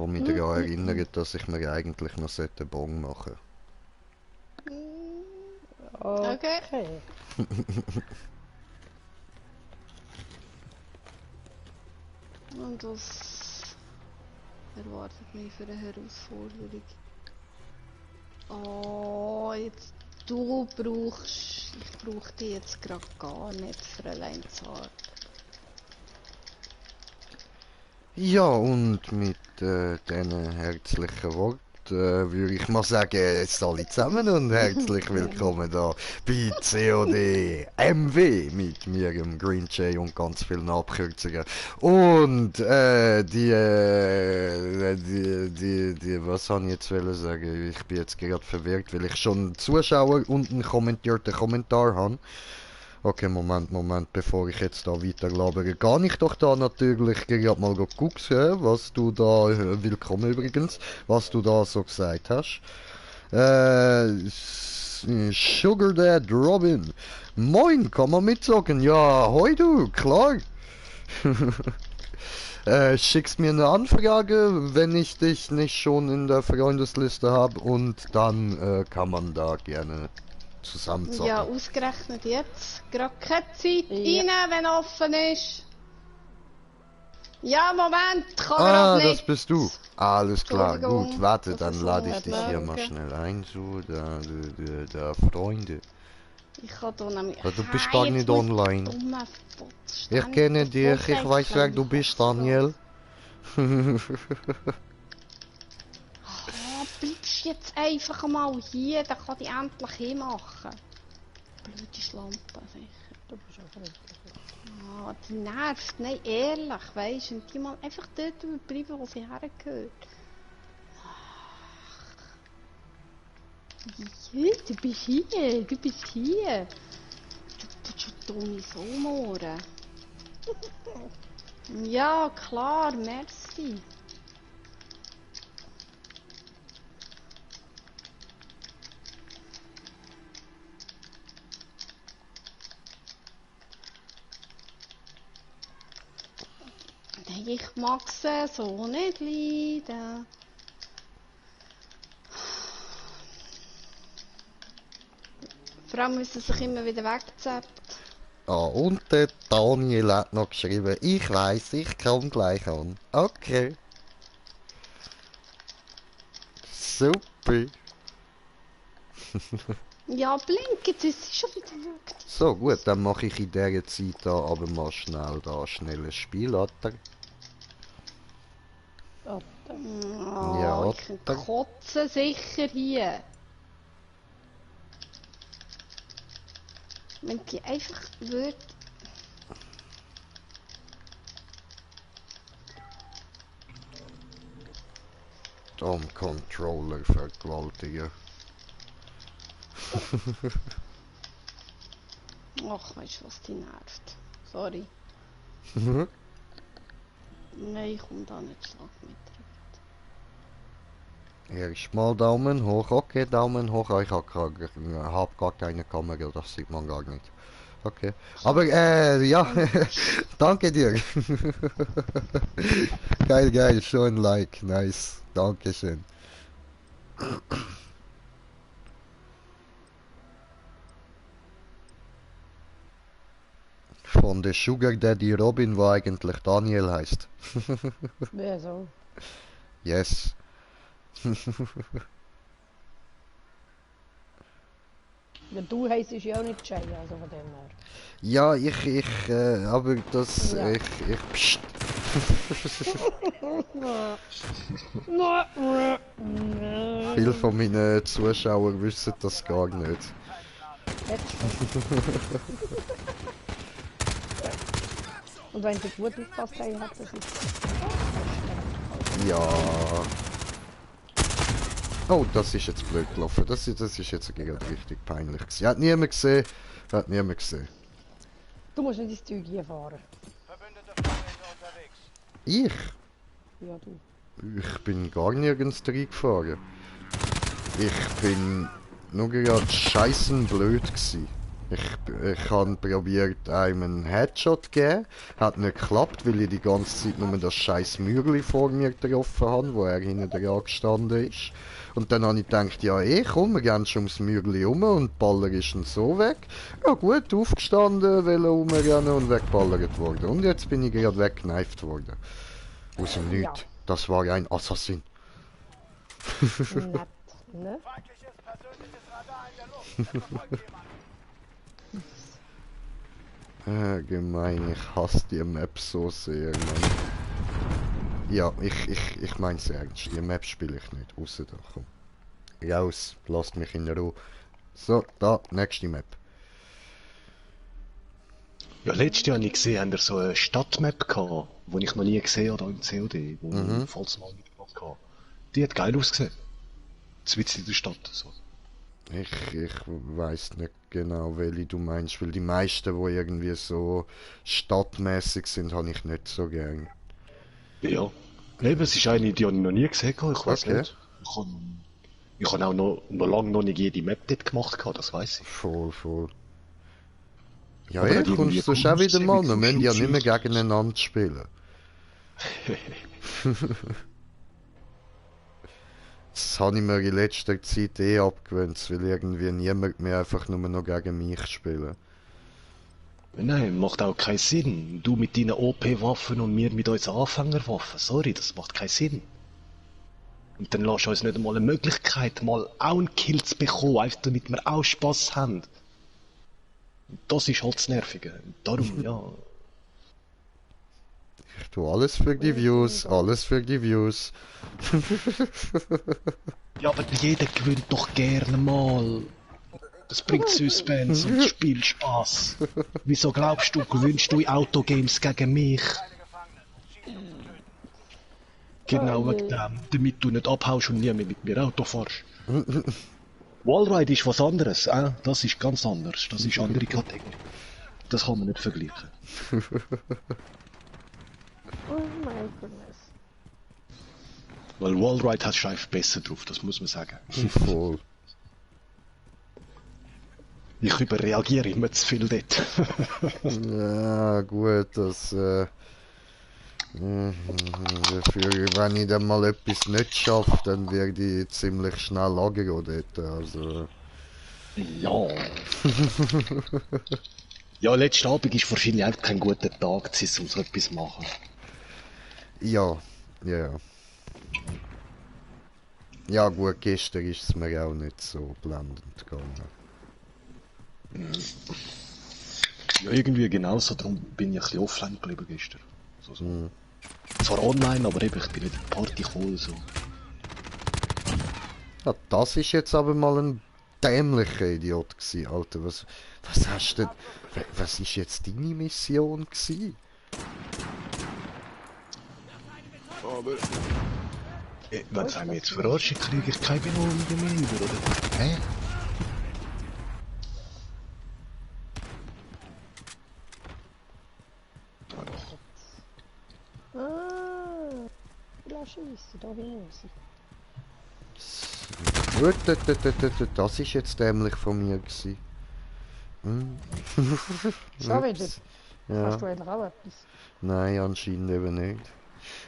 wo mich daran erinnert, dass ich mir eigentlich noch einen Bon machen Okay. Und was erwartet mich für eine Herausforderung? Oh, jetzt du brauchst... Ich brauche dich jetzt gerade gar nicht, Fräulein Zart. Ja, und mit diesen herzlichen Worten würde ich mal sagen, alle zusammen und herzlich willkommen da bei COD MW mit mir, dem Green Jay und ganz vielen Abkürzungen. Und was soll ich jetzt sagen? Ich bin jetzt gerade verwirrt, weil ich schon Zuschauer und einen kommentierten Kommentar habe. Okay, Moment, bevor ich jetzt da weiter labere, gehe ich doch da natürlich gerade mal gucken, was du da, willkommen übrigens, was du da so gesagt hast. Sugar Dad Robin, moin, kann man mitsagen? Ja, hoi du, klar. Schickst mir eine Anfrage, wenn ich dich nicht schon in der Freundesliste habe und dann kann man da gerne zusammen zocken. Ja, ausgerechnet jetzt. Gerade keine Zeit Ja. rein, wenn offen ist. Ja, Moment, kann Ah, grad nicht. das bist du. Alles klar, Entschuldigung, gut. Warte, das dann ist lade ich so dich hier blöd. mal schnell ein. So, da Freunde. Ich kann da nämlich... Ja, du bist gar nicht online. Ich kenne dich, ich weiß, wer du bist, Daniel. Ah, bleibst jetzt einfach mal hier, dann kann ich endlich hinmachen. Blöde Schlampe, sicher. Du bist auch freundlich. Ah, die nervt, nein, ehrlich, weisst du, und die mal einfach dort bleiben, wo sie hergehört. Ja, du bist hier, du bist hier. Du dumme Sohmohren. Ja, klar, merci. Nein, ich mag sie so nicht leiden. Vor allem müssen sie sich immer wieder wegzappen. Ah, und der Daniel hat noch geschrieben, ich weiß, ich komme gleich an. Okay. Super. Ja, blink, jetzt ist sie schon wieder weg. So, gut, dann mache ich in dieser Zeit da aber mal schnell ein Spiel, oder? Oh, Oh, Ja, ich kann da- kotzen sicher hier. Wenn die einfach würde... Am Controller vergewaltigen. Ach, weißt du, was die nervt? Sorry. Nein, ich komme da nicht Schlag mit. Erstmal Daumen hoch, okay, Daumen hoch. Ich hab gar keine Kamera, das sieht man gar nicht. Okay. Aber ja, danke dir. Geil, schon ein Like, nice. Dankeschön. Von der Sugar Daddy Robin, wo eigentlich Daniel heißt. wer so? Yes. Ja, du heisst ja auch nicht Jay, also von dem her. Ja, aber das, Ja. pst. Viele von meinen Zuschauern wissen das gar nicht. Und wenn du gut aufpasst hast, hat das nicht. Ja. Oh, das ist jetzt blöd gelaufen. Das ist jetzt gerade richtig peinlich gewesen. Hat niemand gesehen. Hat niemand gesehen. Du musst nicht ins Zeug hier fahren. Ich? Ja, du. Ich bin gar nirgends reingefahren. Ich bin nur gerade scheißen blöd gewesen. Ich habe probiert, einem einen Headshot zu geben. Hat nicht geklappt, weil ich die ganze Zeit nur das scheiß Mürli vor mir getroffen habe, wo er hinten dran gestanden ist. Und dann habe ich gedacht, ja komm, wir gehen schon ums Mürli um und die Baller ist dann so weg. Ja gut, aufgestanden, wollte rumrennen und weggeballert worden. Und jetzt bin ich gerade weggekneift worden. Aus dem Ja. Nichts. Das war ein Assassin. Nett, ne? Gemein, ich hasse die Map so sehr, Mann. Ja, ich mein's ernst. Die Map spiele ich nicht. Raus da, komm. Raus, lasst mich in Ruhe. So, da, nächste Map. Ja, letztes Jahr habe ich gesehen, haben wir so eine Stadtmap gehabt, die ich noch nie gesehen habe hier im COD, wo ich falls mal mitgemacht habe. Die hat geil ausgesehen. Zwitz in der Stadt, so. Ich weiß nicht genau, welche du meinst, weil die meisten, die irgendwie so stadtmäßig sind, habe ich nicht so gern. Ja. Eben, es ist eine, die habe ich noch nie gesehen, ich weiß Okay. nicht. Ich habe auch noch lange noch nicht jede Map dort gemacht, das weiß ich. Voll. Ja, Aber hat irgendwie kommst du schon cool wieder ausgesehen mal. mit Wir so müssen ja nicht mehr Schutz- gegeneinander spielen. Das habe ich mir in letzter Zeit abgewöhnt, weil irgendwie niemand mehr einfach nur noch gegen mich spielen. Nein, macht auch keinen Sinn. Du mit deinen OP-Waffen und wir mit unseren Anfängerwaffen. Sorry, das macht keinen Sinn. Und dann lässt du uns nicht einmal eine Möglichkeit, mal auch einen Kill zu bekommen, einfach damit wir auch Spass haben. Und das ist halt das Nervige. Und darum, ja. Ich tue alles für die Views, alles für die Views. Ja, aber jeder gewinnt doch gerne mal. Das bringt Suspense und spielt Spaß. Wieso glaubst du, gewinnst du in Autogames gegen mich? Genau wegen dem, damit du nicht abhaust und nie mehr mit mir Auto fährst. Wallride ist was anderes, das ist ganz anders. Das ist eine andere Kategorie. Das kann man nicht vergleichen. Oh my goodness. Weil Wallride hat einfach besser drauf, das muss man sagen. Voll. Ich überreagiere immer zu viel dort. Ja, gut, dafür, wenn ich dann mal etwas nicht schaffe, dann werde ich ziemlich schnell aggro dort, also... Ja. Ja, letzten Abend ist wahrscheinlich einfach kein guter Tag gewesen, um so etwas zu machen. Ja. Ja gut, gestern ist es mir auch nicht so blendend gegangen. Ja, irgendwie genauso, darum bin ich ein bisschen offline geblieben gestern. So. Zwar online, aber eben, ich bin nicht in die Party gekommen, so. Ja, das ist jetzt aber mal ein dämlicher Idiot gewesen, Alter. Was hast du denn... Was ist jetzt deine Mission gewesen? Aber... Wenn sie mich jetzt verarschen, kriege ich keine Belohnung mehr über, oder? Hä? Ah, lass schiessen, da hinaus. Gut, das ist jetzt dämlich von mir gewesen. Schon wieder? Ups. Hast Ja, du eigentlich auch etwas? nein, anscheinend eben nicht.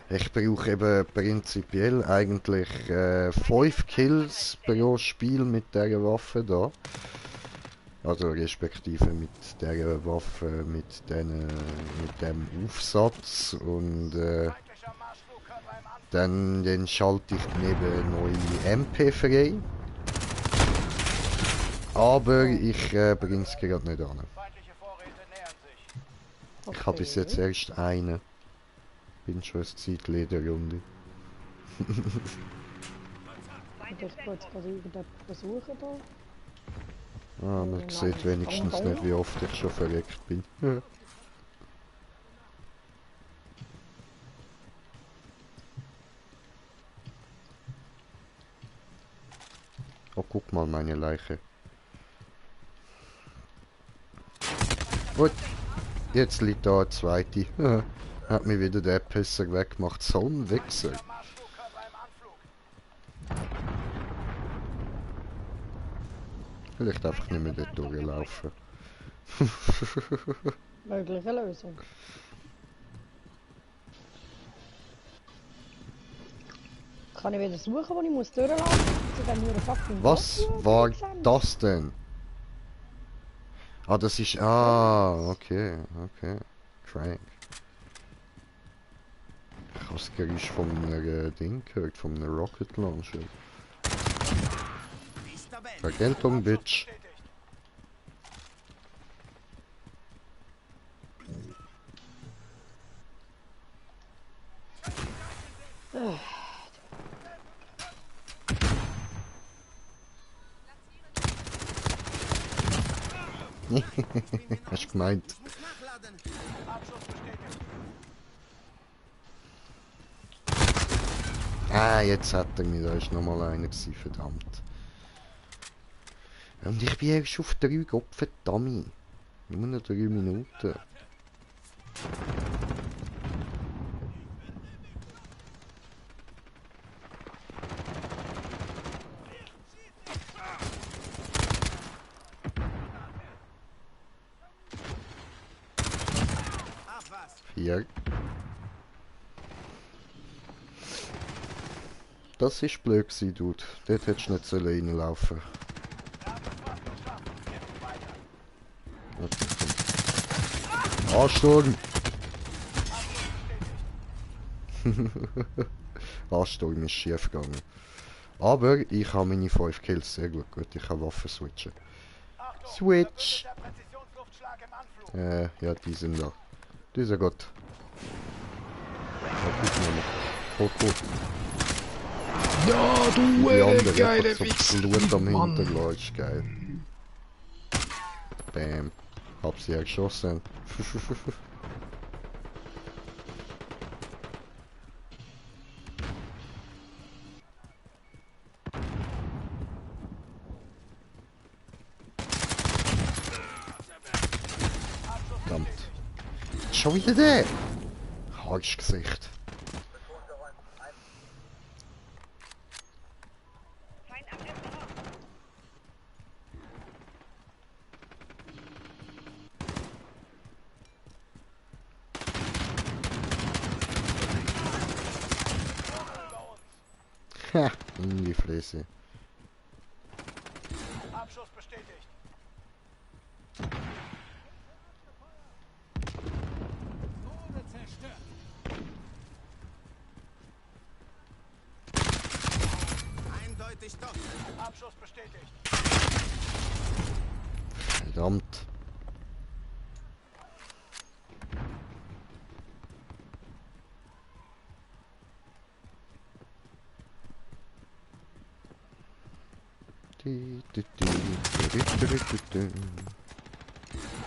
Ich brauche eben prinzipiell eigentlich 5 Kills pro Spiel mit dieser Waffe da. Also respektive mit dieser Waffe, mit dem Aufsatz und dann schalte ich neben neue MP frei. Aber ich bringe es gerade nicht an. Ich habe bis jetzt erst einen. Bin schon ein Zeitchen in der Runde. Ich jetzt gerade irgendetwas versuchen da. Man sieht wenigstens nicht, wie oft ich schon verreckt bin. Oh, guck mal meine Leiche. Gut, jetzt liegt da eine zweite. Hat mir wieder der Pisser weggemacht. So ein Wichser. Vielleicht einfach nicht mehr dort durchlaufen. Mögliche Lösung. Kann ich wieder suchen, wo ich muss durchlaufen zu dem nur fucking Was Boss, war den ich gesehen das denn? Ah, das ist... Ah, okay, okay. Crank. Ich habe das Geräusch von einem Ding gehört, von einem Rocket Launcher. Vergeltung, Bitch. Hast du gemeint? Ah, jetzt hat er mich, da ist nochmal einer gewesen, verdammt. Und ich bin erst auf 3 Gott, verdammt. Nur noch 3 Minuten. Vier. Das ist blöd gewesen, Dude. Dort hättest du nicht reinlaufen sollen. Okay. Ansturm! Ansturm ist schief gegangen. Aber ich habe meine 5 Kills, sehr gut. Gut, ich kann Waffen switchen. Switch! Ja, die sind da. Die sind gut. Ja, gut, Mann. Tot. Ja, du Die andere geile einfach so Wichser, Blut am Mann. Hintergrund, ist geil. Bam. Hab sie ja geschossen. Verdammt. Schon wieder der? Arschgesicht. Ha, in die Fresse. Abschuss bestätigt. Eindeutig doch. Abschuss bestätigt. Verdammt.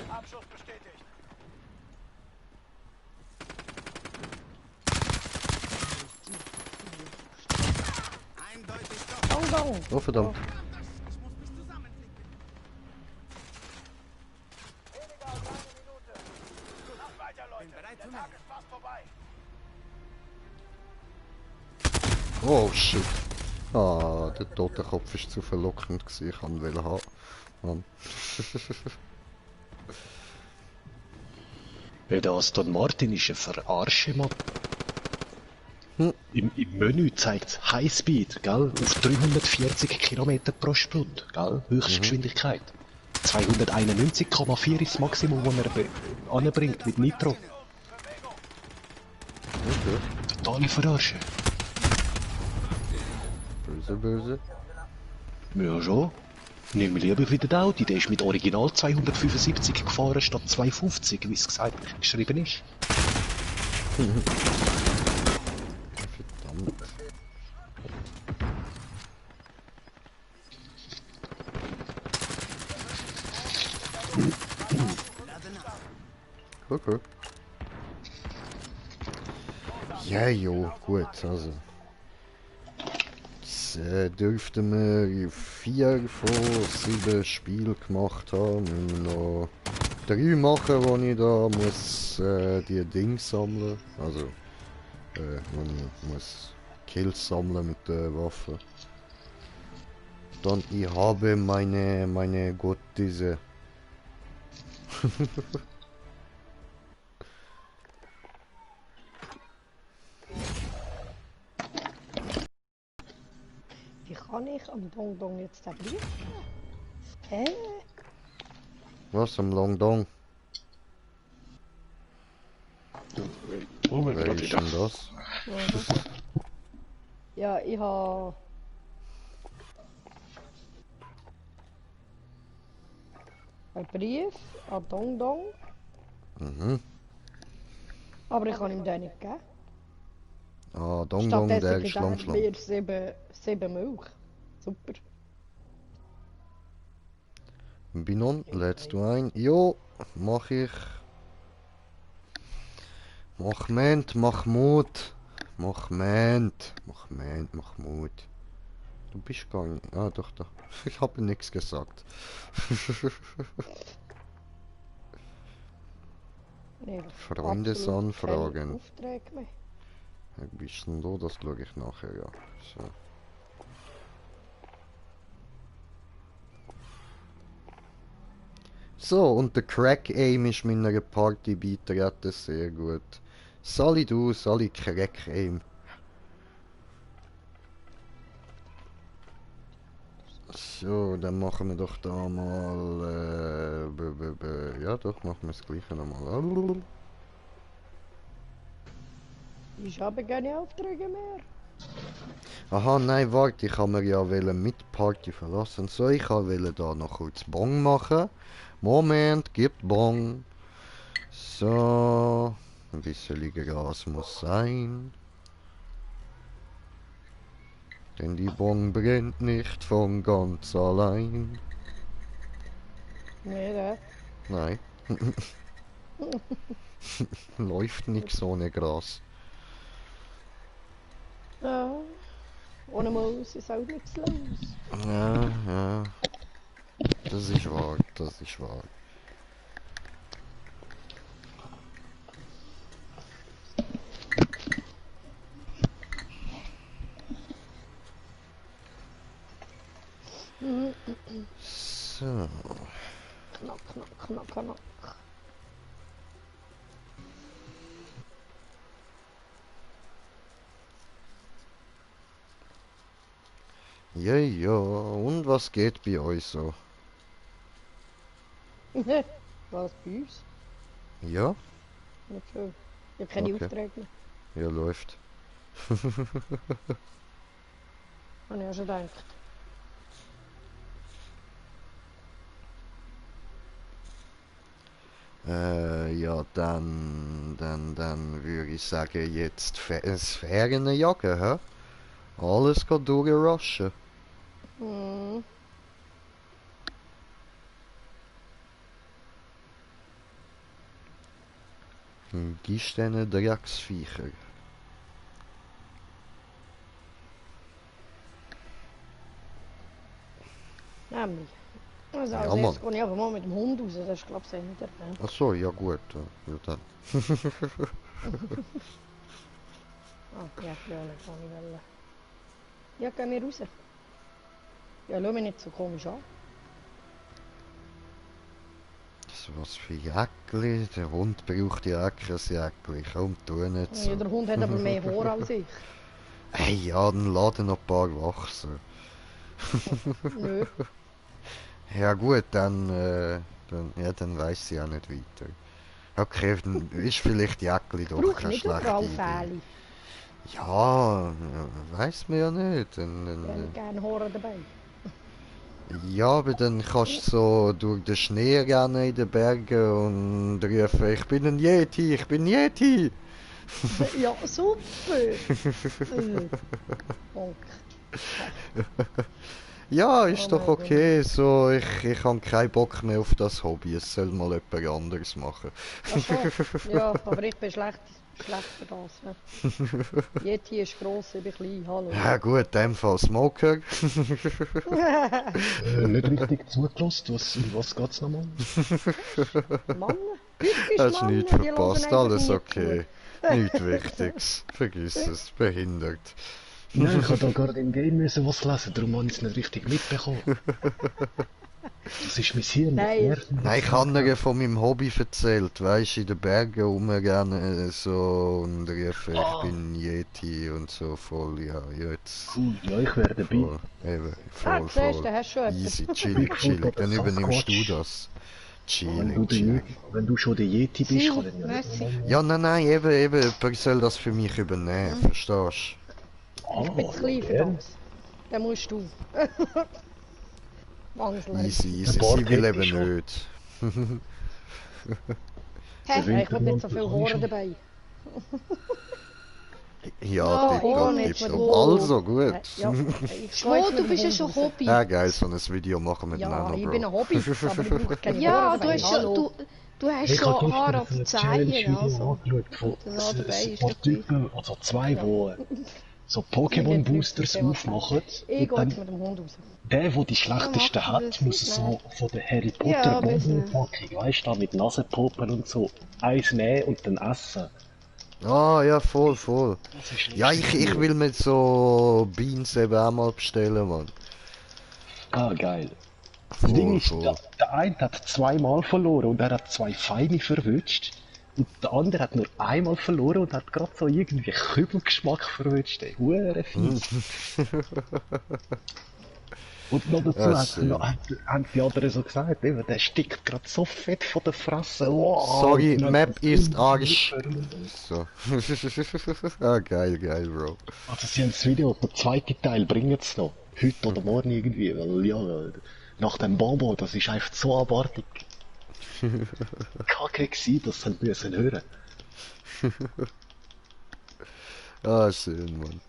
Abschuss bestätigt. Eindeutig doch. Oh, warum? Oh verdammt. Ich muss mich zusammenfinden. Weniger als eine Minute. Macht weiter, Leute. Der Tag ist fast vorbei. Oh shit. Ah, der Totenkopf war zu verlockend gewesen. Ich wollte ihn haben. Mann. Ja, der Aston Martin ist ein Verarsche, Mann. Hm. Im Menü zeigt es Highspeed, gell? Auf 340 km pro Stunde, gell? Höchstgeschwindigkeit. 291,4 ist das Maximum, das er anbringt mit Nitro. Okay. Totale Verarsche. Böse, böse. Ja, schon. Nimm mir lieber wieder den Audi, der ist mit Original 275 gefahren statt 250, wie es geschrieben ist. Verdammt. Okay. Ja, jo, gut, also. Jetzt dürften wir 4 von 7 Spielen gemacht haben. Müssen wir noch 3 machen, wo ich da muss die Dings sammeln. Also, wo ich muss Kills sammeln mit der Waffe. Dann ich habe meine Gott diese Wie kann ich am Dong Dong jetzt den Brief geben? Was am Long Dong? Oh mein Wer Gott, ist denn das? Ja, ich habe... Ein Brief an Dong Dong, Mhm. aber ich kann ihm den nicht geben. Ah, Dong Dong, der Stattdessen ist gibt er Schlamm. mir 7 Milch. Super. Binon, lädst du ein? Jo, mach ich. Mach Ment, mach Mut. Mach Ment, mach Ment, mach Mut. Du bist gar nicht. Ah, doch, da. Ich habe nichts gesagt. Nee, Freundesanfragen. Aufträge mehr. Ein bisschen da, das schaue ich nachher, ja. So. So, und der Crack Aim ist meiner Party beitreten, sehr gut. Sali du, Sali Crack Aim. So, dann machen wir doch da mal, ja doch, machen wir das gleiche nochmal. Ich habe keine Aufträge mehr. Aha, nein, warte, ich habe mir ja wollen mit Party verlassen. So, ich wollte da noch kurz Bong machen. Moment, gibt Bong. So, ein bisschen Gras muss sein. Denn die Bong brennt nicht von ganz allein. Nee, der. Nein. Läuft nix ohne Gras. Ja. Ohne Maus ist auch nichts los. Ja, ja. Das ist wahr, das ist wahr. So. Knack, knack, knack, knack. Ja, ja. Und was geht bei euch so? Was bei uns? Ja? Nicht viel. Ich habe keine Okay. Aufträge mehr. Ja, läuft. Habe ich ja schon gedacht. Ja, dann würde ich sagen, jetzt Sphären jagen, hä? Alles geht durchrushen. Hm. Gibst diesen Drecksviecher. Nämlich. Also Ja, als Mann. erstes gehe ich einfach mal mit dem Hund raus. Das ist glaube ich nicht erwähnt. Ach so, ja gut. Ja, dann. Ah, ja, kann ich wollen. Ja, gehen wir raus. Ja, schau mich nicht so komisch an. So was für Jäckli? Der Hund braucht ja auch kein Jäckli. Komm, tu nicht so. Jeder Hund hat aber mehr Haar als ich. Hey, ja, dann laden noch ein paar wachsen. Nö. Ja gut, dann weiss sie auch nicht weiter. Okay, dann ist vielleicht Jäckli doch Braucht keine nicht schlechte überall Idee. Fähle. Ja, weiss man ja nicht. Ich habe gerne Haare dabei. Ja, aber dann kannst du so durch den Schnee rennen in den Bergen und rufen, ich bin ein Yeti, ich bin Yeti. Ja, super. Danke. Ja, ist Oh doch mein okay, so, ich habe keinen Bock mehr auf das Hobby, es soll mal jemand anderes machen. Ach so. Ja, aber ich bin schlecht für das. Ne? Yeti ist gross, ich bin klein. Hallo. Ja gut, in dem Fall Smoker. Nicht richtig zugelassen, was geht's nochmal? Mann, typisch Hast Mann, nichts die hören verpasst, einfach alles nie okay. Nichts Wichtiges, vergiss es, behindert. Nein, ich habe da gerade im Game müssen was lesen, darum habe ich es nicht richtig mitbekommen. Das ist mein Hirn. Nein. Nein, ich habe ihr von meinem Hobby erzählt, weißt du, in den Bergen rum gerne so und riefen, ich bin Yeti und so voll, ja, jetzt. Cool, ja, ich wäre dabei. Voll, eben, voll, siehst du, voll. hast schon etwas. Easy, chillig, chillig. Dann übernimmst du Sasquatch. das. Wenn du schon der Yeti bist, Sie, kann ich ja merci. nicht. Ja, nein, eben, jemand soll das für mich übernehmen, verstehst Ich bin zu klein für gern. das. Dann musst du. du? Wangsleid. Easy, Der sie Bart will hätte eben schon. nicht. Hä? Ja, ich hab nicht so viel Haare dabei. Ja, Oh, tipptopp, nicht tipptopp. so. Also, gut. Ja, ich Schwo, schweiz mit du dem bist ja Hund schon raus. Hobby. Ja, geil, so ein Video machen wir Ja, miteinander, ich Bro. bin ein Hobby, aber ich brauche keine Ja, Haare du dabei. hast schon, Hallo. du hast Ich habe schon Haare gestern auf so den ein Zehen, Challenge-Video also. angeschaut von Das andere dabei ein ist paar doch Typen, also zwei, die so Pokémon-Boosters Ich gehe aufmachen. Ich Und gehe jetzt dann mit dem Hund raus. der die schlechtesten Ja, machen wir hat, das muss nicht, so von der Harry Ja, Potter bitte. Bonbon-Packung, weißt du, da mit Nasenpoppen und so, eins nehmen und dann essen. Ah, ja, voll, voll. Das ist Ja, ich will mir so Beans eben auch mal bestellen, Mann. Ah, geil. Das Ding Voll, ist, voll. der eine hat zweimal verloren und er hat zwei Feine verwünscht. Und der andere hat nur einmal verloren und hat gerade so irgendwie Kübelgeschmack verwünscht. Ey, hure fies. Und noch dazu Ja, schön. haben die anderen so gesagt, eben, der stickt gerade so fett von der Fresse. Wow, Sorry, und dann Map hat ist er Arsch. verloren. So. Ah, geil, geil, Bro. Also sie haben das Video, der zweite Teil bringen es noch. Heute oder morgen irgendwie, weil ja, nach dem Bonbon, das ist einfach so abartig. Kacke gewesen, dass sie müssen hören. Ah, schön, Mann.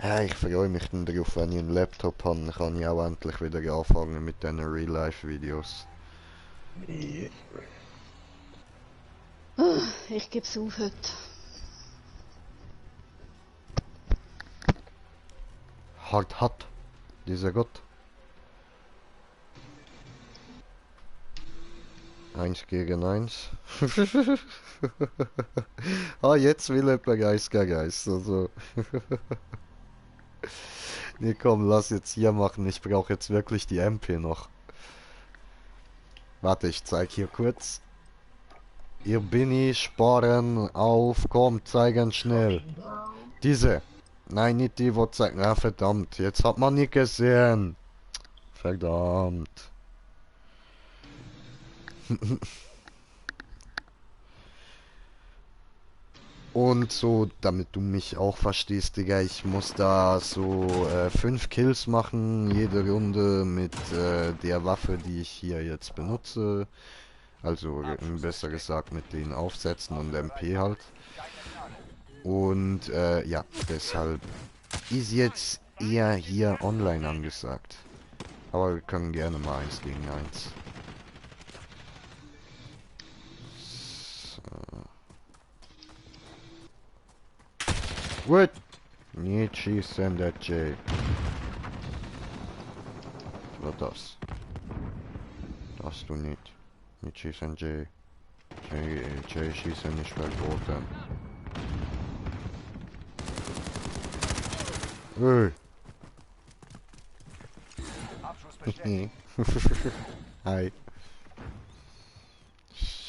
Ja, ich freue mich dann darauf, wenn ich einen Laptop habe, dann kann ich auch endlich wieder anfangen mit diesen Real-Life-Videos. Ich geb's auf heute. Hart hat, dieser Gott. 1 gegen 1. Ah, jetzt will jemand Geist gegen Geist. Also. Nee, komm, lass jetzt hier machen. Ich brauche jetzt wirklich die MP noch. Warte, ich zeig hier kurz. Hier bin ich, sparen auf, komm, zeigen schnell. Diese. Nein, nicht die, wo zeigen. Ah, verdammt, jetzt hat man nicht gesehen. Verdammt. Und so, damit du mich auch verstehst, Digga, ich muss da so 5 Kills machen, jede Runde mit der Waffe, die ich hier jetzt benutze. Also besser gesagt mit den Aufsätzen und MP halt. Und ja, deshalb ist jetzt eher hier online angesagt. Aber wir können gerne mal 1 gegen 1. What? Nicht schießen, der Jay. Was das? Das du nicht. Nicht schießen, Jay. Jay schießen nicht verboten. Hey. Abschuss bestätigt. Hi.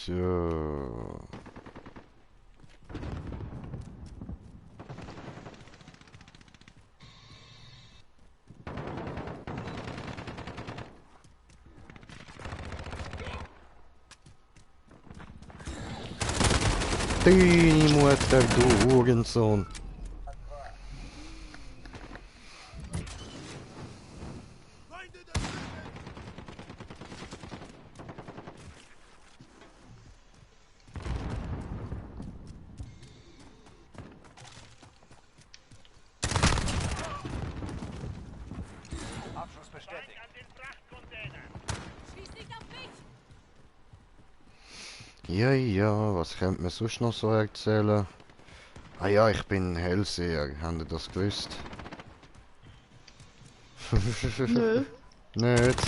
So. Die Mutter, du Hurensohn. Abschuss bestätigt. Ja, ja, was könnte man sonst noch so erzählen? Ah ja, ich bin Hellseher, habt ihr das gewusst? Nö. Nicht?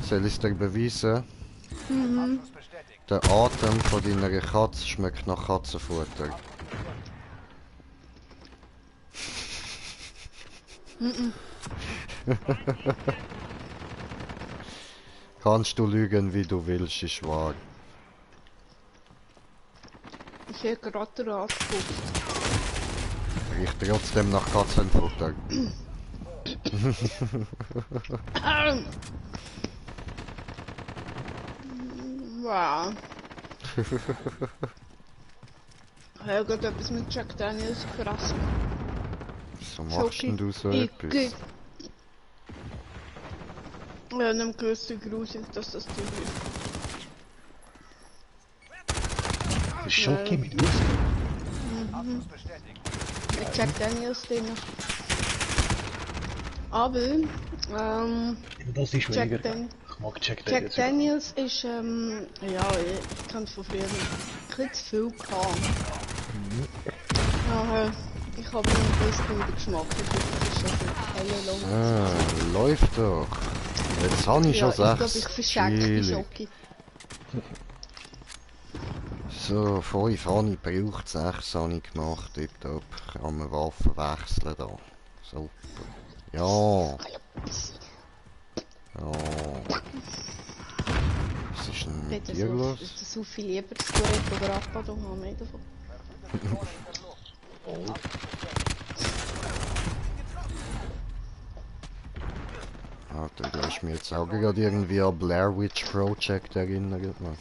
Soll ich dir beweisen? Abschuss bestätigt. Der Atem von deiner Katze schmeckt nach Katzenfutter. Mhm. Kannst du lügen, wie du willst, ist wahr. Ich habe gerade rausgeputzt. Riecht trotzdem nach Katzenfutter. Wow. Ich habe gerade etwas mit Jack Daniels gefressen. Wieso machst denn du so etwas? Ich habe nicht gewusst, wie gruselig dass das Ding ist. Schoki mit Muskeln. Abschluss bestätigt. Mit Jack Daniels Ding. Aber, Das ist Jack, weniger. Dan Ich mag Jack Jack Daniels. Daniels ist, ja, ich kann es von früher ein bisschen zu viel gehabt. Ja, ich habe nicht gewusst, wie der Geschmack ist. Das ist schon seit lang. Läuft doch. Jetzt habe ich Ja, schon ich glaube, ich 6. verschenke die Chillig. Schoki. So, 5 habe ich gebraucht, 6 habe ich gemacht. Tipptopp. Kann man Waffen wechseln da. Super. Ja. Ja. Was ist denn mit dir los? Das ist so viel lieber das Tourette oder Abbado haben wir davon. Alter, du hast mich jetzt auch gerade irgendwie an Blair Witch Project erinnert, Mann.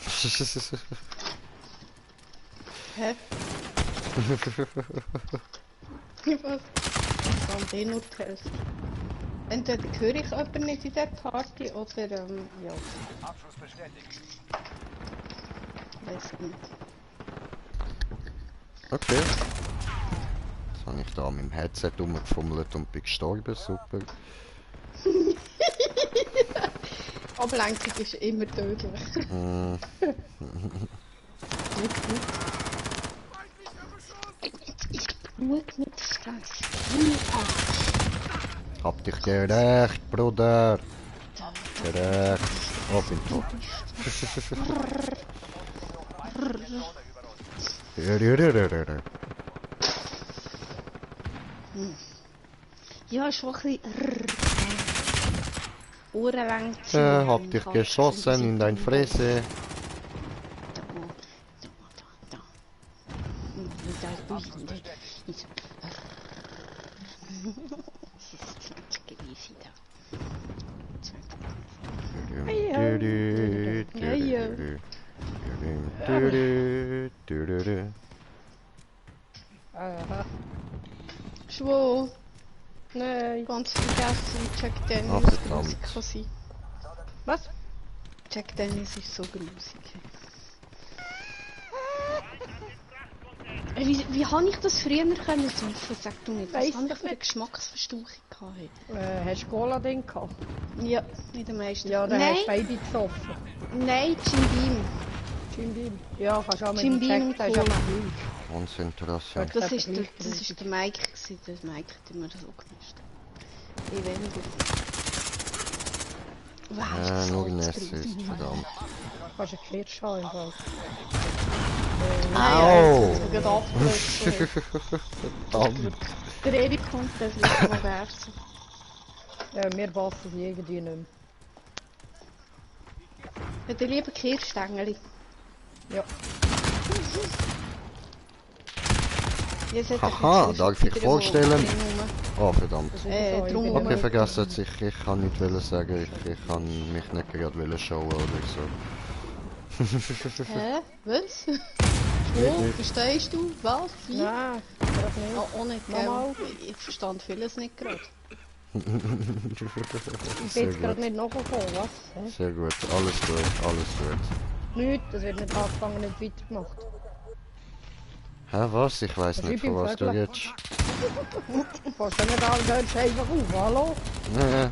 Hä? Was? Ich kann dir nur die Hälfte. Entweder höre ich jemanden nicht in der Party oder, ja, Abschluss bestätigt. weiß nicht. Okay. Jetzt habe ich da mit dem Headset rumgefummelt und bin gestorben, super. Ablenkung ist immer tödlich. Mm. Genug mit Stress. Hab dich gerecht, Bruder. Gerecht. Oh, bin tot. Ja, schon ein bisschen. Ohrenlang hab dich geschossen in dein Fresse. Aha. Schwor, Nein. ganz vergessen, Jack Ah, Daniels verdammt. grusig kann sein. Was? Jack Daniels ist so grusig. Wie habe ich das früher können saufen? Sag du nicht. Was Weiss habe ich ich für eine nicht. Geschmacksverstauchung gehabt? Hast du Cola-Ding gehabt? Ja, nicht am meisten. Ja, dann Nein, hast du beide gesoffen. nein, Jim Beam. Jim Beam. Ja, kannst auch mit Jim dem Beam Jack, das ist Cola. aber gleich. Konzentration. Das Das ist ist, gleich das grusig. ist der Mike gewesen. Der Mike hat immer so gemischt. Ich weniger. Wow, Nur das Ness grusig. ist, verdammt. Du kannst einen Kirsch haben im Fall. Au! Ich bin gerade abgelöst. Verdammt. Der Erik kommt, der vielleicht mal werfen. Ja, wir passen die irgendwie nicht mehr. Hat er lieber Kirschstängeli? Ja. Jetzt hat er Haha, Kirsch darf ich wieder vorstellen? rum. Oh, verdammt. Das ist Drum so. rum. Okay, vergessen Sie, ich kann nicht wollen sagen, ich kann mich nicht gerade wollen showen oder so. Hä? Was? Wo? Verstehst du? Was? Wie? Nein, das nicht. Oh, auch nicht, Nochmal. gell? Ich verstand vieles nicht gerade. Ich bin Sehr jetzt gerade gut, nicht nachgekommen, was? Hä? sehr gut, alles gut, alles gut. Nichts, das wird nicht angefangen, nicht weitergemacht. Hä, was? Ich weiß Was nicht, ich von bin was du Vögel. redest. Fast nicht an, hörst einfach auf, hallo? Nee,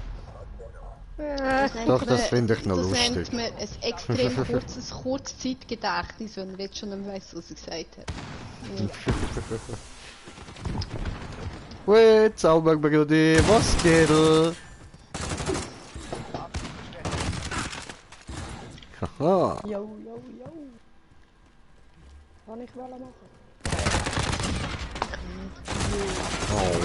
Das nennt doch, man- das finde ich noch das lustig. nennt man ein extrem kurzes Kurzzeitgedächtnis, wenn er jetzt schon nicht weiss, was er gesagt hat. Wait, Zauberbrudi, was geht? Haha. Jo, jo, jo. Kann ich wel machen? Oh.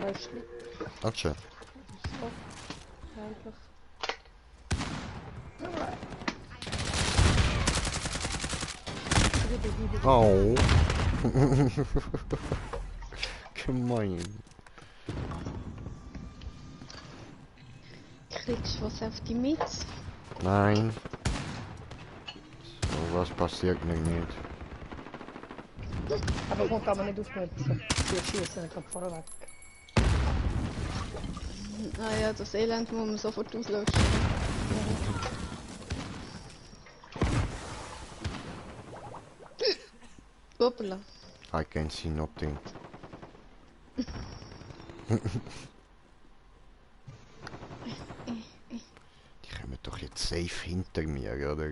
Weißt du? Dankeschön. So. Eigentlich. Oh. Gemein. Kriegst du was auf die Mütze? Nein. So was passiert mir nicht. Aber man kann man nicht aufnutzen. Die schießen gerade vorweg. Ah ja, das Elend muss man sofort auslöschen. Hoppla. I can see nothing. Die kommen doch jetzt safe hinter mir, oder?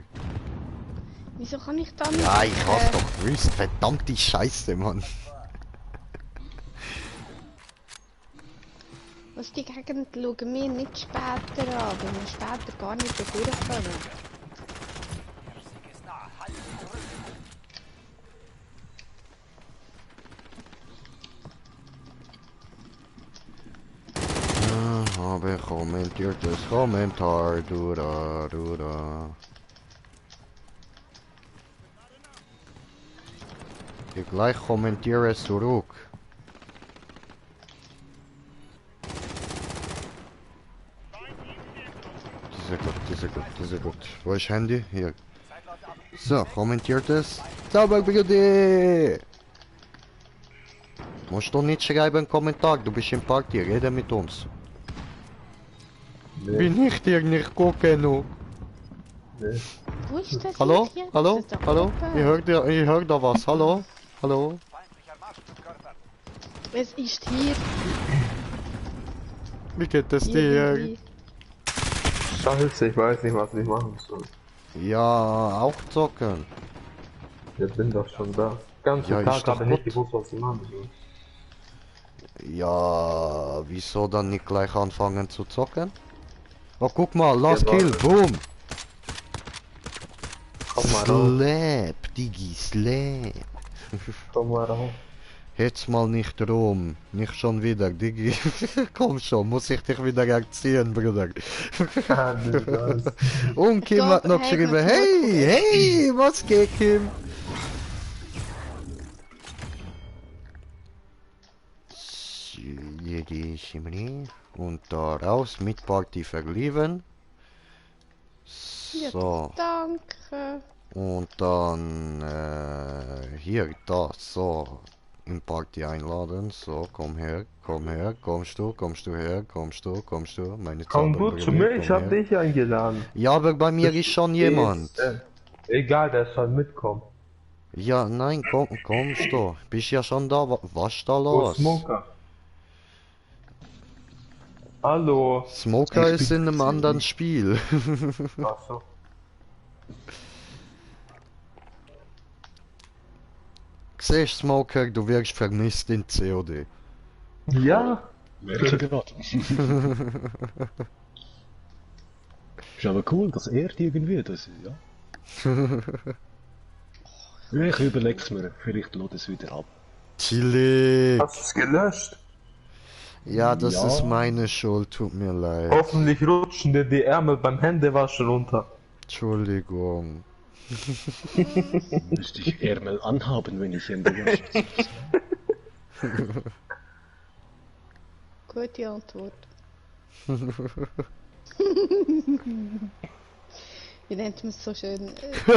Wieso kann ich da nicht? Ja, ich hab's doch gewusst. Verdammte Scheiße, Mann. Was die Gegend schauen wir nicht später an, wenn wir später gar nicht durchkommen. Habe kommentiertes Kommentar, du da. Ich gleich kommentiere es zurück. Diese gut. Wo ist Handy? Hier. So, kommentiert es. Zauberbrüder! Musst du nicht schreiben einen Kommentar, du bist im Party, rede mit uns. Nee, Bin ich dir nicht gut genug? nee. Wo ist das Hallo? jetzt? Hallo? Ist das da Hallo? oben? Ich hör da was. Hallo? Hallo? Feindlicher Marschflugkörper. Es ist hier. Wie geht es dir? Irgendwie. Scheiße, ich weiß nicht, was ich machen soll. Ja, auch zocken. Ich bin doch schon da. Ganzen Ja, ist Tag doch habe ich nicht gut. gewusst, was ich machen soll. Ja, wieso dann nicht gleich anfangen zu zocken? Oh, guck mal, Last Ja, Kill, boom! Komm mal raus, Slap, Digi, slap. komm mal raus. Jetzt mal nicht rum, nicht schon wieder, Digi. Komm schon, muss ich dich wieder erziehen, Bruder. Ah, du weißt. Und Kim hat noch Hey, geschrieben, kannst du hey, hey, was geht, Kim? Jedi Shimri. Und da raus, mit Party verlieben. Ja, So, danke. und dann hier, da, so. In Party einladen, so, komm her, kommst du her, kommst du, meine Komm gut zu mir, ich hab dich eingeladen. Ja, aber bei mir ist schon jemand. Egal, der soll mitkommen. Ja, nein, kommst du, bist ja schon da, was ist da Wo los? ist Smoker? Hallo. Smoker Ich ist in einem anderen Spiel. Achso. Siehst Smoker, du wirst vermisst in COD. Ja? Merke gerade. Ist aber cool, das ehrt irgendwie, das ja. Ich überleg's mir, vielleicht lade es wieder ab. Chili. Hast du es gelöscht? Ja, das Ja. ist meine Schuld, tut mir leid. Hoffentlich rutschen dir die Ärmel beim Händewaschen runter. Entschuldigung. Müsste ich Ärmel anhaben, wenn ich in der Wäsche. Gute Antwort. Wie nennt man es so schön?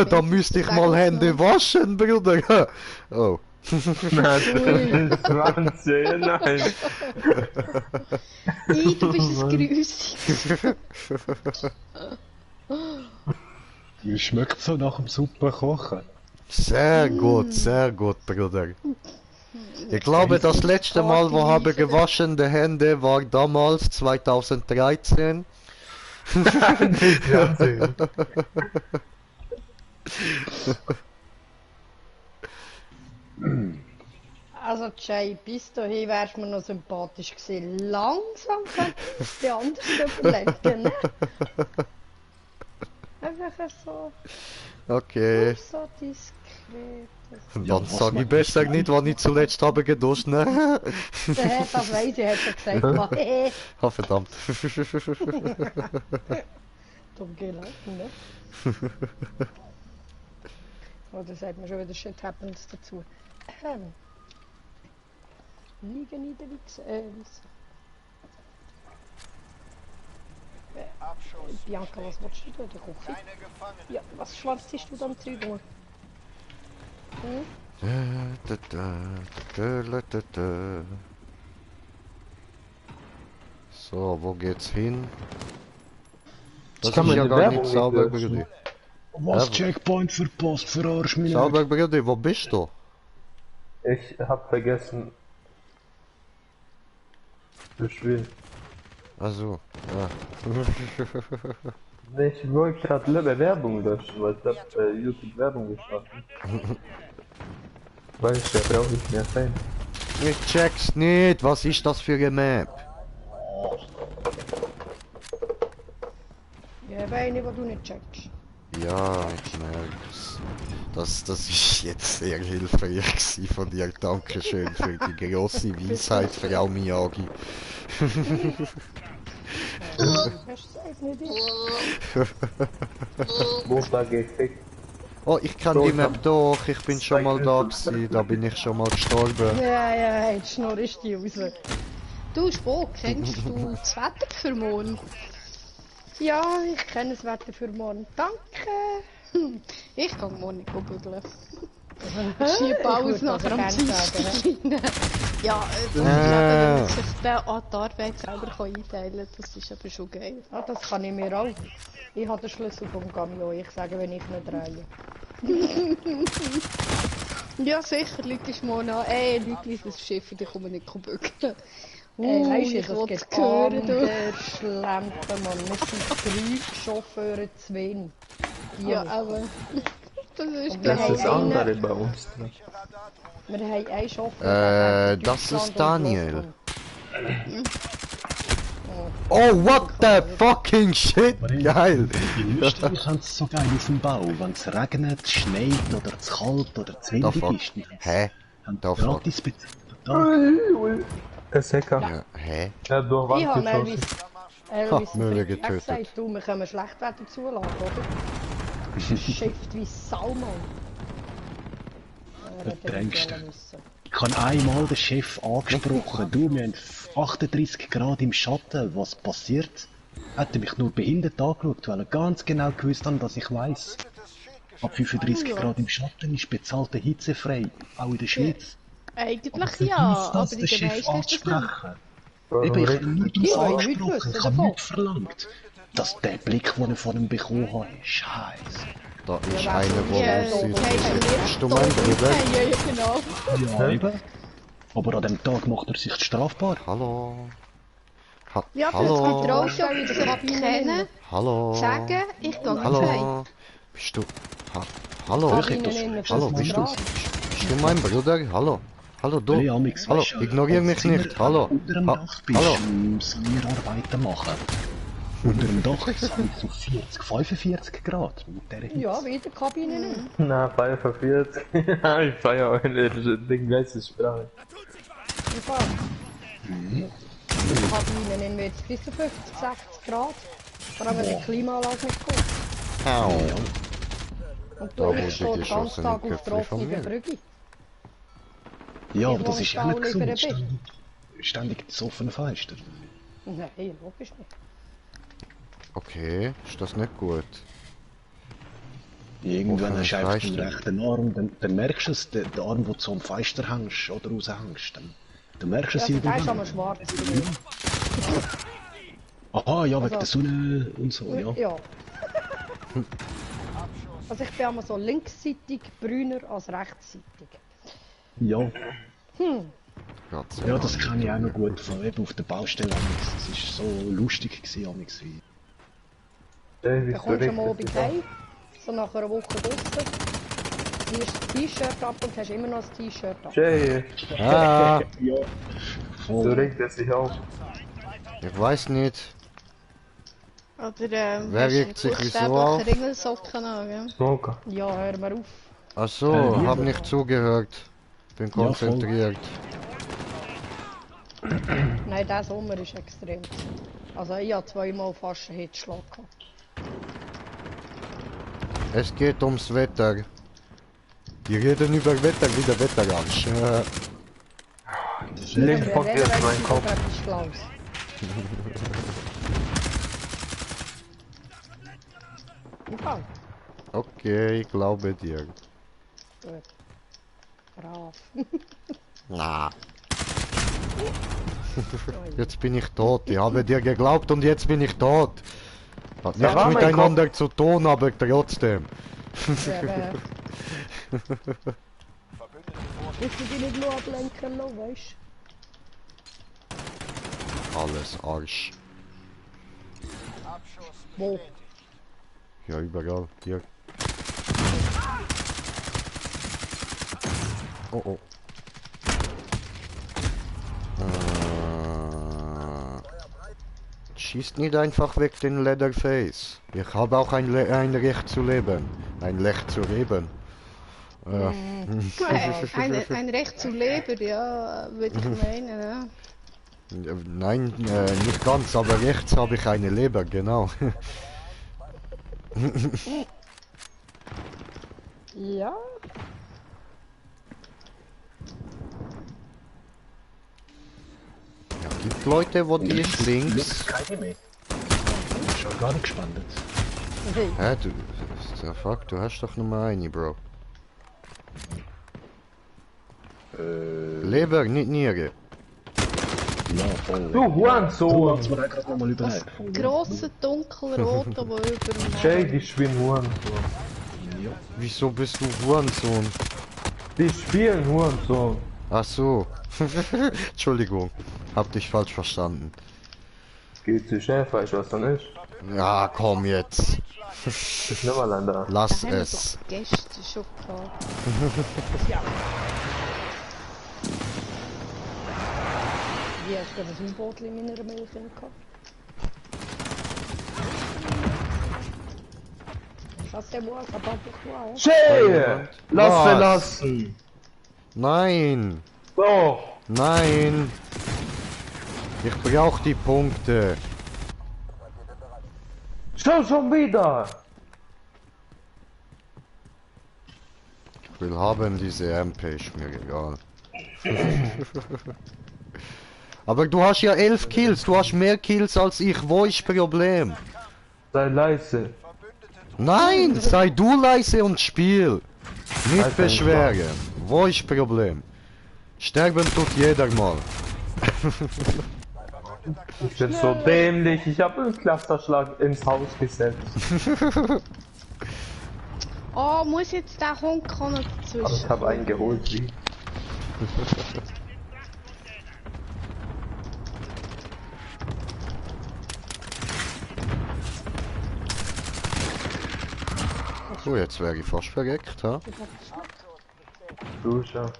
Da müsste ich mal Hände waschen, Bruder. Oh. Nein, 20, nein. Ey, du bist ein Grüßig. Wie schmeckt so nach dem super Kochen? Sehr gut, Bruder. Ich glaube, das letzte Mal, wo habe gewaschene Hände, war damals 2013. Also Jay, bis dahin wärst du mir noch sympathisch gewesen. Langsam könnte ich es dir anders überlegen, ne? Einfach so. Okay. So diskret. Und Ja, dann was sag ich man- besser nicht, wann ich zuletzt habe geduscht, ne? Das weiss ich, hat schon gesagt. Mann. Ah, verdammt. Dumm gelaufen, ne? Oder sagt man schon wieder Shit happens dazu. Liegen niederwichsen, Abschuss. Bianca, was willst du da? Die Küche? Keine Gefangenen. Ja, was schwanzst du da am Zeug um? So, wo geht's hin? Das kann ist man ja die gar Werbung nicht nicht Sauberbrüder. löschen. Was Ja, Checkpoint verpasst, verarsch mich nicht. Sauberbrüder, wo bist du? Ich hab vergessen. Du Schwül. Also, ja. Nee, ich wollte gerade Werbung löschen, weil ich hab YouTube Werbung gestartet. Weil ich ja brauche nicht mehr sein. Ich check's nicht, was ist das für eine Map? Ja, weiß nicht, was du nicht checkst. Ja, ich merk's. Das ist jetzt sehr hilfreich gewesen von dir. Dankeschön für die große Weisheit, Frau Miyagi. Hast du es nicht? Montag gefickt. Oh, ich kenne die Map doch. Ich bin schon mal da gewesen. Da bin ich schon mal gestorben. Ja, jetzt schnurrst du raus. Du, Spo, kennst du das Wetter für morgen? Ja, ich kenne das Wetter für morgen. Danke. Ich kann morgen nicht buddeln. Ich schiebe alles Gut, dass nachher ich am kann sagen, Dienstag rein. Ja, das ist eben, wenn man sich den an die Arbeit selber einteilen kann, das ist aber schon geil. Ah, das kann ich mir auch. Ich habe den Schlüssel vom Camion. Ich sage, wenn ich nicht drehe. Ja, sicher, Leute ist morgen an. Ey, Leute, das Schiff, die kommen nicht bügeln. Weißt du, ich das will geht es hören, du. anders schlempen, Mann. Wir sind 3 Chauffeure zu wenig. Ja, aber... Das ist Und Das haben ist einen- andere bei uns drin. Wir haben einen Chauffeur. der fährt Das Deutschland ist und Daniel. Russland. Oh, what the fucking shit! Geil! In Österreich haben sie so geil auf dem Bau. Wenn es regnet, schneit oder zu kalt oder zu Da windig fuck. ist, dann Hä? haben Da sie fuck. gratis bezahlt. Der Secker. Ja, hä? Ja, durch Ich Wand habe geschossen. Elvis Müller gesagt, getötet. du, wir können Schlechtwetter zulassen, oder? Schifft wie Sau, Mann. Er hätte Verdrängst nicht du. müssen. Ich habe einmal den Chef angesprochen. Du, wir haben 38 Grad im Schatten. Was passiert? Hat er mich nur behindert angeschaut, weil er ganz genau gewusst hat, dass ich weiss. Ab 35 Grad im Schatten ist bezahlter Hitze frei. Auch in der Schweiz. Eigentlich Aber ja, vergiss aber das, in den den Chef meisten ist das nicht. anzusprechen. Warum Eben, ich habe redest nur du? das Ja, ich angesprochen. wusste Ich habe davon. nichts verlangt. Dass der Blick, den ich von ihm bekommen habe, Scheiße. Da ist Ja, einer, Ja, der okay, aussieht. Bist du mein Bruder? Ja, genau. Ja, eben. Aber an dem Tag macht er sich strafbar. Hallo? Ja, aber das Hallo? kann auch schon wieder erkennen, Hallo? sagen, ich gehe nicht heim. Hallo? Bist du... Hallo? Kabinen innen Hallo, für bist du... Strafe. Bist du mein Bruder? Hallo? Hallo, du? Hey, Amix, Hallo, weisst du, ignoriere mich als Zimmer nicht. Hallo? Unter dem Ha- Dach bist, Hallo? Sanierarbeiten machen. Unter dem Dach ist es so 40, 45 Grad mit dieser Hitze. Ja, wieder Kabinen innen. Na, 45. Ich feier eure Ding-Geistessprache. Im Fall. Kabinen innen wird es bis zu 50, 60 Grad. Vor allem, wenn die Klimaanlage nicht kommt. Au. Und Da du, wurde ich stehe den ganzen geschossen, Tag ein auf der Köpfchen von offenen mir. Brücke. Ja, aber Ich das will ist ja nicht Stau lieber gesund. ein Ständig das offene Fenster. Nein, logisch nicht. Okay, ist das nicht gut? Irgendwann Offenes hast du einfach den Fenster. rechten Arm, dann merkst du es, der Arm, wo du so am Fenster hängst oder raushängst, dann merkst du es Also, der ist aber irgendwann. schwarz. Aha, ja, wegen Also- der Sonne und so, ja. Ja. Also ich bin immer so linksseitig grüner als rechtsseitig. Ja, Gott sei ja, Dank. das kenne ich auch noch gut von eben auf der Baustelle. Amix. Das ist so lustig gewesen, Amix, wie. Ey, wie Dann du kommst du am Abend redest. heim, so nach einer Woche draussen, ziehst das T-Shirt ab und hast immer noch das T-Shirt ab. Jay, Ah, Ja. du regst dich auf. ich weiß nicht. Oder Wer hast regt du sich wieso buchstäblich auf? Ringelsocken an, gell? Smoker. Ja, hör mal auf. Ach so, hab nicht zugehört. Bin Ja, voll. konzentriert. Nein, der Sommer ist extrem. Also ich habe zweimal fast einen Hitzschlag gehabt. Es geht ums Wetter. Die reden über Wetter wie der Wetterransch. Link packt jetzt meinen Kopf. fertig Klaus. Okay, Okay, ich glaube dir. gut. Brav. Na. Jetzt bin ich tot. Ich habe dir geglaubt und jetzt bin ich tot. Hat Da war nichts mein miteinander zu tun, aber trotzdem. Willst Verbündete vor du dich nicht nur ablenken lassen, weißt Alles Arsch. Abschuss. du? Wo? Ja, überall. Hier. Oh oh. Schießt nicht einfach weg den Leatherface. Ich habe auch ein Recht zu leben. Ein Recht zu leben. Ein Recht zu leben, ja, würde ich meinen, ja. Nein, nicht ganz, aber rechts habe ich eine Leber, genau. Ja? Ja, gibt Leute, wo die ist links. Keine mehr. Ich bin gar nicht gespannt. Hey, Hä, du... The fuck, du hast doch Nummer eine, Bro. Leber, nicht Niere. Ja, voll. Du Hurensohn! Das war gerade nochmal Das überlegt. grosse dunkelrote, das über dem Jay, die spielen Hurensohn. Wieso bist du Hurensohn? Die spielen Hurensohn. Ach so. Entschuldigung, hab dich falsch verstanden. Geht zu Chef, weißt du was dann ist? Ja, komm jetzt. Ich nimm mal an da. Lass Da haben wir es. doch gestern schon gehabt. wie hast du das U-Boot in meiner Milch gehabt? Ça c'est moi, ça parle pour toi, hein? Jay! Lass Was? verlassen! Nein, Doch! nein. Ich brauch die Punkte. Schon wieder! Ich will haben diese MP, ist mir egal. Aber du hast ja 11 Kills, du hast mehr Kills als ich, wo ist Problem? Sei leise. Nein, sei du leise und spiel. Nicht Alter, beschweren. Wo ist Problem? Sterben tut jeder mal. Ich bin so dämlich, ich habe einen Clusterschlag ins Haus gesetzt. Oh, muss jetzt der Hund kommen Aber dazwischen? ich habe einen geholt, wie? So, jetzt wäre ich fast verreckt, ha? Du schon.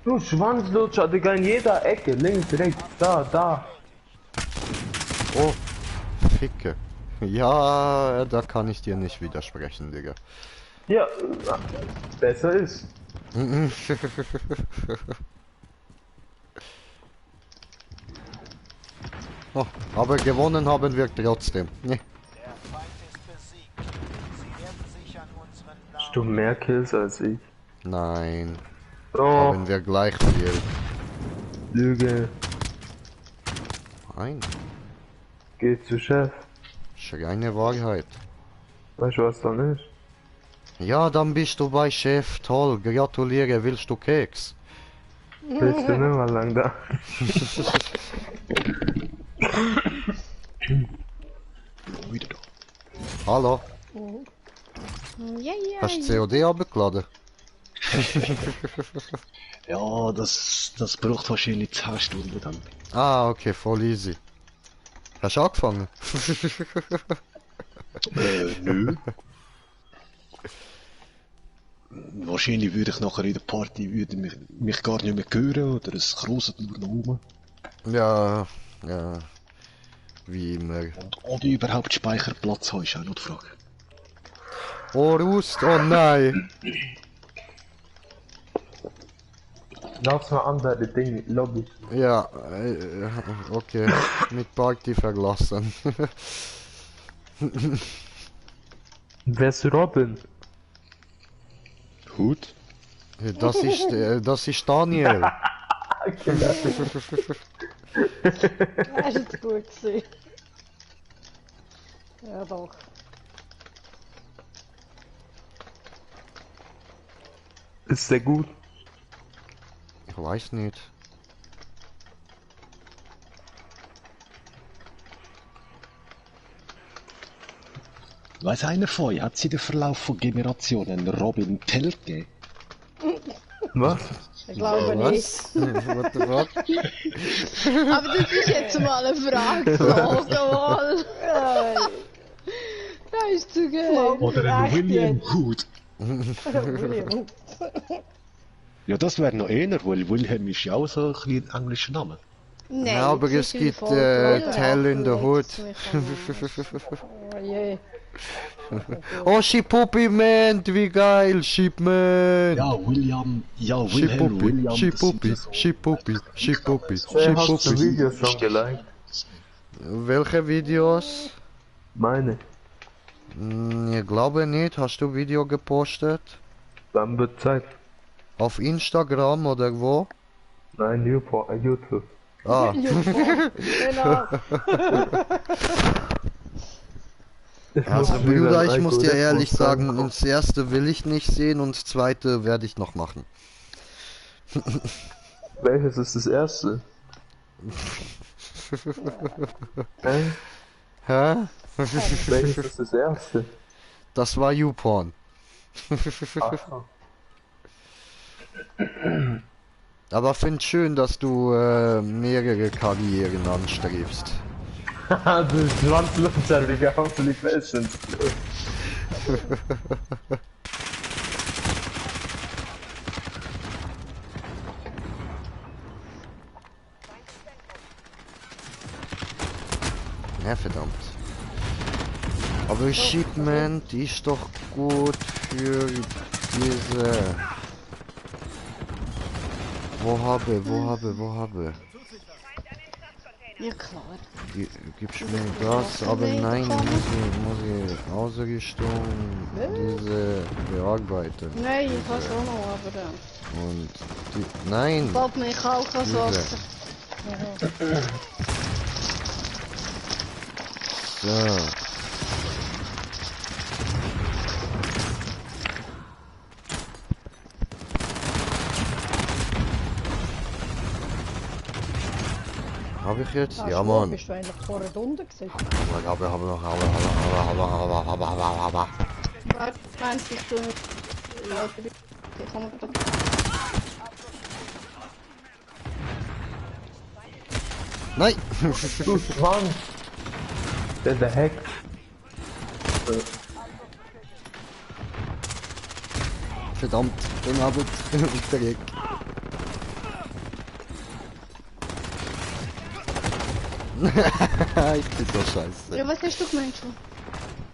Du Schwanzlutscher, Digga, in jeder Ecke, links, rechts, da. Oh, Ficke. Ja, da kann ich dir nicht widersprechen, Digga. Ja, besser ist. Oh, aber gewonnen haben wir trotzdem. Nee. Der Feind ist besiegt. Sie werden sich an unseren Hast du mehr Kills als ich? Nein, Doch, haben wir gleich viel. Lüge. Nein, Geht zu Chef. ist reine Wahrheit. Weißt du, was dann ist? Ja, dann bist du bei Chef. Toll, gratuliere. Willst du Keks? Willst du nicht mal lang da? Wieder da. Hallo, Ja, ja. hast du COD abgeladen? Ja, das braucht wahrscheinlich 10 Stunden dann. Ah, okay, voll easy. Hast du angefangen? Nö. Wahrscheinlich würde ich nachher in der Party mich gar nicht mehr hören oder es krauset nur noch rum. Ja, ja. Wie immer. Und ob du überhaupt Speicherplatz hast, ist auch noch die Frage. Oh, Rust, oh nein. Lass mal andere Dinge, Lobby. Ja, okay. Mit Party verlassen. Wer ist Robin? Gut. Das ist Daniel. Das war jetzt gut gewesen. Ja doch. Ist der gut? Ich weiß nicht. Weiß einer von euch, hat sie den Verlauf von Generationen Robin Tell gegeben? Was? Ich glaube nicht. What the fuck? Aber das ist jetzt mal eine Frage, so, jawohl. Ja, Das ist zu geil. Oder ein Echt William jetzt? Hood? William. Ja, das wäre noch einer, weil Wilhelm ist ja auch so ein bisschen ein englischer Name. Nein, Ja, aber jetzt es ist gibt voll blöd. Tell in the Hood. Oh je. Oh, Shippupi, man, wie geil, Shipman. Ja, William, ja, Wilhelm, Shippupi, William. Shippupi, das sind so- Shippupi, Shippupi, Wer hat die Shippupi. Videos schon geliked? Welche Videos? Meine. Ich glaube nicht. Hast du Video gepostet? Dann wird Zeit. Auf Instagram oder wo? Nein, YouTube. Ah, Genau. also Bruder, ich muss dir ehrlich sagen, das erste will ich nicht sehen und das zweite werde ich noch machen. Welches ist das erste? Hä? Welches ist das erste? Das war YouPorn. Ach so. Aber find schön, dass du mehrere Karrieren anstrebst. Du Schwanzlutscher, Digga, hoffentlich feststellen. Ja, verdammt. Aber Shipment ist doch gut für diese... Wo habe? Ja klar. Gibst mir das, aber nein, muss ich Ausrüstung, diese bearbeiten. Nein, ich kann es auch noch, aber... Und die, nein, Bob mir kalt das Wasser. so. Habe ich jetzt? Ja, Mann. Bist du eigentlich vorher unten gewesen? Aber. Warte, meinst du, ja, ich kann mir gerade... Nein! Du Schwanz! Der Heck. Verdammt, den Abend unterwegs. Ich bin so scheiße. Ja, was hast du gemeint schon?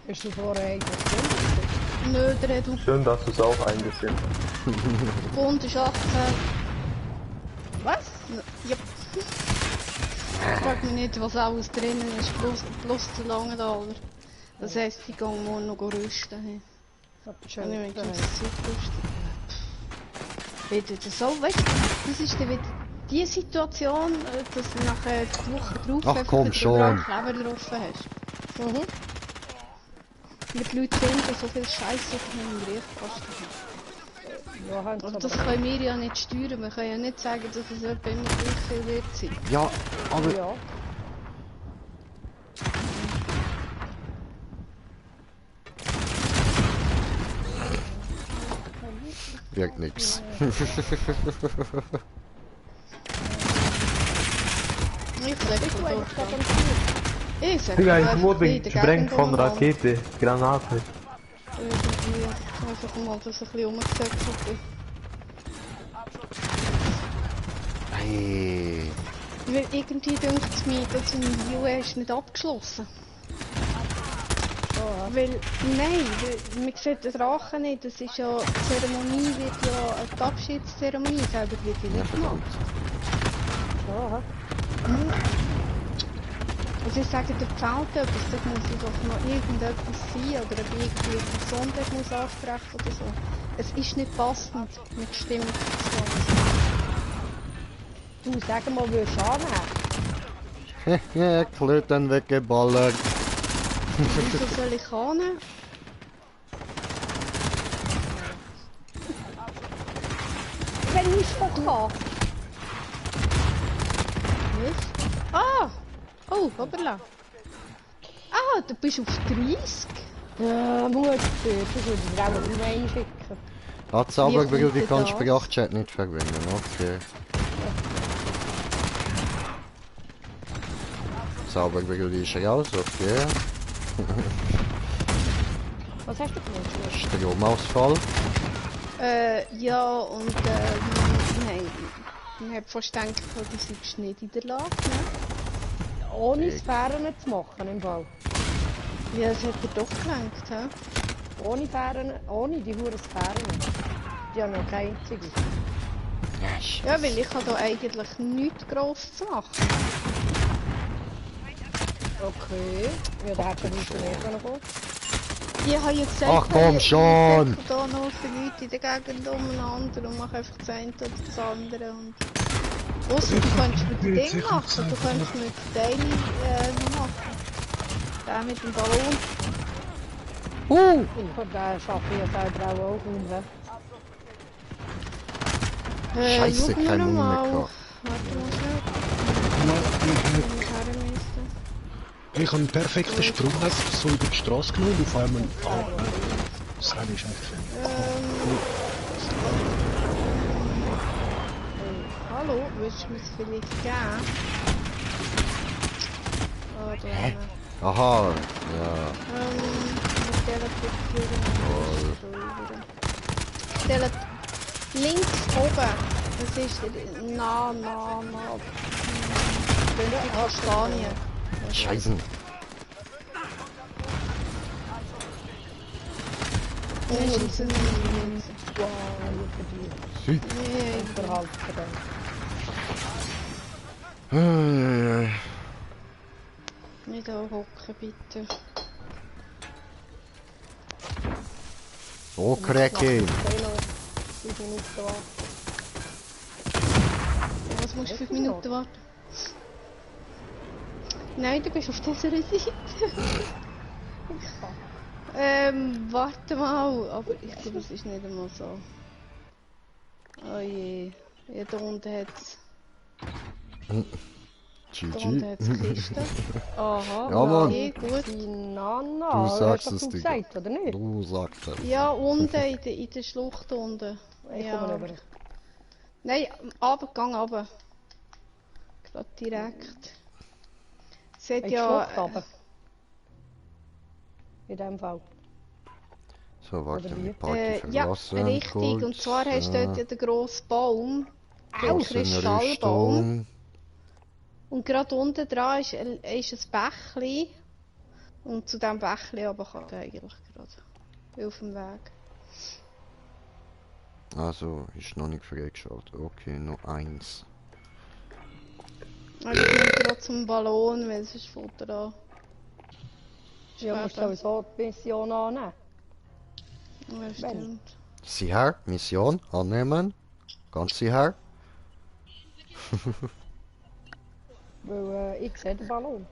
Bist du vorher eigentlich unten gewesen? Nö, der hat Schön, dass du es auch eingesehen hast. Bund ist 18. Was? Ja. Ich frag mich nicht, was alles drinnen ist, plus zu lange da, oder? Das heisst, ich gehe morgen noch rüsten. Hey. Das ist Kann schon ich mir daheim. das Zeug rüsten? Wieder das so, weißt du, das ist dann wieder die Situation, dass du nachher die Woche drauf Ach, komm wieder schon. Kleber drauf hast. Mhm. Mit Leuten finden, so viel Scheiße auf meinem Briefkasten haben. Ja, haben sie Und aber- das können wir ja nicht steuern. Wir können ja nicht sagen, dass es etwa immer gleich viel wird sein. Ja, aber Ja. wirkt nix. Ich sag Bist du von eigentlich dort gerade an. am Spiel? Ich sag Digga, einfach ich wurde in der gesprengt Gegend von umeinander. Rakete, Granate. Irgendwie. Einfach mal, dass ich ein bisschen rumgezöckelt bin. Hey. Weil irgendwie denkt es mir, dass ein UA ist nicht abgeschlossen. Weil, nein, weil, man sieht den Drachen nicht, das ist ja, die Zeremonie wird ja, die Abschiedszeremonie selber wird ja Ja, nicht gemacht. verdammt. Also ich sage, der fehlt etwas, da muss einfach noch irgendetwas sein, oder ob irgendwie eine Person dort muss ansprechen oder so. Es ist nicht passend mit der Stimmung des Ganzen. Du, sag mal, willst du annehmen? Ja, klar, dann weggeballert. Wieso soll ich annehmen? Wenn ich doch da. Was? Ah! Oh, hoppala. Ah, du bist auf 30? Ja, Mutter, das würde ich auch nicht mehr einschicken. Ah, Zauber, Wie kommt die kannst das? Sprachchat nicht verwenden, okay. Zauber, die ist raus, okay. Was hast du gemacht? Stromausfall. Ja, und nein, man hat fast gedacht, du seist nicht in der Lage, ne? Ohne Sphären zu machen im Bau. Ja, das hat er doch gelangt, hä? Ohne Sphären, ohne die hohen Sphären. Die haben noch keine einzige. Ja, weil ich habe da eigentlich nichts gross zu machen. Okay. Ja, da hat er nicht mehr kommen. Ich habe ja gesagt, Ach, komm ich schon! setze da noch viele Leute in der Gegend umeinander und mache einfach das eine oder das andere. Und ausser du kannst mit dem Ding machen, du kannst mit Daily noch machen. Der mit dem Ballon. Da schaffe ich ja selber auch unten. Scheiße, schau mir kein noch Mund mehr mal. gehabt. Warte mal schnell. Ich habe einen perfekten Sprung einfach so über die Straße genommen und auf einmal... Oh, das Rennen ist einfach... Hallo, willst du mir das vielleicht geben? Oh, da. Aha, ja. Wir teleportieren. Stellen links oben. Das ist na. Die Kastanien. Scheiße. Nee, Überhaupt verdammt. nicht da hocken, bitte. So, Cracky. 5 Minuten warten. Was musst du 5 Minuten warten? Nein, du bist auf dieser Seite. Warte mal. Aber ich glaube, es ist nicht einmal so. Oh je. Ja, da unten hat es. Da unten GG. hat es Kisten. Aha, Ja, Mann. okay, gut. Die Nana, Du sagst hast es, doch du Digga. gesagt, oder nicht? Du sagst es. Ja, unten in der Schlucht unten. Ich Ja. komme rüber. Nein, runter, gang runter. Gerade direkt. Es hat In die ja. Schlucht runter. In dem Fall. So, warte, Oder die wie? Party Ja, verlassen. richtig. kurz. Und zwar hast du dort ja den grossen Baum. Den Aus in Kristallbaum. Rüstung. Und gerade unten dran ist ein Bächli. Und zu diesem Bächli aber kann er eigentlich gerade. Auf dem Weg. Also, ist noch nicht freigeschaltet. Okay, noch eins. Also ich nehme gerade zum Ballon, weil es ist Futter da. Ja, musst du sowieso die Mission annehmen. Ja, stimmt. Sie her, Mission annehmen. Ganz sie her. Weil ich sehe den Ballon.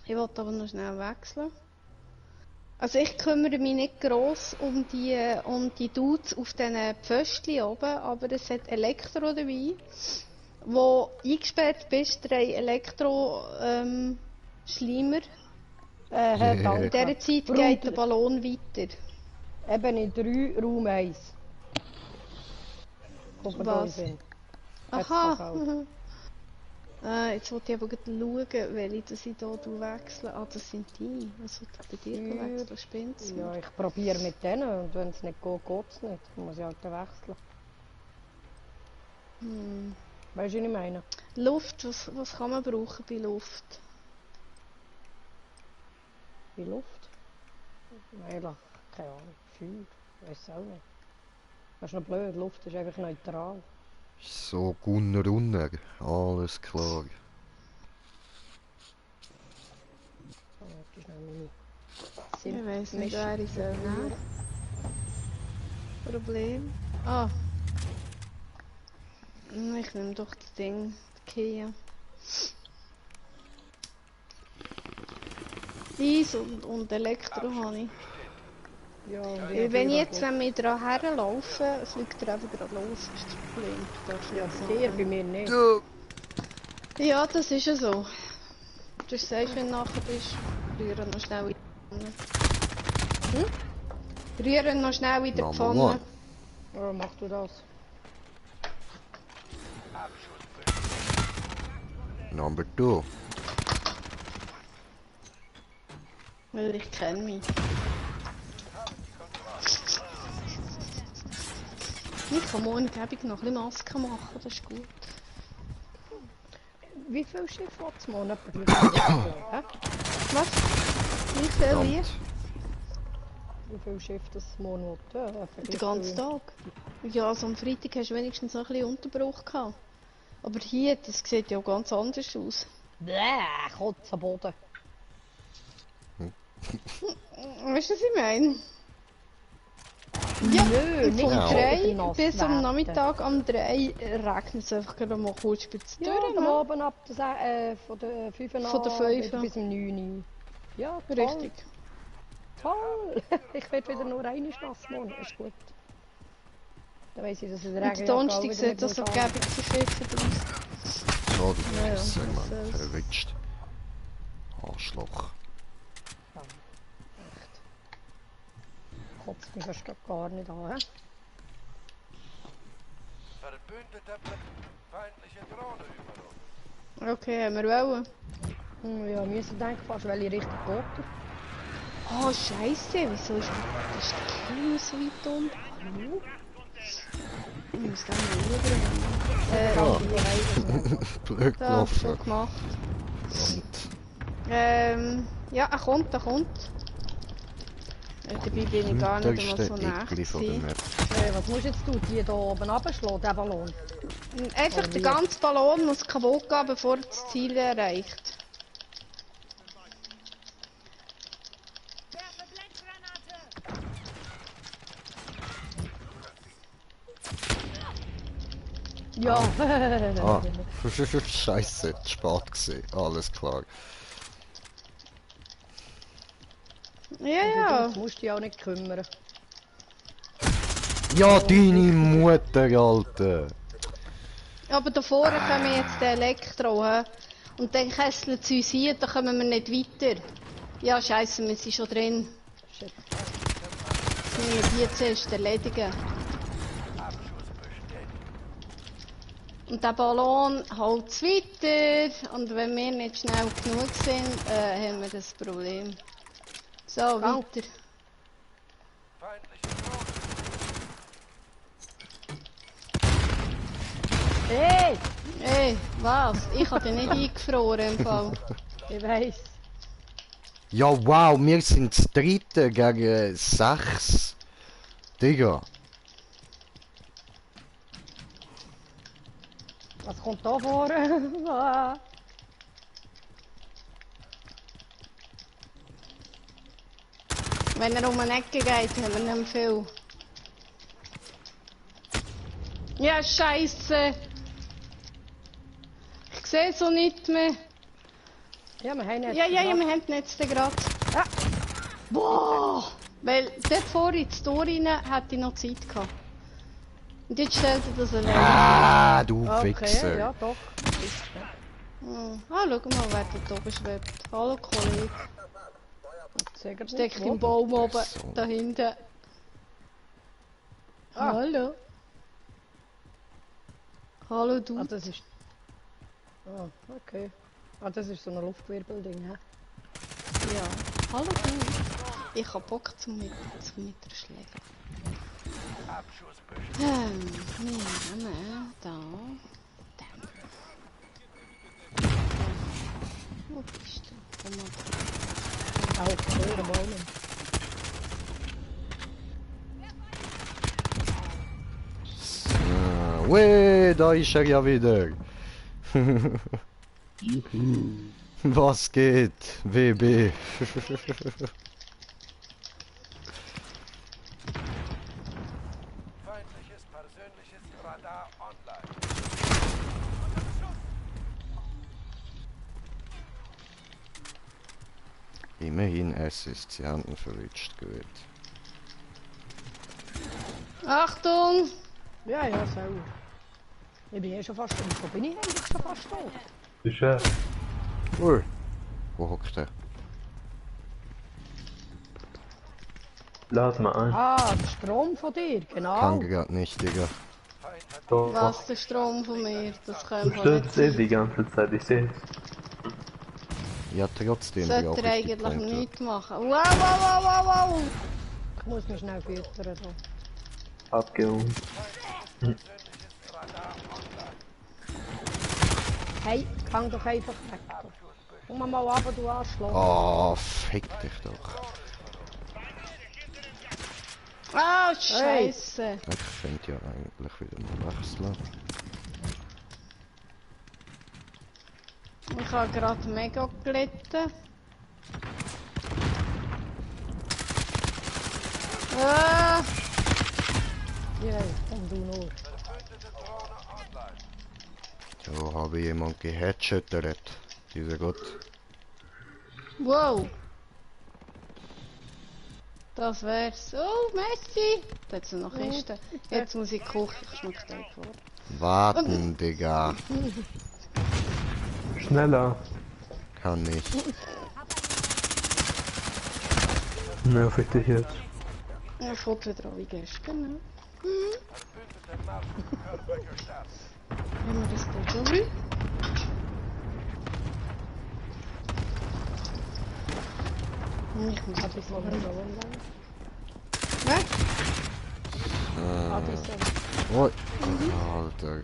Ich wollte aber noch schnell wechseln. Also ich kümmere mich nicht gross um die Dudes auf diesen Pföstchen oben, aber es hat Elektro dabei. Wo eingesperrt bist, 3 Elektro-Schleimer Danke. In dieser Zeit geht der Ballon weiter. Eben in 3 Raum 1. Kommt man da Was? hin. Aha. Jetzt wollte ich aber gerade schauen, welche das ich hier wechsle. Ah, das sind die. Was sollte ich bei dir wechseln? Spinnt's? Ja, ich probiere mit denen und wenn es nicht geht, geht es nicht. Dann muss ich halt wechseln. Weißt du, was ich meine? Luft, was kann man brauchen bei Luft? Bei Luft? Nein, keine Ahnung. Feuer. Weiß auch nicht. Das ist noch blöd, Luft ist einfach neutral. So, Gunnar Unner. Alles klar. Das ist noch meine. Ich weiss nicht, wer ich soll nehmen. Problem. Ah. Ich nehme doch das Ding. Kia. Eis und Elektro habe ich. Ja, und Weil wenn ich jetzt mit dran herlaufe, fliegt er einfach gerade los. Das ist das Problem. Ja, bei dir, bei mir nicht. Ja, das ist ja so. Du sagst, wenn du nachher bist, rühren noch schnell in die Pfanne. Rühren noch schnell in die Number Pfanne. one. Ja, mach du das. Number 2. Weil ich kenne mich. Ich kann morgen noch ein bisschen Maske machen, das ist gut. Wie viel Schiff hat es morgen? Was? Wie viel wie? Wie viel Schiff das morgen will? Den ganzen Tag. Ja, also am Freitag hast du wenigstens noch ein bisschen Unterbruch gehabt. Aber hier, das sieht ja ganz anders aus. Bäh, Kotz am Boden. Weißt du, was ich meine? Ja, Nö, vom nicht 3 nass bis am werden. Nachmittag am 3 regnet es einfach gerade mal kurz spitz Ja, durch. am Ne? Abend ab der, von der 5 Von der 5. bis zum 9. Ja, toll. Richtig. Toll! Ich werde wieder nur eine nass morgen, ist gut. Dann weiss ich, dass es Und regnet. der Donnerstag sieht das so gäbig zu schiffen aus. Schade, Ja, ja, sag mal, das ist- verwitscht. Arschloch. Kotzt mich fast gar nicht an, hä? Verbündeter feindliche Drohne über uns. Okay, haben wir wollen. Ja, wir müssen denken, fast welche Richtung geht er. Oh, Scheiße, wieso ist das Kiel so weit unten? Ich muss den mal rüber. Blöd Da, so gelaufen. gemacht. Und Ja, er kommt. Dabei bin ich gar nicht einmal so nah Eckli von der gewesen. Map. Was musst du jetzt tun? Die hier oben runterschlagen, den Ballon? Einfach der ganze Ballon muss kaputt gehen, bevor er das Ziel erreicht. Ja. Ah, scheiße, zu spät gesehen. Alles klar. Ja. Du musst dich auch nicht kümmern. Ja, deine Mutter, Alter. Aber da vorne kommen wir jetzt den Elektro, hä? Und dann kesselt es uns hier, da kommen wir nicht weiter. Ja, scheiße, wir sind schon drin. Shit. Jetzt müssen wir die zuerst erledigen. Und der Ballon hält es weiter. Und wenn wir nicht schnell genug sind, haben wir das Problem. So, weiter. Feindliche Drohne. Hey! Ey, was? Ich habe dich nicht eingefroren im Fall. Ich weiss. Ja, wow, wir sind das dritte gegen 6. Digga. Was kommt da vorne? Ah. Wenn er um eine Ecke geht, haben wir nicht mehr viel. Ja, scheiße! Ich sehe so nicht mehr. Ja, wir haben jetzt. Ja, wir haben jetzt gerade. Ah. Boah! Weil dort vorne ins Tor rein hätte ich noch Zeit gehabt. Und jetzt stellt er das allein. Ah, du Okay, Wichser. ja, doch. Ah, schau mal, wer da oben schwebt. Hallo, Kollege. Steckt im Baum oben, So. da hinten. Ah. Hallo. Hallo du. Ah, das ist... Ah, okay. Ah, das ist so ein Luftwirbelding, hä? Ja. Hallo du. Ich hab Bock zum Mitterschlägen. Wir nehmen da. Wo bist du? Komm mal. Auch höhere Bäume. Weh, da ist er ja wieder. Juhu. Was geht? WB. Feindliches persönliches Radar online. Immerhin Assist, sie haben ihn verwitscht, gut. Achtung! Ja, ja, sauer. Ich bin schon fast... Wo bin ich eigentlich schon fast tot? Ist er? Wo hockt er? Lad mal ein. Ah, der Strom von dir, genau. Kann grad nicht, Digga. Doch. Was, der Strom von mir? Das Du kann man stirbst eh nicht. die ganze Zeit, ich seh's. Ja, trotzdem Sollte brauche er ich die eigentlich Pointe. nichts machen. Wow, wow, wow, wow, wow! Ich muss mich schnell füttern. Da. Abgehoben. Hey, fang doch einfach weg. Komm mal ab, du Arschloch. Oh, fick dich doch. Ah, Scheiße! Ich könnte ja eigentlich wieder mal wechseln. Ich habe gerade mega gelitten. Ah! Ja, komm du nur. So habe ich jemand geheadshottert. Dieser Gott. Wow! Das wär's. Oh, Messi! Da hat's noch Kisten. Jetzt muss ich kochen, ich schmecke den vor. Warten, Digga. Schneller. Kann nicht. Nerv ich dich jetzt. Ja, fährt wieder an wie gestern, ne? Wenn wir das da schon will. Ich muss Hab ich von mir so online. weg. Ah, die ist so. Oh, Alter.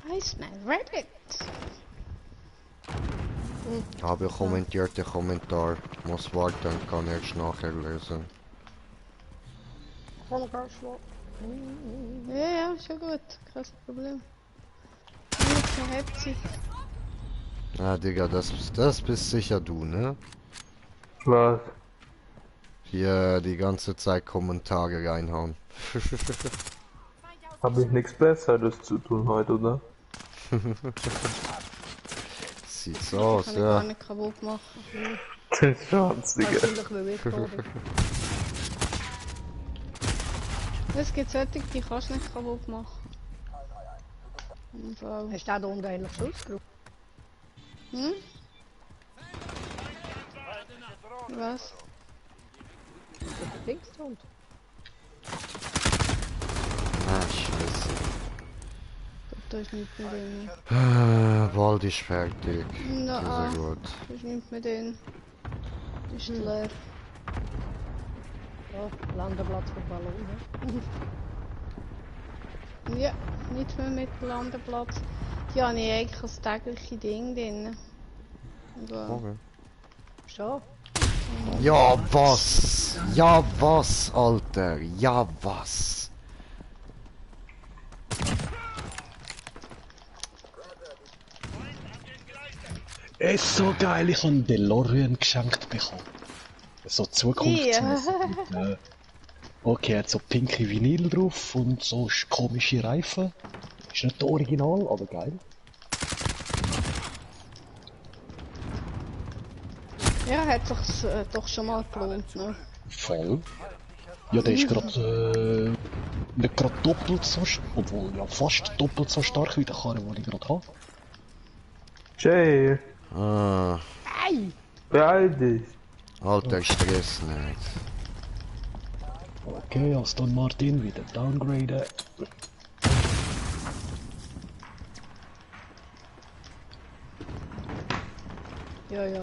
I smell Reddit. Habe kommentiert den Kommentar. Muss warten, kann erst nachher lesen. Komm, Arschloch. Ja, ja, schon gut. Kein Problem. Nicht so heftig. Ah, Digga, das bist sicher du, ne? Was? Hier die ganze Zeit Kommentare reinhauen. Hab ich nichts Besseres zu tun heute, oder? Sieht so aus, Kann ich gar ja. nicht kaputt machen. Das ist Schatz, Digga. Wahrscheinlich, weil ich da bin. Es gibt solche, die kannst du nicht kaputt machen. Im Fall. Hast du den da unten eigentlich schon ausgerufen? Hm? Was? Der links da unten. Ah, scheiße. Da ist nichts mehr drin. Wald ist fertig. Na, Sehr gut. da ist nichts mehr drin. Das ist leer. Ja, Landeplatz für Ballon. Ne? Ja, nichts mehr mit Landeplatz. Die habe ich eigentlich als tägliche Ding drin. Aber Okay. Schon? Ja, was? Ja, was, Alter? Ja, was? Ist so geil, ich habe einen DeLorean geschenkt bekommen. So zukunftsmäßig. Ja. Okay, hat so pinke Vinyl drauf und so komische Reifen. Ist nicht der Original, aber geil. ja, hat sich doch schon mal gelohnt, ne? Voll. Ja, der ist gerade Nicht gerade doppelt so obwohl ja fast doppelt so stark wie der Karre, den ich gerade habe. Jay, Ah, Ei! beeil dich. alter Stress nicht. Okay, Aston Martin wieder downgraden. Ja, ja.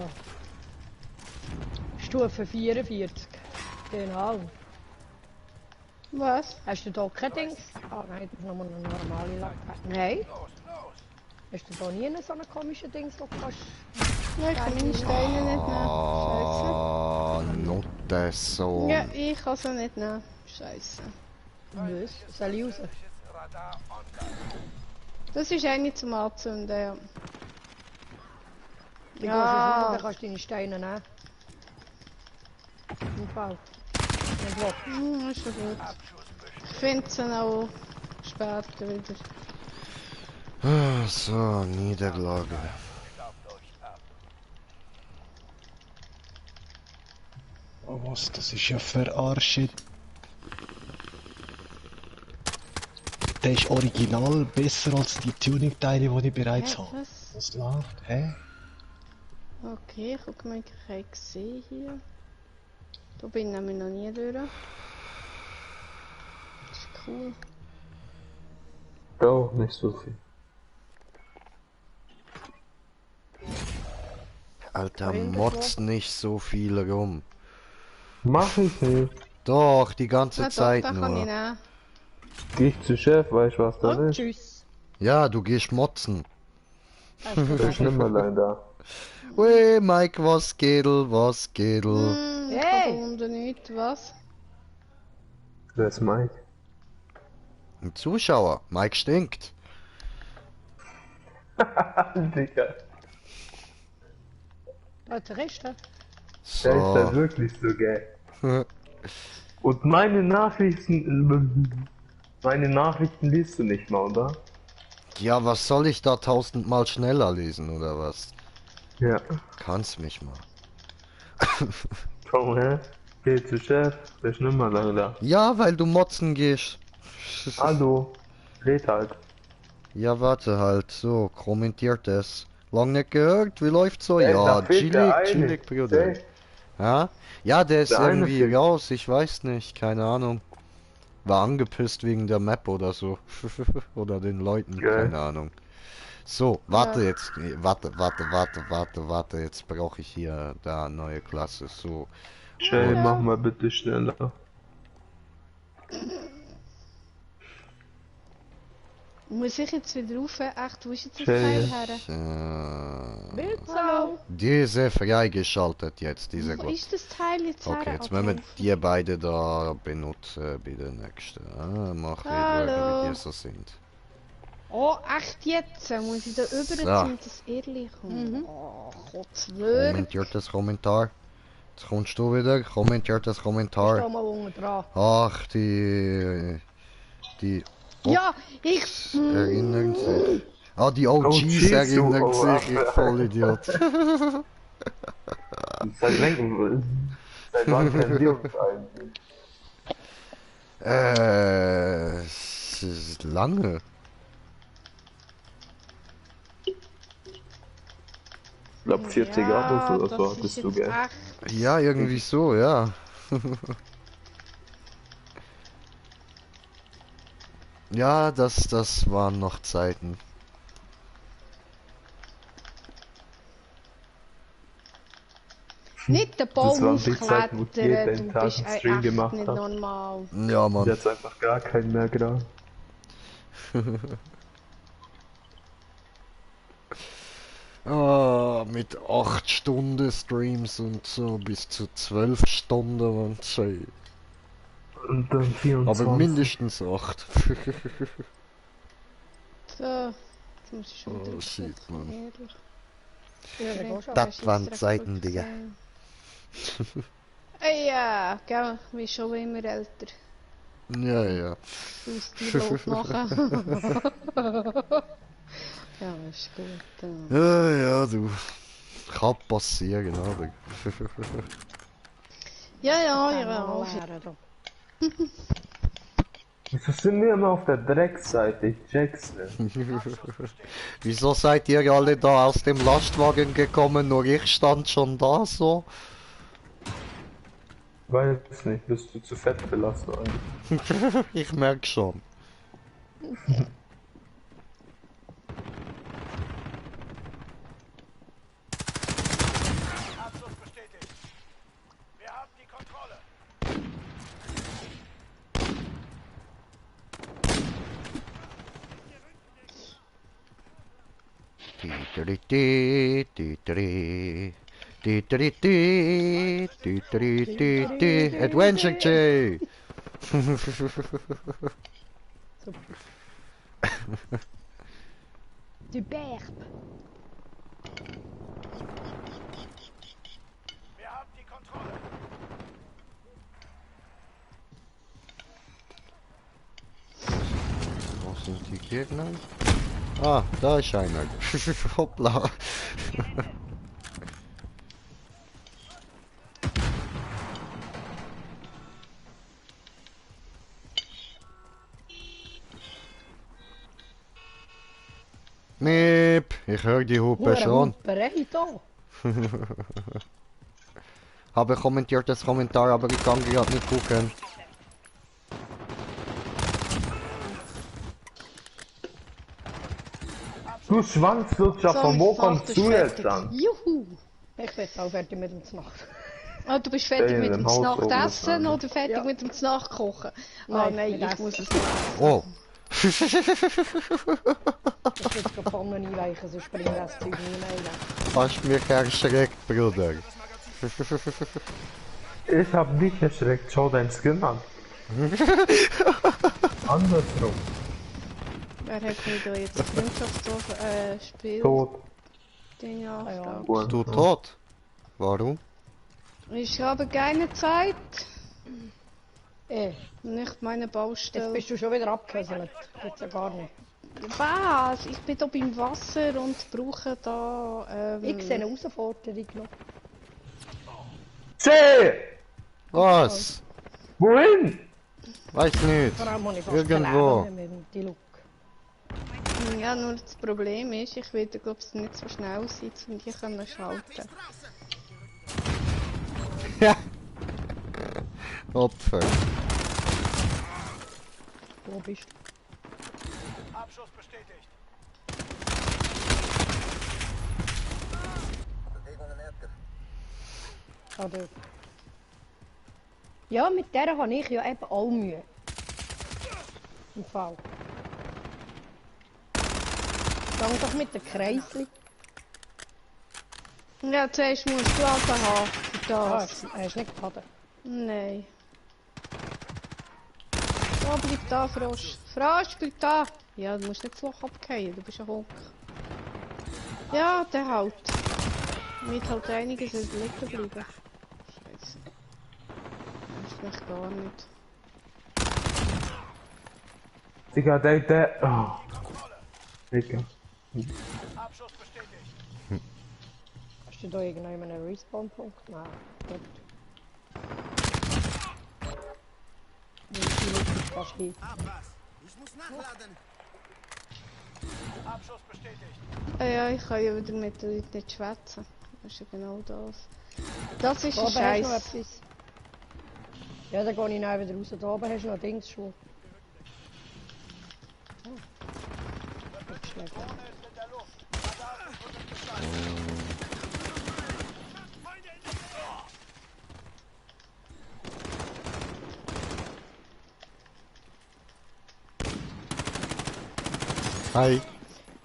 Stufe 44. Genau. Was? Hast du da kein Dings? Ah nein, das ist nochmal eine normale Lack. Nein? Hast du da nie so einen komischen Dings, wo du kannst... Ja, ich kann meine Steine nicht nehmen. Ah, not so. Scheiße. Ja, ich kann sie nicht nehmen. Scheiße. Was? Soll ich raus? Das ist eine zum Anzünden, ja. Ja. Ja. Dann kannst du deine Steine nehmen. Im Fall. Nicht wahr? Ist schon gut. Ich finde sie auch später wieder. Ah, so, Niederlage. Oh, was, das ist ja verarscht. Der ist original besser als die Tuning-Teile, die ich bereits habe. Was? Was läuft? Hä? Okay, ich gucke mal, ich habe gesehen hier. Da bin ich nämlich noch nie durch. Das ist cool. Doch, nicht so viel. Alter, motz nicht so viel rum. Mach ich nicht. Doch, die ganze Ah, doch, Zeit da kann ich nur. nehmen. Geh ich zu Chef, weißt du was das Und ist? tschüss. Ja, du gehst motzen. Also, Da ist nicht mehr leider. Wey, Mike, was geht, was geht? Ich Hey! habe unten nichts, was? Wer ist Mike? Ein Zuschauer, Mike stinkt. Digga. Leute, Rest, Der ist halt So. wirklich so geil. Und meine Nachrichten liest du nicht mal, oder? Ja, was soll ich da 1000-mal schneller lesen, oder was? Ja. Kannst mich mal. Komm her. Geh zu Chef, der ist nicht mehr leider. Ja, weil du motzen gehst. Hallo. Red halt. Ja, warte halt. So, kommentiert es. Lang nicht gehört? Wie läuft's so? Ey, Ja, da fehlt der eine. chillig, Bruder. Ey, Ja? Ja, der ist Der eine irgendwie fehlt. raus, ich weiß nicht, keine Ahnung. War angepisst wegen der Map oder so. Oder den Leuten, Geil. keine Ahnung. So, warte jetzt. Nee, warte. Jetzt brauche ich hier da neue Klasse. So. Jay, Ja. mach mal bitte schneller. Muss ich jetzt wieder rauf? Echt, wo ist jetzt das Jay. Teil her? Bildsau. Diese freigeschaltet jetzt, diese Wo Gott. ist das Teil jetzt her? Okay, jetzt müssen wir die beide da benutzen bei der nächsten. Ah, mach ich Hallo. schauen, wie die so sind. Oh, echt jetzt? Muss ich da überziehen, dass Irrli kommt? Mhm. Oh, Gott, wirklich. Kommentiert das Kommentar. Jetzt kommst du wieder, kommentiert das Steh Kommentar. mal unten dran. Ach, die Ja, ich... erinnern sich. Ah, die OGs, OGs erinnern oh, sich, ich Vollidiot. Seit wann kennen wir uns eigentlich? Es ist lange. Ich glaube 40 Jahre oder so, das hattest ist du, jetzt gell? echt... Ja, irgendwie so, ja. Ja, das waren noch Zeiten. Nicht den Das Baum waren die Zeiten, wo jeder aufklettern, einen du Tag bist einen echt Stream gemacht nicht hat. normal. Ja, Mann. Jetzt einfach gar keinen mehr gerade. Ah, mit 8 Stunden Streams und so bis zu 12 Stunden und so. Und dann 24. Aber mindestens 8. So, jetzt muss ich schon Oh, wieder shit, aufsetzen, Mann. ehrlich. Ja, der geht schon. Das waren Zeiten, Digga. Ja, gell, ich bin schon immer älter. Ja, ja. Du musst die Laut machen. Ja, ist gut. Ja, ja, du. Kann passieren, aber. Ja, ja, Kann ja. man mal lernen, da. Wieso sind wir immer auf der Dreckseite? Ich check's nicht. Wieso seid ihr alle da aus dem Lastwagen gekommen? Nur ich stand schon da so. Weiß nicht, bist du zu fett für Lastwagen? Ich merk schon. Abschluss bestätigt. Wir haben die Kontrolle. Adventure J! Superb. Wir haben die Kontrolle. Wo sind die Gegner? Ah, da ist einer. Hoppla. Miep, ich höre die Hupe schon. Huperei da. Habe kommentiert das Kommentar, aber ich kann gerade nicht gucken. Du Schwanzlutscher, von wo kommst du jetzt an? Juhu. Ich bin auch fertig mit dem Znacht. Ah, du bist fertig Stell mit dem dem Haus oben Znachtessen an. oder fertig Ja. mit dem Znachkochen? Ah Nein, nein, mit ich Essen. muss es nicht. Oh. Ich will jetzt die Pfanne einweichen, sonst bringt das Zeug nie mehr rein. Hast mich erschreckt, Bruder. Ich hab dich erschreckt, schau dein Skin an. Andersrum. Wer hat mir da jetzt ein Freundschaftsspiel? Tot. Den ja, Ah ja. Frau. Bist du tot? Warum? Ich habe keine Zeit. Jetzt Nicht meine Baustelle. bist du schon wieder abgehäselt. Geht's ja gar nicht. Was? Ich bin da beim Wasser und brauche da. Ich sehe eine Herausforderung noch. Seh! Was? Wohin? Weiß nicht. Vor allem habe ich fast Irgendwo. kein Leben mehr mit dem Look. Ja, nur das Problem ist, ich will glaube ich nicht so schnell sein, um die können schalten. Ja. Opfer. Wo bist du? Abschuss bestätigt. Ah, dort. Ja, mit der habe ich ja eben auch Mühe. Im Fall. Gang doch mit den Kreisli. Ja, zuerst musst du also haben für Ah, das. hast du nicht geladen? Nein. Oh, bleib da, Frosch. Frosch, bleib da. Ja, du musst nicht das Loch abgehen, du bist ein Hulk. Ja, der halt. Mit halt einiges liegen bleiben. Scheiße. Das ist mich gar nicht. Digga, der. Oh. Digga. Abschuss bestätigt. Hast du da irgendeinen Respawn-Punkt? Nein, gut. Wie viel ist das hin? Abschuss bestätigt. Ja, ich kann ja wieder mit den Leuten nicht schwätzen. Das ist ja genau das. Das ist Da ein oben hast du noch Scheiß. etwas. Ja, dann gehe ich nachher wieder raus. Da oben hast du noch Dings schon. Oh. Das ist schlecht. Zone ist in der Luft. Radar ist unter Bestand. Hi.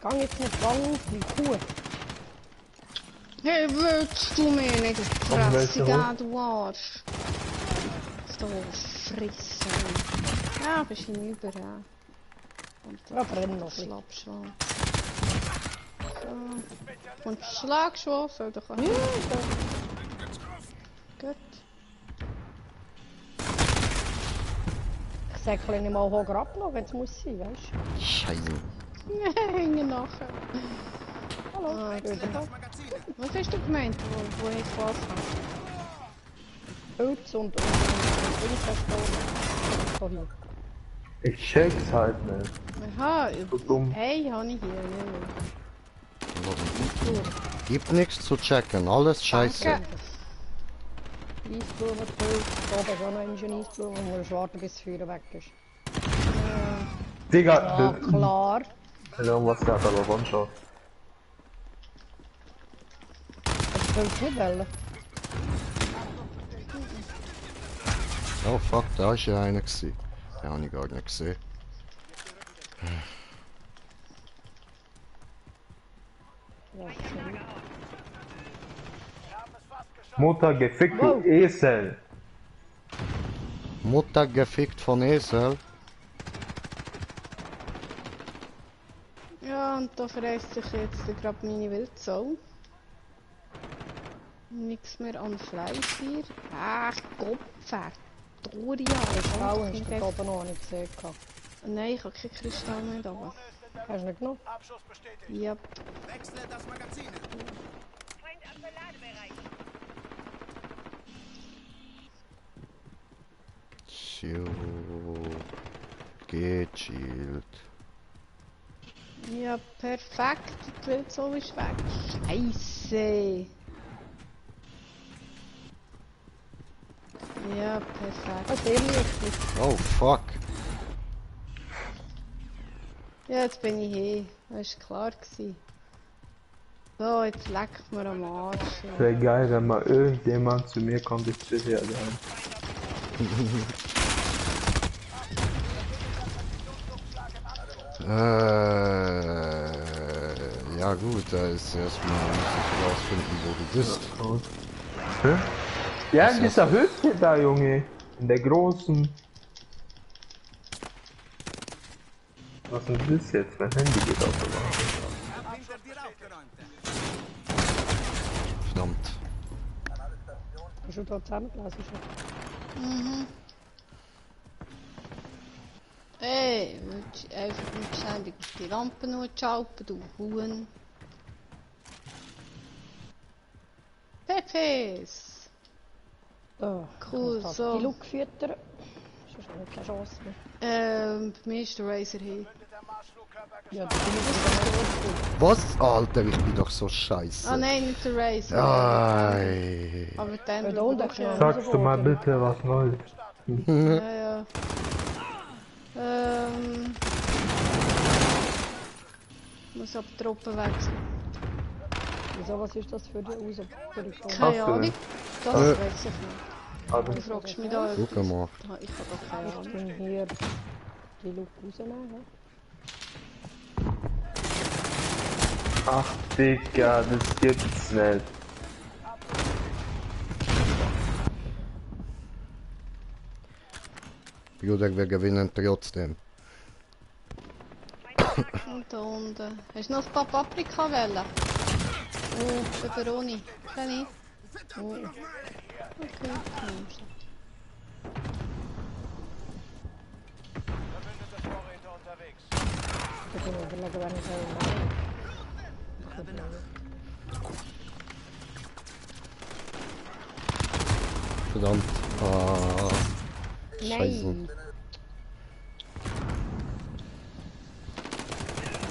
Gang jetzt nicht ganz wie Kuh. Hey, willst du mir nicht auf die Komm, Fresse welche gehen, du Arsch? So frissen. Ja, bist du hinüber, ja. Und Ja, brenn noch ein bisschen. Schlappschwan. So. Und Schlagschwafel, da kann ich. Gut. Ich säckle nicht mal hoch ab noch, wenn es muss sein, weißt du? Scheiße. Hängen nachher. Hallo, Ah, gut. Was hast du gemeint, wo ich was habe? Pilz und Dings hast du da hier. Ich check's halt nicht. Aha, So dumm. hey, habe ich hier. Ja. Gibt nichts zu checken, alles scheiße. Danke. Eisblumen gefüllt. Da oben ist auch noch einmal ein Eisblumen. Man muss warten, bis das Feuer weg ist. Digga, Ja, klar. was der hat aber One-Shot. Das willst du nicht wollen. Oh fuck, da ist ja einer gewesen. Den habe ich gar nicht gesehen. Ja, sorry. Mutter gefickt, du Wow. Esel. Mutter gefickt von Esel. Ja, und da verreist sich jetzt gerade meine Wildsau. Nichts mehr an Fleisch hier. Ach, Kopfhörer. Doria, Frauen ist da oben noch nicht gesehen. Nein, ich habe keinen Kristall mehr da oben. Hast du nicht genommen? Abschuss bestätigt. Ja, Wechsle das Magazin. So. Gechillt. ja, perfekt. Die Wildsau ist weg. Scheisse. Ja, perfekt. Das ist sehr wichtig. Oh fuck. Ja, jetzt bin ich hier. Das war klar gewesen. So, jetzt leckt mir am Arsch. Wäre geil, wenn mal irgendjemand zu mir kommt, ich chill hier allein. Ja gut, da ist erstmal muss ich rausfinden, wo du bist. Hä? Ja, in dieser Hütte da, Junge. In der großen. Was ist das jetzt? Mein Handy geht auf der Bahn. Verdammt. Hast du da zusammengelesen schon? Mhm. Ey, willst du einfach nicht ständig auf die Lampe nur schalten, du Huhn. Pepes! Oh, Cool, ich muss so. Die Look füttern. Sonst habe ich keine Chance mehr. Bei mir ist der Razer hier. Ja, die bin ich Was? Alter, ich bin doch so scheiße. Ah nein, nicht der Razer. Ei. Aber dann Ja, da unten brauche Sagst du mal bitte was Neues? ich... Ja, ja. Muss ab Truppen wechseln. Wieso, was ist das für die Außenpolitik? Keine Hast du Ahnung. denn? Das Äh. weiß ich nicht. Also, Du fragst mich da Guck etwas. mal. Ich habe doch keine Ich Ahnung. bin hier die Look rausnehmen. ach Digga, das gibt's nicht. Bruder, wir gewinnen trotzdem. Und da unten. Hast du noch ein paar Paprika wollen? Oh, Peperoni. Kann ich? Oh. Okay, nimmst du. Verbündete Vorräte unterwegs. Ich bin überlegen, wenn ich soll. Verdammt. Ah. Scheiße. Nein!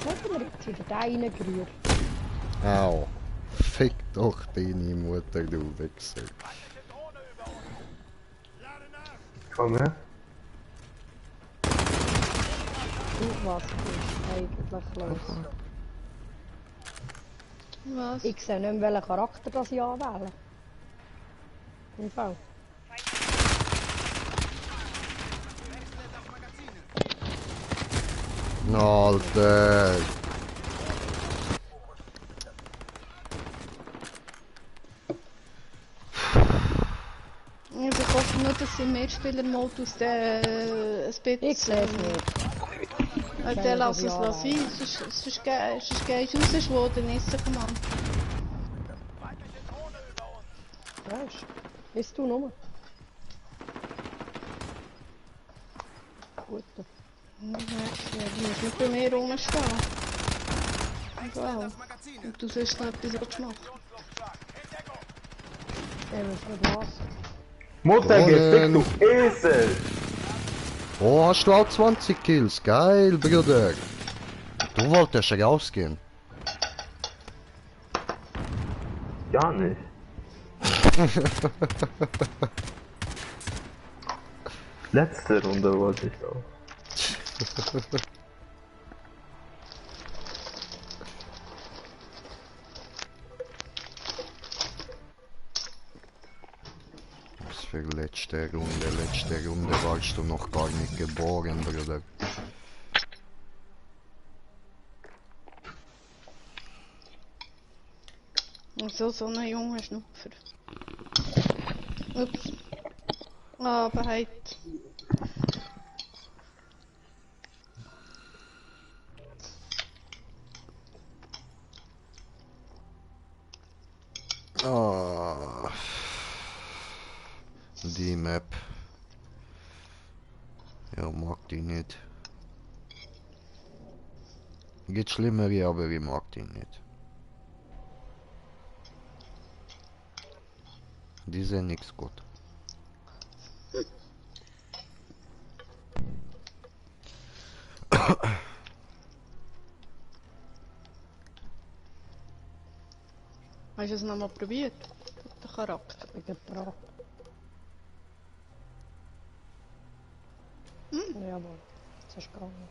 Was hat er jetzt wieder da reingerührt? Au. Fick doch deine Mutter, du Wichser. Komm her. Was ist eigentlich los? Was? Ich sehe nicht mehr, welchen Charakter das ich anwähle. Im Fall. Alter. Also ich hoffe nur, dass im Mehrspieler-Modus ein bisschen... Ich sehe es nicht. Dann lass es sein, sonst gehst du raus, wo dann ist es Mann. Weißt du? Bist du nur? Gut. Ja, du musst nicht bei mir rumstehen. Wow. Und du sollst noch etwas machen. Er ist nicht was. Mutter Gewonnen. gefickt, du Esel! Oh, hast du auch 20 Kills? Geil, Bruder. Du wolltest rausgehen. Gar nicht. Letzte Runde wollte ich auch. Was für letzte Runde warst du noch gar nicht geboren, Bruder. So ein junger Schnupfer. Ups. Aber halt. Ah. Die Map. Ja, mag die nicht. Geht schlimmere, aber ich mag die nicht. Die sind nix gut. Hast du es nochmal probiert? Der Charakter. Ich bin gebracht. Jawohl. Das ist gegangen.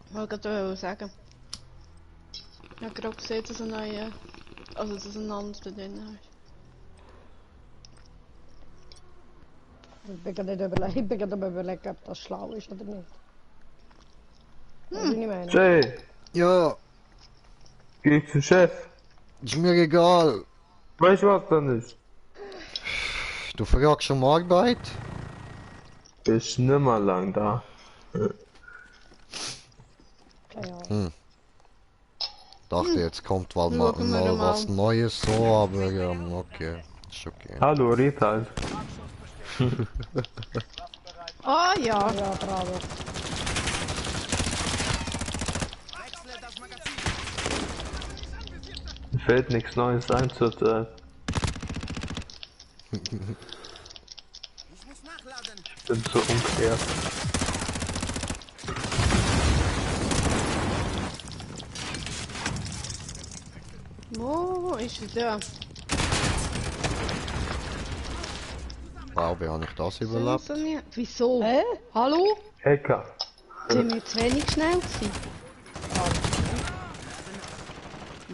Ich wollte gerade sagen. Ich habe gerade gesehen, dass ein neuer. Also, dass ein anderer drin ist. Ich bin gerade am überlegen, ob das schlau ist oder nicht. Weißt du, was ich meine? Jay, Ja, geh zum Chef. ist mir egal. Weißt du was dann ist? Du fragst um Arbeit? Ist nimmer lang da. Keine Ahnung. Dachte, jetzt kommt mal Schauen wir mal. was Neues so, aber okay. Ist okay. Hallo, red halt. Ah ja! Ja, bravo. Wechsle das Magazin. Mir fällt nichts Neues ein zurzeit. Ich muss nachladen. Ich bin so umgekehrt. Wo ist er? Wow, wie habe ich das überlebt? Funktioniert. Wieso? Hä? Hallo? Hacker. Sind wir zu wenig schnell gewesen?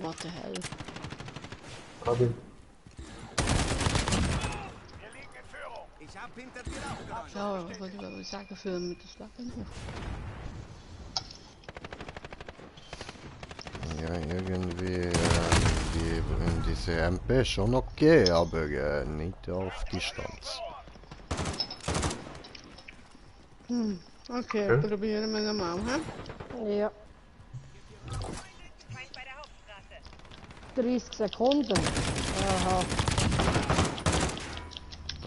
What the hell? Robin. Ich hab hinter dir aufgeräumt. Ja, was wollte ich aber sagen, für mit das Lappen hoch. Ja, irgendwie, diese MP ist schon okay, aber nicht auf Distanz. Okay, probieren wir nochmal, hä? Ja. 30 Sekunden. Aha.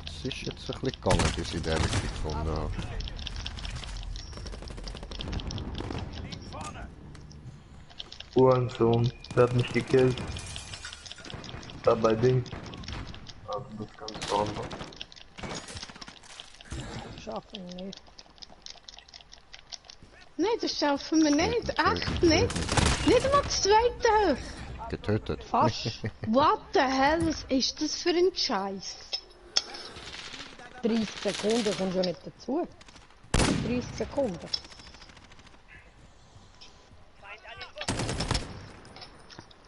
Das ist jetzt ein bisschen gegangen, bis ich den richtig gefunden habe. Uhrensohn. Der hat mich gekillt. Da bei Ding. Also das ist ganz anders. Schaffen wir nicht. Nein, das schaffen wir nicht. Echt nicht. Nicht mal das zweite. Getötet. Fast. What the hell, was ist das für ein Scheiß? 30 Sekunden kommst du ja nicht dazu. 30 Sekunden.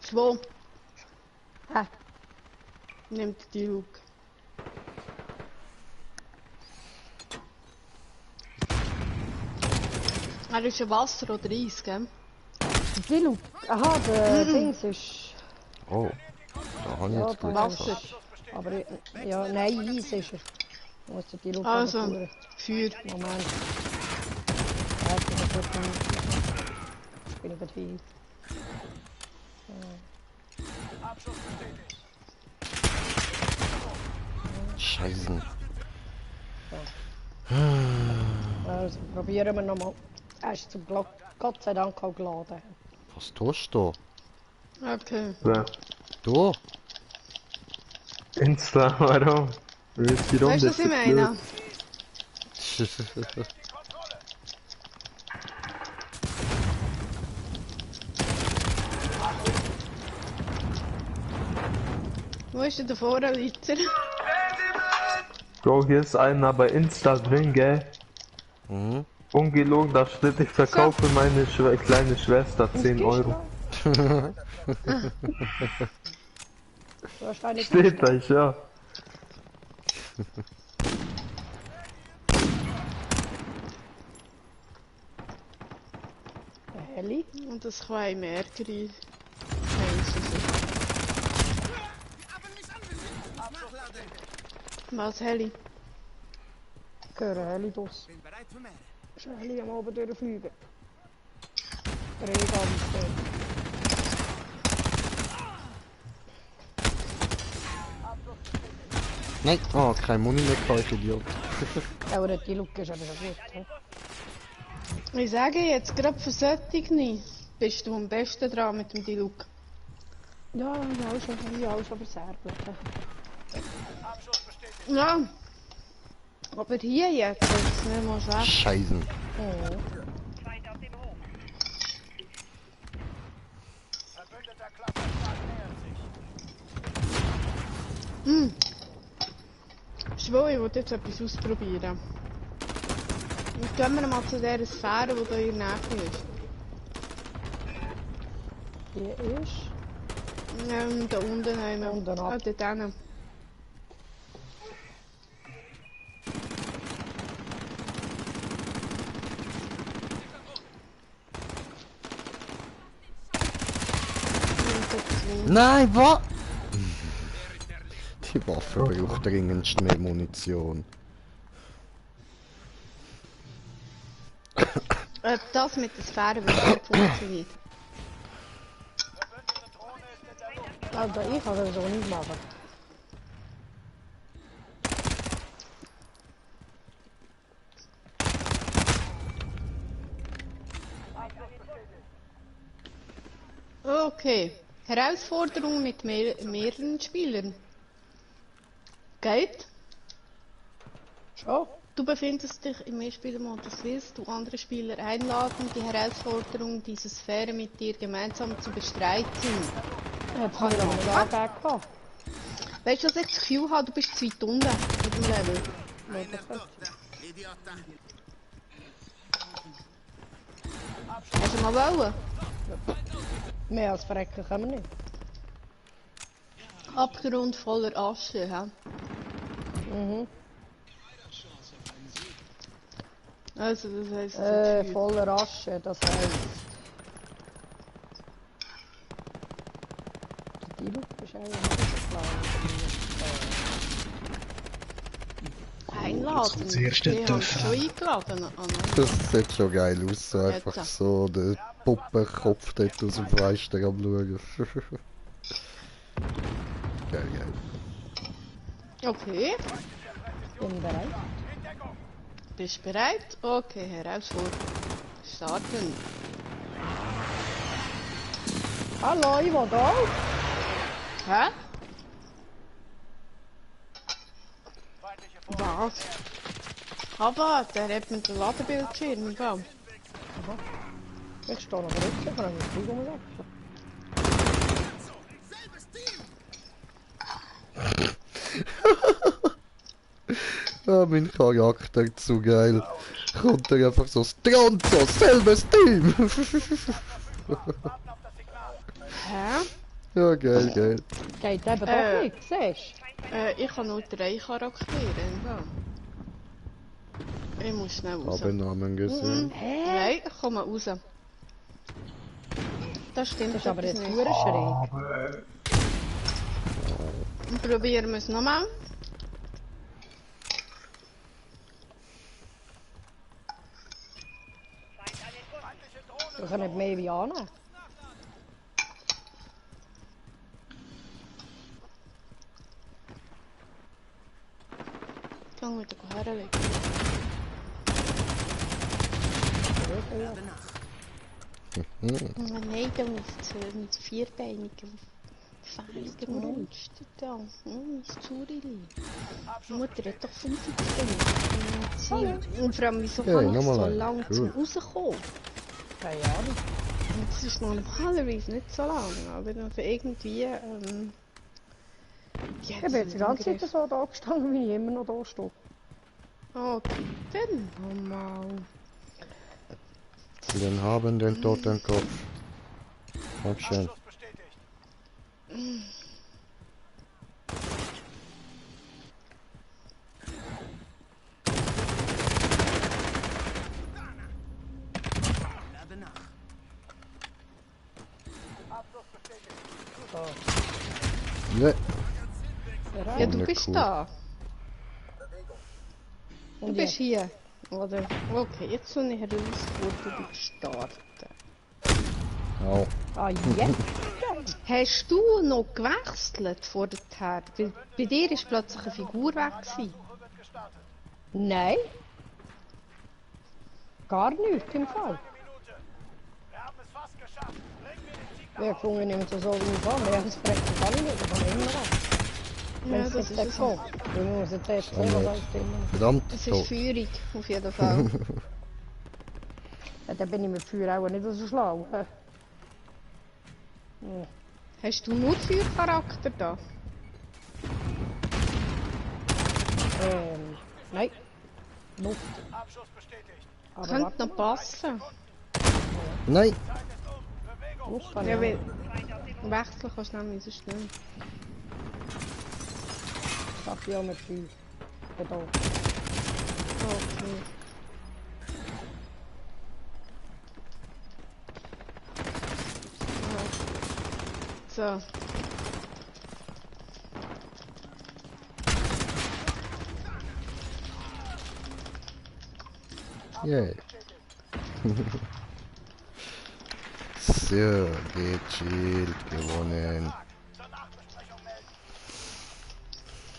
Schwo, Hä? nimmt die Luke. Er ist ein Wasser oder Eis, gell? Die Luke. Aha, der Dings ist. Oh, da habe ich Ja, jetzt Glück Wasser. gehabt. Aber ja, nein, Eis ist er. Du musst die Luke Also, runter. Feuer. Moment. Ja, ich bin kurz am. Ich bin über die. Scheiße. Also, probieren wir nochmal. Er ist zum Glück, Gott sei Dank, auch geladen. Was tust du? Okay. Ja. Du? Insta, warum? Du willst die Runde Weißt du, was ich zu blöd. meine? Wo ist denn der Vorleiter? Bro, hier ist einer bei Insta drin, gell? Mhm. Ungelogen, da steht, ich verkaufe meine kleine Schwester 10 Euro. Du hast eine Steht da, ja. Heli. Und das kleine Mercury. Was, Heli? Ich höre Heli draus. Bin bereit für mehr. Ist ein Heli am oben durchfliegen. Rega am Stehen. Nein, oh, kein Muni mehr gehabt, ich Idiot. Aber die Luke ist aber schon gut. He? Ich sage jetzt, gerade für solche nicht, bist du am besten dran mit dem Diluc. Ja, auch schon verserbelt. Abschuss bestätigt. Ja. Aber hier jetzt ist es nicht mal schlecht. Scheißen. Verbündeter Klapperschlag nähert sich. Hm. Schwör, ich will jetzt etwas ausprobieren. Und gehen wir mal zu dieser Sphäre, die hier in der Nähe ist. Die ist. Da unten haben wir. Unten ab. Dort hinten. Nein, was? Die Waffe braucht dringendst mehr Munition. Ob das mit der Sphäre wirklich funktioniert. Verbündete Drohne ist in der Luft. Also ich kann das so nicht machen. Okay. Herausforderung mit mehreren Spielern. Geht? Schon? Du befindest dich im Mehrspielermodus. Willst du andere Spieler einladen, die Herausforderung, diese Sphäre mit dir gemeinsam zu bestreiten? Jetzt kann ich noch nicht angeben. Weißt du, dass ich das Gefühl habe, du bist zu weit unten mit dem Level? Hast du mal wollen? Mehr als verrecken können wir nicht. Abgrund voller Asche, hä? Mhm. Also, das heisst, das ist Voller Asche, das heisst. Die Luke ist eigentlich nicht so klar. einladen. Jetzt zuerst den Die haben Töpfer. schon eingeladen. Das sieht schon geil aus, so einfach Jetzt. so der Puppenkopf dort aus dem Fenster am schauen. Geil, geil. Okay, Bin bereit. bist du bereit? Okay, Herausforderung. Starten. Hallo, ich will da. Hä? Feindliche Was? Aber der hat mit dem Ladebildschirm, gell? Ich stehe noch drücken, kann ich nicht rumwechseln. Ah, mein Charakter, zu geil. Kommt er einfach so, Stronzo, selbes Team! Hä? Ja, geil, geil. Geht eben doch nicht, siehst Ich habe nur 3 Charaktere, gell? Ich muss schnell raus. Abnahmen gesehen. Nein, ich komme raus. Das stimmt Das ist aber etwas jetzt nicht. nur schräg. Probieren wir es nochmal. Wir können nicht mehr wie annehmen. Ich kann wieder herlegen. Oh nein, da muss es mit vierbeinigen feinigen Monster da. Das Zurili. Die Mutter hat doch 5 Stunden. Und vor allem, wieso Ja, kann ich nochmal so ein. lange Cool. zum rauskommen? Keine Ahnung. Und das ist normalerweise nicht so lang, aber irgendwie Ich bin jetzt die ganze Zeit so da gestanden, wie ich immer noch da stehe. Okay, dann nochmal. Den haben den toten Kopf. Komm schön. Abschluss bestätigt. Abschluss bestätigt. Ne. Ja, du Ohne bist Kuh. da. Du Und bist hier. Oder? Okay, jetzt so eine Herausforderung starten. Au. Ah, jetzt? Hast du noch gewechselt vorher? Weil bei dir ist plötzlich eine Figur weg gewesen. Suche wird gestartet. Nein. Gar nichts im Fall. Eine Minute. Wir haben es fast geschafft. Bringen wir den Sieg nach Wir Hause. fangen nicht so wie ich kann. Wir haben es vielleicht kann ich nicht, aber immer noch. Ja, Wenn das es ist jetzt so. kommt. Wir müssen jetzt So sehen, was nicht. alles stimmt. Verdammt. Es So. ist Führung, auf jeden Fall. Ja, dann bin ich mit Feuer auch nicht so schlau. Hast du nur Feuercharakter da? Nein. Luft. Abschuss bestätigt. Aber Könnte warte noch passen. Nein. Zeit ist um. Bewegung. Luft kann Ja, ich weil auch. wechseln kannst du nämlich so schnell. Sag ja mit Feuer. Da. Okay. So. Yay. So, gechillt, gewonnen.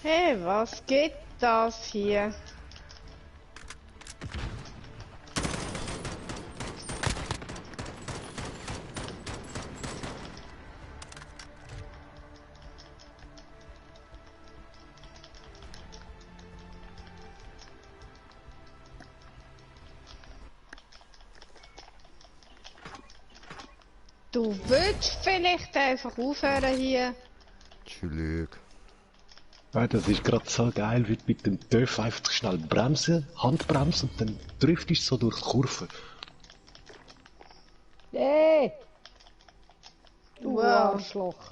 Hey, was geht das hier? Du willst vielleicht einfach aufhören hier? Entschuldigung. Ja, das ist gerade so geil, wie du mit dem Dörf einfach schnell bremsen, Handbremse und dann driftest du so durch die Kurve. Hey! Du Wow. Arschloch.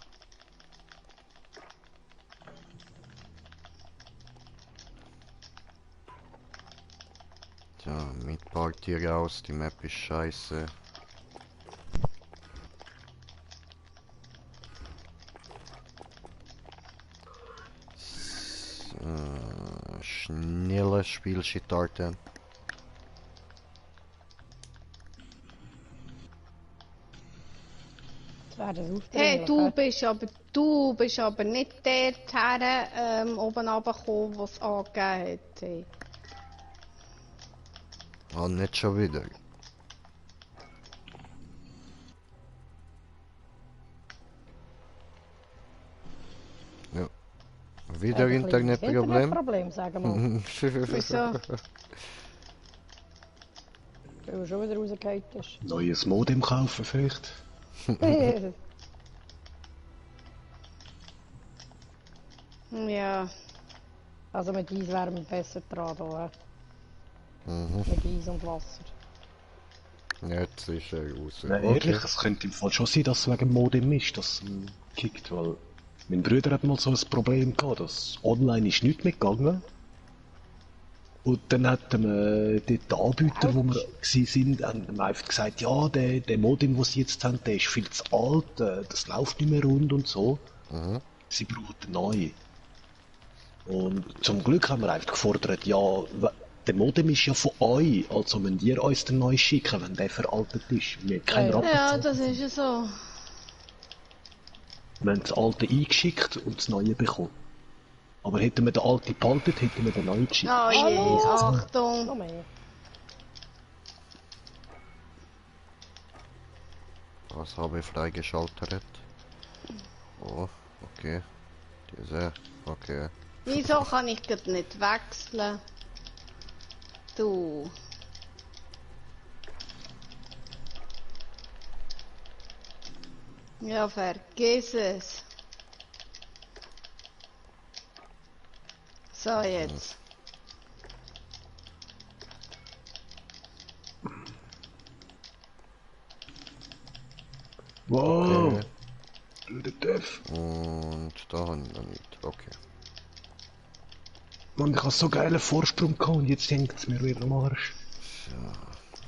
Tja, mit Party raus, die Map ist scheiße. So, schnelles Spiel starten. Das wäre das Hey, aufdringlich. du bist aber nicht der oben runtergekommen, was es angegeben hat. Hey. Ah, nicht schon wieder. Ja. Wieder Internetproblem. Internetproblem, sagen wir. Wieso? Weil er schon wieder rausgefallen ist. Neues Modem kaufen vielleicht? Ja. Also mit Eis wären wir besser dran da. Mhm. Mit Eis und Wasser. Jetzt ist er raus. Nein, ehrlich, es könnte im Fall schon sein, dass es wegen Modem ist, dass es kickt, weil mein Bruder hat mal so ein Problem gehabt, dass online ist nichts mehr gegangen. Und dann hat dort der Anbieter, wo wir sind, haben einfach gesagt, ja, der Modem, den sie jetzt haben, der ist viel zu alt, das läuft nicht mehr rund und so. Mhm. Sie brauchen eine neue. Und zum Glück haben wir einfach gefordert, ja, der Modem ist ja von euch, also müsst ihr uns den neuen schicken, wenn der veraltet ist. Wir haben keinen Rabatt. Ja, das ist ja so. Wir haben das alte eingeschickt und das neue bekommen. Aber hätten wir den alten behalten, hätten wir den neuen geschickt. Oh je, Hallo. Achtung. Noch mehr. Was habe ich freigeschaltet? Oh, okay. Diese, okay. Wieso kann ich das nicht wechseln? Du. Ja, vergiss es. So, jetzt. Wow! Okay. Der Dev. Und da habe ich noch nicht. Okay. Mann, ich hab so geilen Vorsprung gehabt und jetzt hängt es mir wieder am Arsch. So.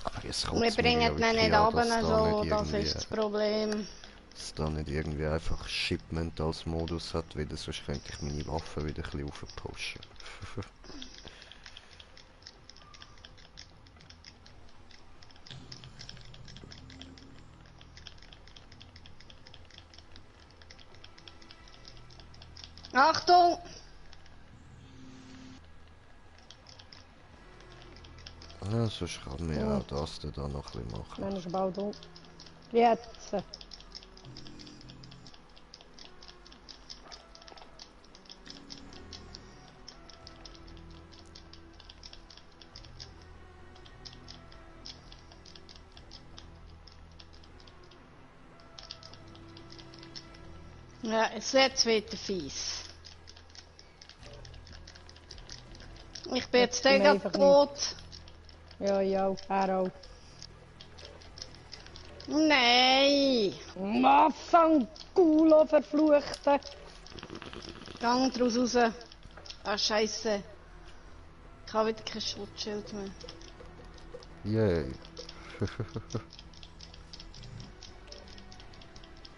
Aber jetzt Wir kotzt mir bringen ja ihn wirklich nicht an, runter, dass da so, nicht das irgendwie, ist das Problem. dass da nicht irgendwie einfach Shipment als Modus hat, weil sonst könnte ich meine Waffe wieder ein bisschen aufpushen. Achtung! Ja, sonst kann man ja das da noch ein bisschen machen. Dann ist er bald um. Jetzt. Ja, jetzt wird er fies. Ich bin jetzt Jetzt gegen einfach tot. Ja, ja, er auch. Nein! Massangulo, verfluchte. Gang draus raus. Ah, Scheiße. Ich habe wieder kein Schutzschild mehr. Yay.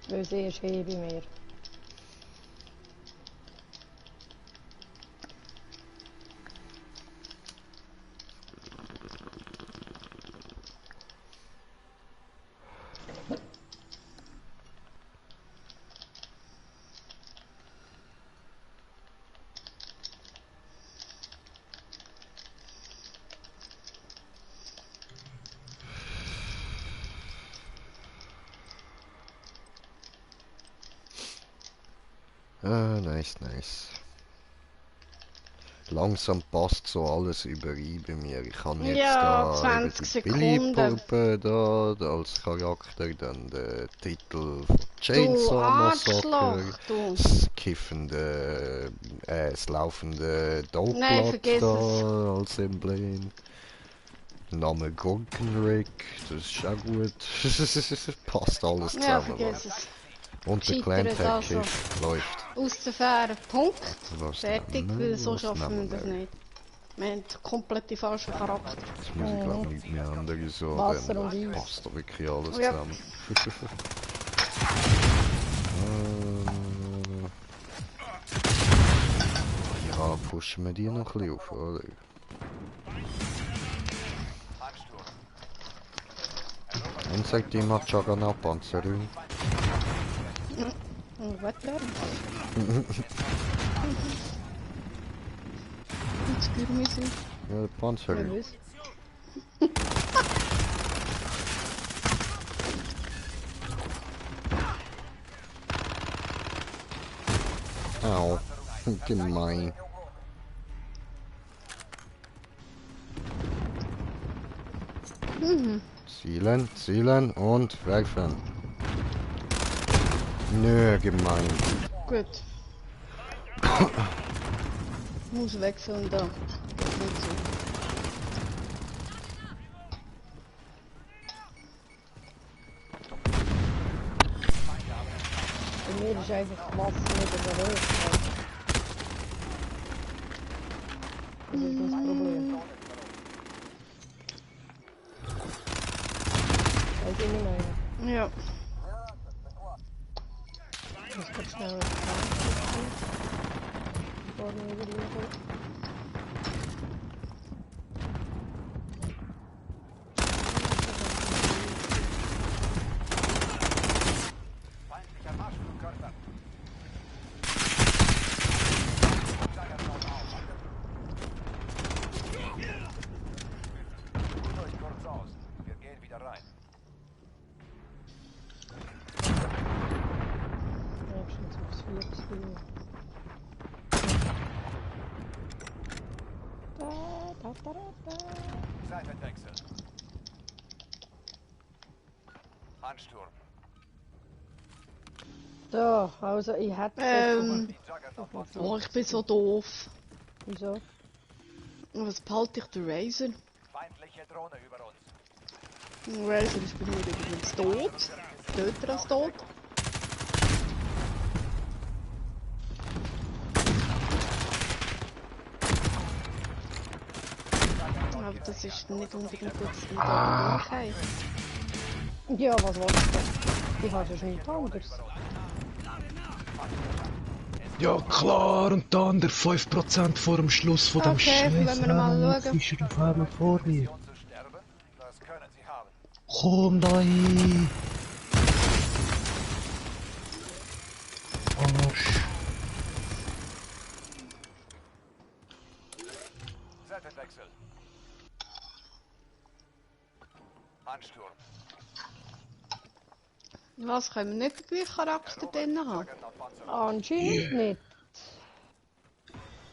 Weil sie ist hier bei mir. Ah, nice, nice. Langsam passt so alles überein bei mir. Ich habe jetzt Ja, da eben 20 die Sekunden. Billy-Puppe da als Charakter, dann der Titel von Chainsaw Massacre, Arschloch, du. das laufende Nein, Dope-Blatt vergiss da als Emblem. Name Gurkenrick, das ist auch gut. Passt alles Ja, zusammen. vergiss es. Und der Scheitert Clan also. Kiff läuft. Aus der Fähre. Punkt. Was Fertig, nehmen weil so was schaffen wir nehmen das nicht. Wir haben komplett die falschen Charakter. Jetzt muss ich glaube nicht mehr andere so, Wasser dann und Eis. passt da wirklich alles Ja. zusammen. Ja, pushen wir die noch ein bisschen auf, oder? Und sagt jemand Juggernaut-Panzerung? Was denn? Jetzt spüren wir sie. Ja, Panzerung. Was? Au, gemein. Zielen, zielen und werfen. Nö, gemein. Gut. Ich muss wechseln da. Das ist nicht so. Bei mir ist einfach Wasser nicht in der Höhe. Das ist das Problem. Weiß ich nicht mehr. Ja. Ich muss kurz schnell bevor wir wieder rüber. Feindlicher Marschflugkörper. Ruht euch kurz aus. Wir gehen wieder rein. Wenigstens aufs 40 Kilo. Da. Seitenwechsel. Ansturm. So, also ich hätte Ähm. Die Juggernaut Oh, ich bin so doof. Wieso? Und was behalte ich den Razer? Feindliche Drohne über uns. Der Razer ist bei mir übrigens tot. Töter als tot. Aber das ist nicht unbedingt gut mit der Möglichkeit. Ja, was willst du? Ich habe schon nichts anderes. Ja klar, und dann der 5% vor dem Schluss von dem Okay, Scheiß. wenn wir mal schauen. Fischer auf einmal vor dir. Zu sterben? Das können sie haben. Komm da hin! Arsch. Seitenwechsel. Ansturm. Was, können wir nicht den gleichen Charakter drin haben? Anscheinend nicht.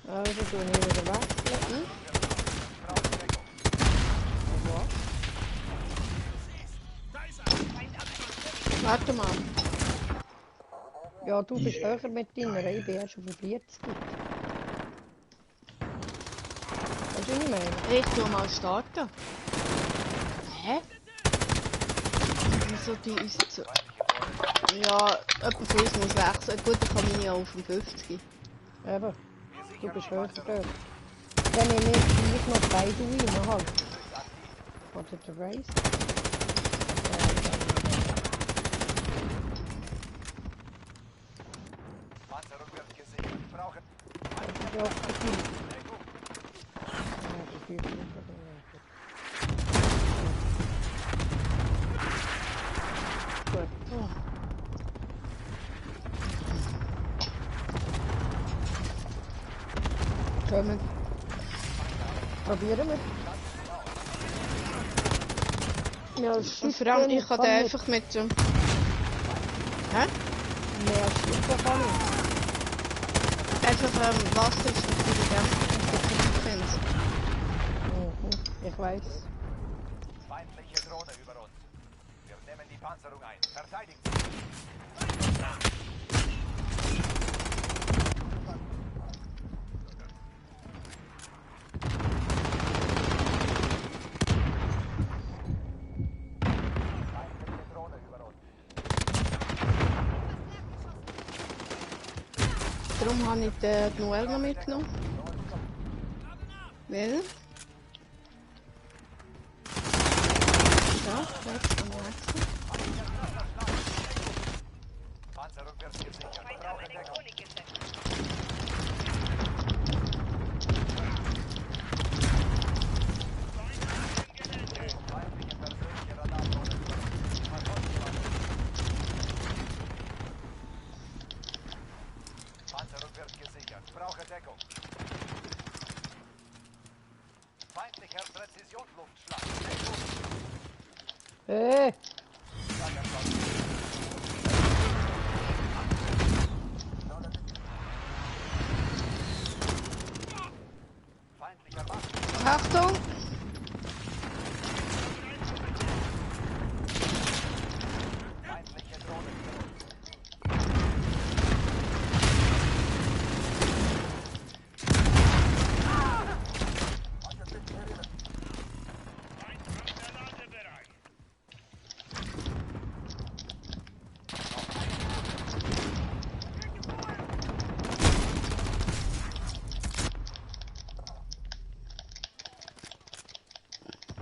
Also tun wir wieder wechseln. Warte mal. Ja, du bist höher mit deiner, ich bin erst auf 40. Weißt du, was ich meine? Ich tu mal starten. Hä? Wieso die ist so... Ja, jemand von uns muss wechseln. Gut, ich kann meine auf dem 50. Eben, du bist höher dort. Dann nehme ich gleich noch beide rein, halt. Oder der Race. Panzerung wird gesichert. Brauchen. Das ist ja auch der Typ. Ja, der Typ ist gut. Oh. Kommen. Probieren wir. Ja, Und vor allem, ich kann den einfach mit dem... Hä? Mehr schießen kann ich. Einfach Wasser ist natürlich auch. Ich weiß. Feindliche Drohne über uns. Wir nehmen die Panzerung ein. Verteidigt feindliche Drohne über uns. Darum habe ich den Noel noch mitgenommen. Weil... Ja, jetzt kann ich wechseln. Panzerung wird gesichert. Brauchen Deckung. Feindliche persönliche Radardrohne über uns. Panzerung wird gesichert. Brauche Deckung. Feindlicher Präzisionsluftschlag. Deckung. Hey! Feindlicher Waffen. Achtung! Feindliche Drohne über uns.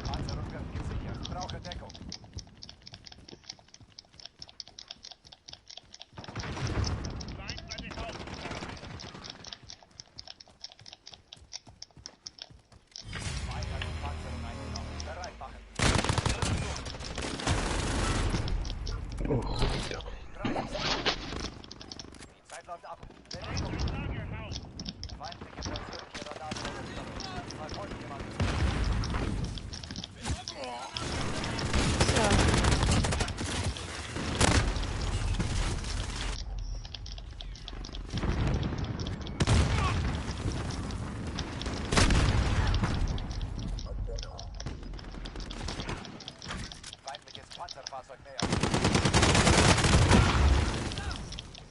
Panzerung wird gesichert. Brauche Deckung. Weitere Panzerung eingenommen. Bereit machen. Oh, Alter. Die Zeit läuft ab. Bewegung. Feindliche persönliche Radardrohne über uns. Verfolgt jemanden. Ja. Feindliches Panzerfahrzeug näher.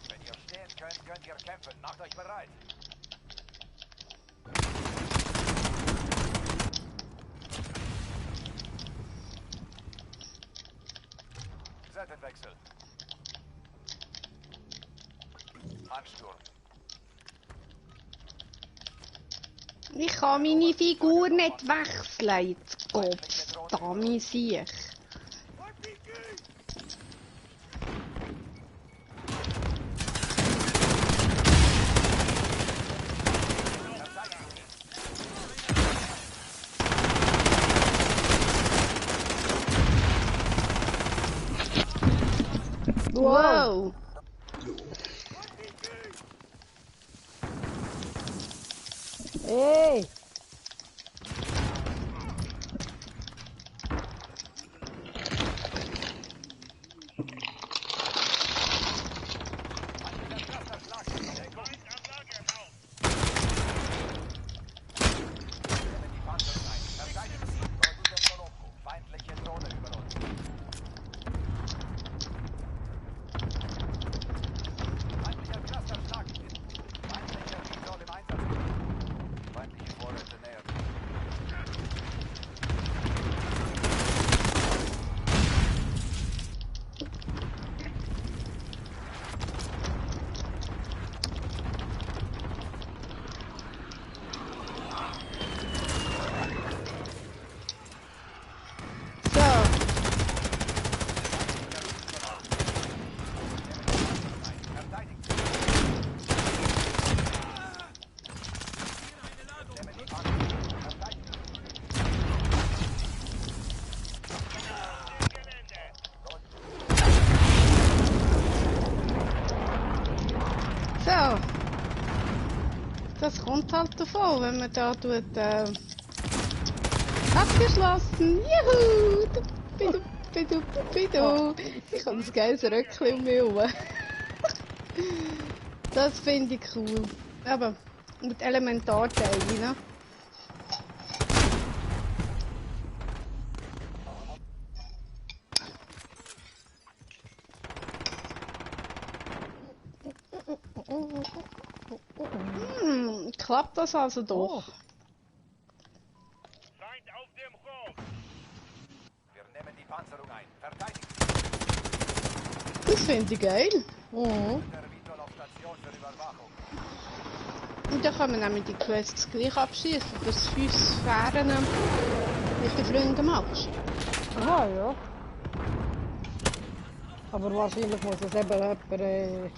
Wenn ihr stehen könnt, könnt ihr kämpfen. Macht euch bereit. Zeitenwechsel. Ansturm. Ich kann meine Figur nicht wechseln. Jetzt Gott, Dami sich. Wow. Hey! Feindliche Drohne über uns. Feindlicher Cluster-Schlag. Feindlicher Recall im Einsatz. Feindliche Vorräte näher. So. So. Das kommt halt davon, wenn man da tut, abgeschlossen. Juhu! Bidu, bidu, bidu. Ich habe ein geiles Röckchen um mich herum. Das finde ich cool. Aber mit Elementarteilen, ne? Klappt das also doch? Feind auf dem Hof. Wir nehmen die Panzerung ein. Verteidigt. Das finde ich geil. Mhm. Der Vitol auf Station für Überwachung. Und dann kann man nämlich die Quests gleich abschließen, dass du 5 Sphären mit den Freunden machst. Aha, ja. Aber wahrscheinlich muss es eben jemand, der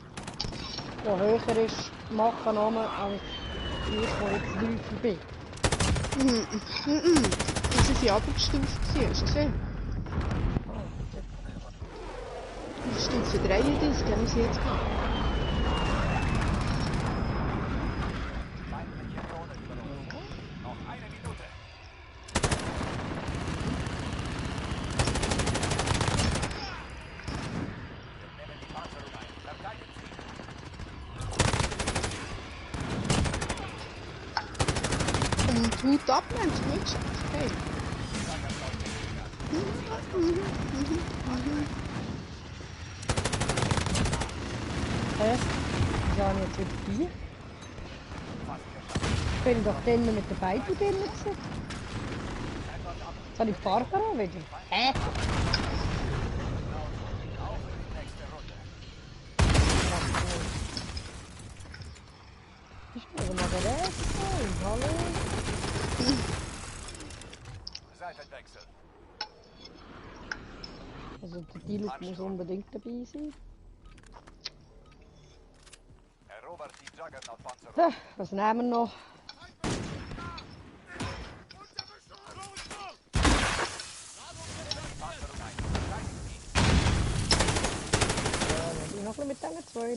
höher ist, machen, als ich, der jetzt tiefer bin. Das ist ja abgestuft, hast du gesehen? Das ist Stufe 33, haben sie jetzt gehabt. Feindliche Drohne über uns. Noch eine Minute. Wir nehmen die Panzerung ein. Verteidigt sie. Und Hut ab, Mensch, nicht hey. Hä? Wieso habe ich jetzt wieder 4? Ich bin doch drinnen mit den beiden drinnen gewesen. Jetzt habe ich die Farbe auch wieder. Hä? Ich bin mal gerecht. Hallo. Seitenwechsel. Also der Dialog muss unbedingt dabei sein. Erobert die Juggernaut-Panzerung. Was nehmen wir noch? Panzerung ein. Verteidigt sie. Ich noch ein bisschen mit diesen zwei.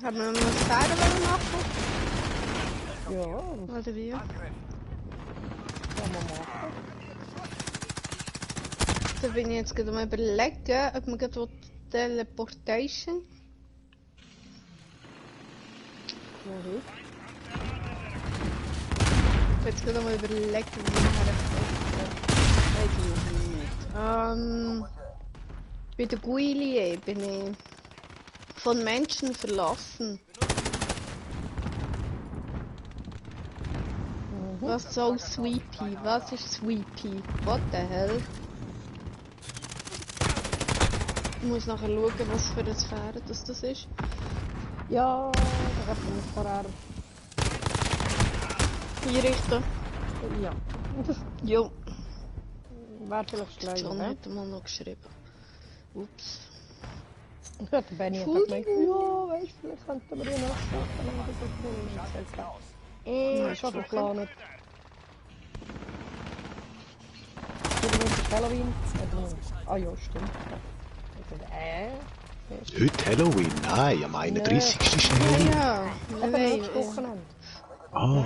Haben wir noch eine Sphäre machen? Ja, Oder wie? Angriff. kann man machen. Da bin ich jetzt gerade am überlegen, ob man gerade Teleportation. Wohin? Ich bin jetzt gerade mal überlegen, wie man bei der Guilie bin ich von Menschen verlassen. Was soll Sweepy? Was ist Sweepy? What the hell? Ich muss nachher schauen, was für eine Sphäre das ist. Ja, da hat man vorher. Einrichten. Ja. Jo. Wäre vielleicht John schlau, ne? hat mal noch geschrieben. Ups. Der Benny hat gemeint, ja, weißt du, vielleicht könnten wir ja noch Sachen schon geplant. Halloween? Ah ja, stimmt. Heute Halloween? Nein, am 31. ist Halloween. Ja, nein. Nächstes Wochenende. Ah.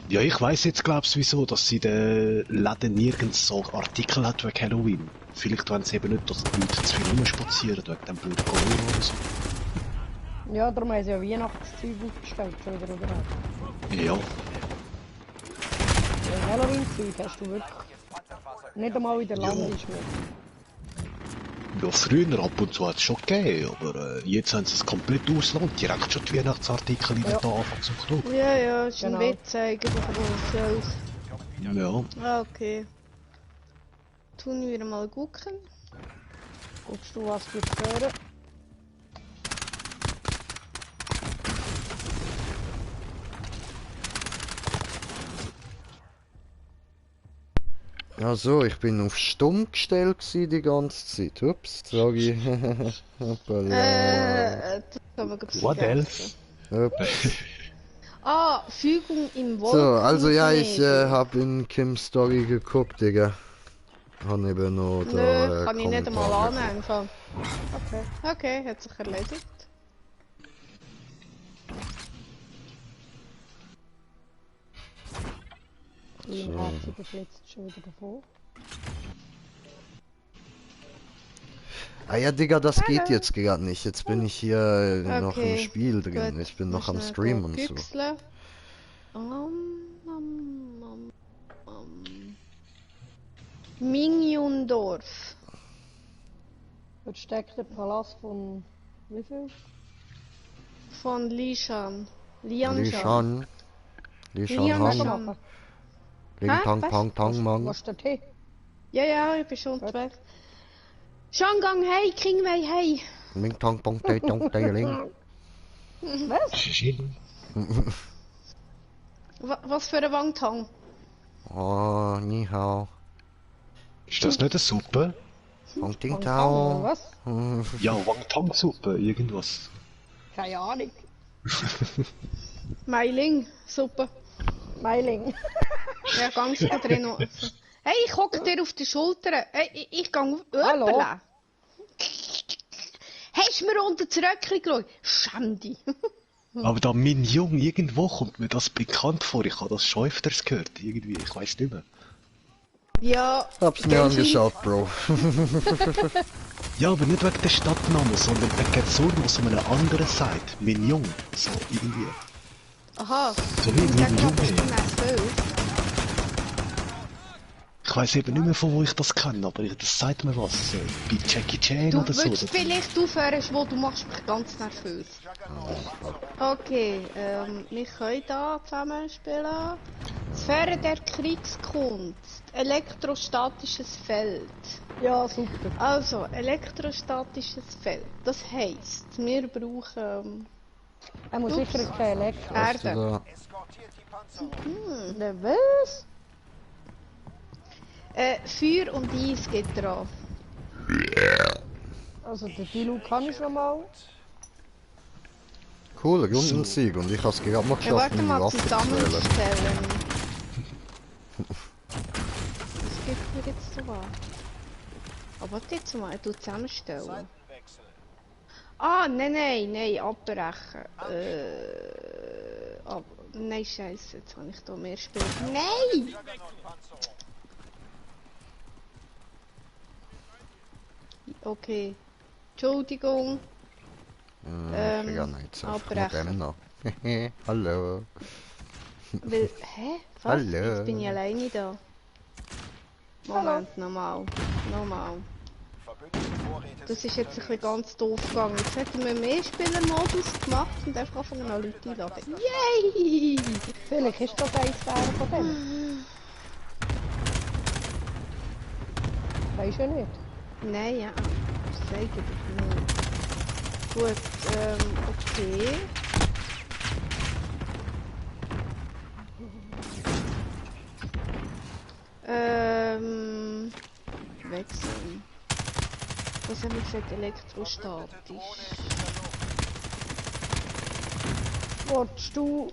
Ja, ich weiss jetzt, glaubst wieso, dass sie den Läden nirgends so Artikel hat wegen Halloween. Vielleicht wollen sie eben nicht, dass die Leute zu viel rumspazieren wegen dem blöden Corona oder so. Ja, darum haben sie ja Weihnachtszeug aufgestellt, schon wieder, oder? Ja. Ja, Halloween-Zeug hast du wirklich nicht einmal in der Landesschule. Ja, früher ab und zu hat es schon gegeben, aber jetzt haben sie es komplett ausland, direkt schon die Weihnachtsartikel in den Anfang zu drucken. Ja, ja, ist ein Genau. Witz eigentlich, aber Ja. Ah, okay. Tun wir mal gucken. Guckst du, was du hören? Ja so, ich bin auf stumm gestellt gewesen die ganze Zeit. Ups, sorry. Hoppala. Das haben wir gerade What vergessen. else? Ups. Ah, Fügung im So, also ja, ich Wolkennebel. hab in Kims Story geguckt, Digga. Han eben noch Nö, da kann ich nicht einmal Kommentare annehmen. Im Fall. Okay. Okay, hat sich erledigt. Mein Herz überflitzt schon wieder davon. Ah ja, Digga, das geht jetzt gerade nicht. Jetzt bin ich hier noch im Okay, Spiel drin. gut. Ich bin noch am Schnell Stream und so. pixeln. Mingyundorf. Dort steckt der Palast von... wie viel? Von Lishan. Lianshan. Lishan. Lishan Lianshan. Hang. Machen. Ling Hä? Tang Was? Pang Tang Mang. Was ist der Tee? Ja, ja, ich bin schon unterwegs. Shangang, hey, Kingwei, hey. Ling Tang Pong Tai Tong Tai Ling. Was für ein Wangtang? Oh, Ni Hao. Ist das nicht eine Suppe? Hong Ting Oder Tao. was? Ja, Wangtang-Suppe, irgendwas. Keine Ahnung. Meiling, super. Meiling. Ja, ganz gut drin. Hey, ich hocke dir auf die Schulter. Hey, ich gehe auf Hallo? Öppeln. Hast du mir unter das Röckchen geschaut? Schäm dich. Aber da mein Jung, irgendwo kommt mir das bekannt vor. Ich habe das schon öfters gehört, irgendwie, ich weiß nicht mehr. Ja, Hab's mir angeschaut, Bro. Ja, aber nicht wegen der Stadtnamen, sondern wegen der Person, was an einer anderen sagt. Mein Jung, so irgendwie. Aha. So wie Sag mein mal, Jung. bist du nervös? Ich weiß eben nicht mehr, von wo ich das kenne, aber das sagt mir was. So, bei Jackie Chan Du oder so. willst vielleicht aufhören, Schwo, du machst mich ganz nervös. Okay, wir können da zusammen spielen. Sphäre der Kriegskunst. Elektrostatisches Feld. Ja, super. Also, elektrostatisches Feld. Das heisst, wir brauchen Er muss sicher kein Elektro. Hast du Erde. da? Ne, was? Feuer und Eis geht dran. Also, der Dilu kann ich schon mal. Cooler Rundensieg und ich hab's gerade mal Ja, geschafft, warte meine mal, Waffe zu wählen. zusammenstellen. Was gibt mir jetzt so was? Aber jetzt mal, du zusammenstellen. Ah, nein, abbrechen. Nein, scheiße, jetzt habe ich da mehr Spiel. Nein! Okay. Entschuldigung. Ich kann jetzt einfach abbrechen. noch. Hallo. Weil, hä? Was? Hallo. Jetzt bin ich alleine da. Moment, nochmal. Das ist jetzt ein bisschen ganz doof gegangen. Jetzt hätten wir mehr Spielermodus gemacht und einfach anfangen an Leute einladen. Yay! Vielleicht ist das eins der von denen. Weisst du nicht? Nein, ja. Das sage ich dir nicht. Gut, okay. Wechseln. Was haben wir gesagt? Elektrostatisch. Willst du...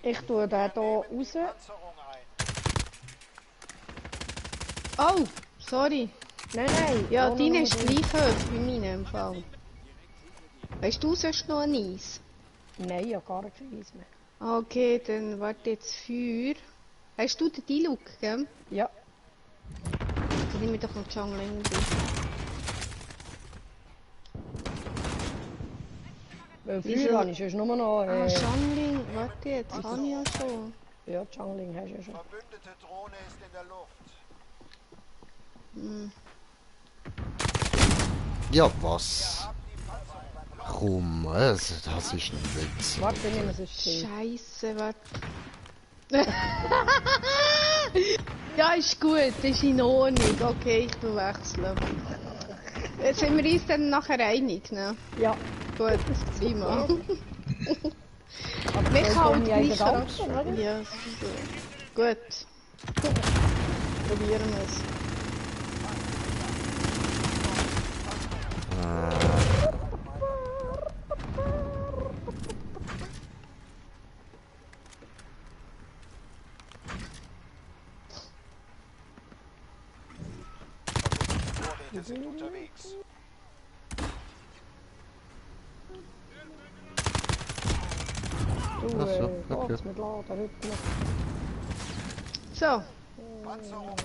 Ich tue den hier raus. Oh, sorry. Nein. Ja, Oh, deine no, ist gleich hoch wie meine im Fall. Weißt du sonst noch ein Eis? Nein, ja gar kein Eis mehr. Okay, dann warte jetzt Feuer. Hast du den D-Look, gell? Ja. Dann nehme ich doch noch Jungling. Weil Wie früher viel- habe ich sonst nur noch... Jungling, warte jetzt, habe ich ja schon. Ja, Jungling hast du ja schon. Verbündete Drohne ist in der Luft. Ja, was? Komm, das ist ein Witz. Warte, wir nehmen es ein Schild. Scheiße, warte. Ja, ist gut, ist in Ordnung. Okay, ich tu wechseln. Jetzt sind wir uns dann nachher einig, ne? Ja. Gut, prima. Aber Wir das kann kommt ja in gleich den ran. Danken, oder? Ja, das ist gut. Probieren wir es. Vorräte sind unterwegs. Du, Ach so, okay. geht's mit Laden heute noch. So, Panzerung.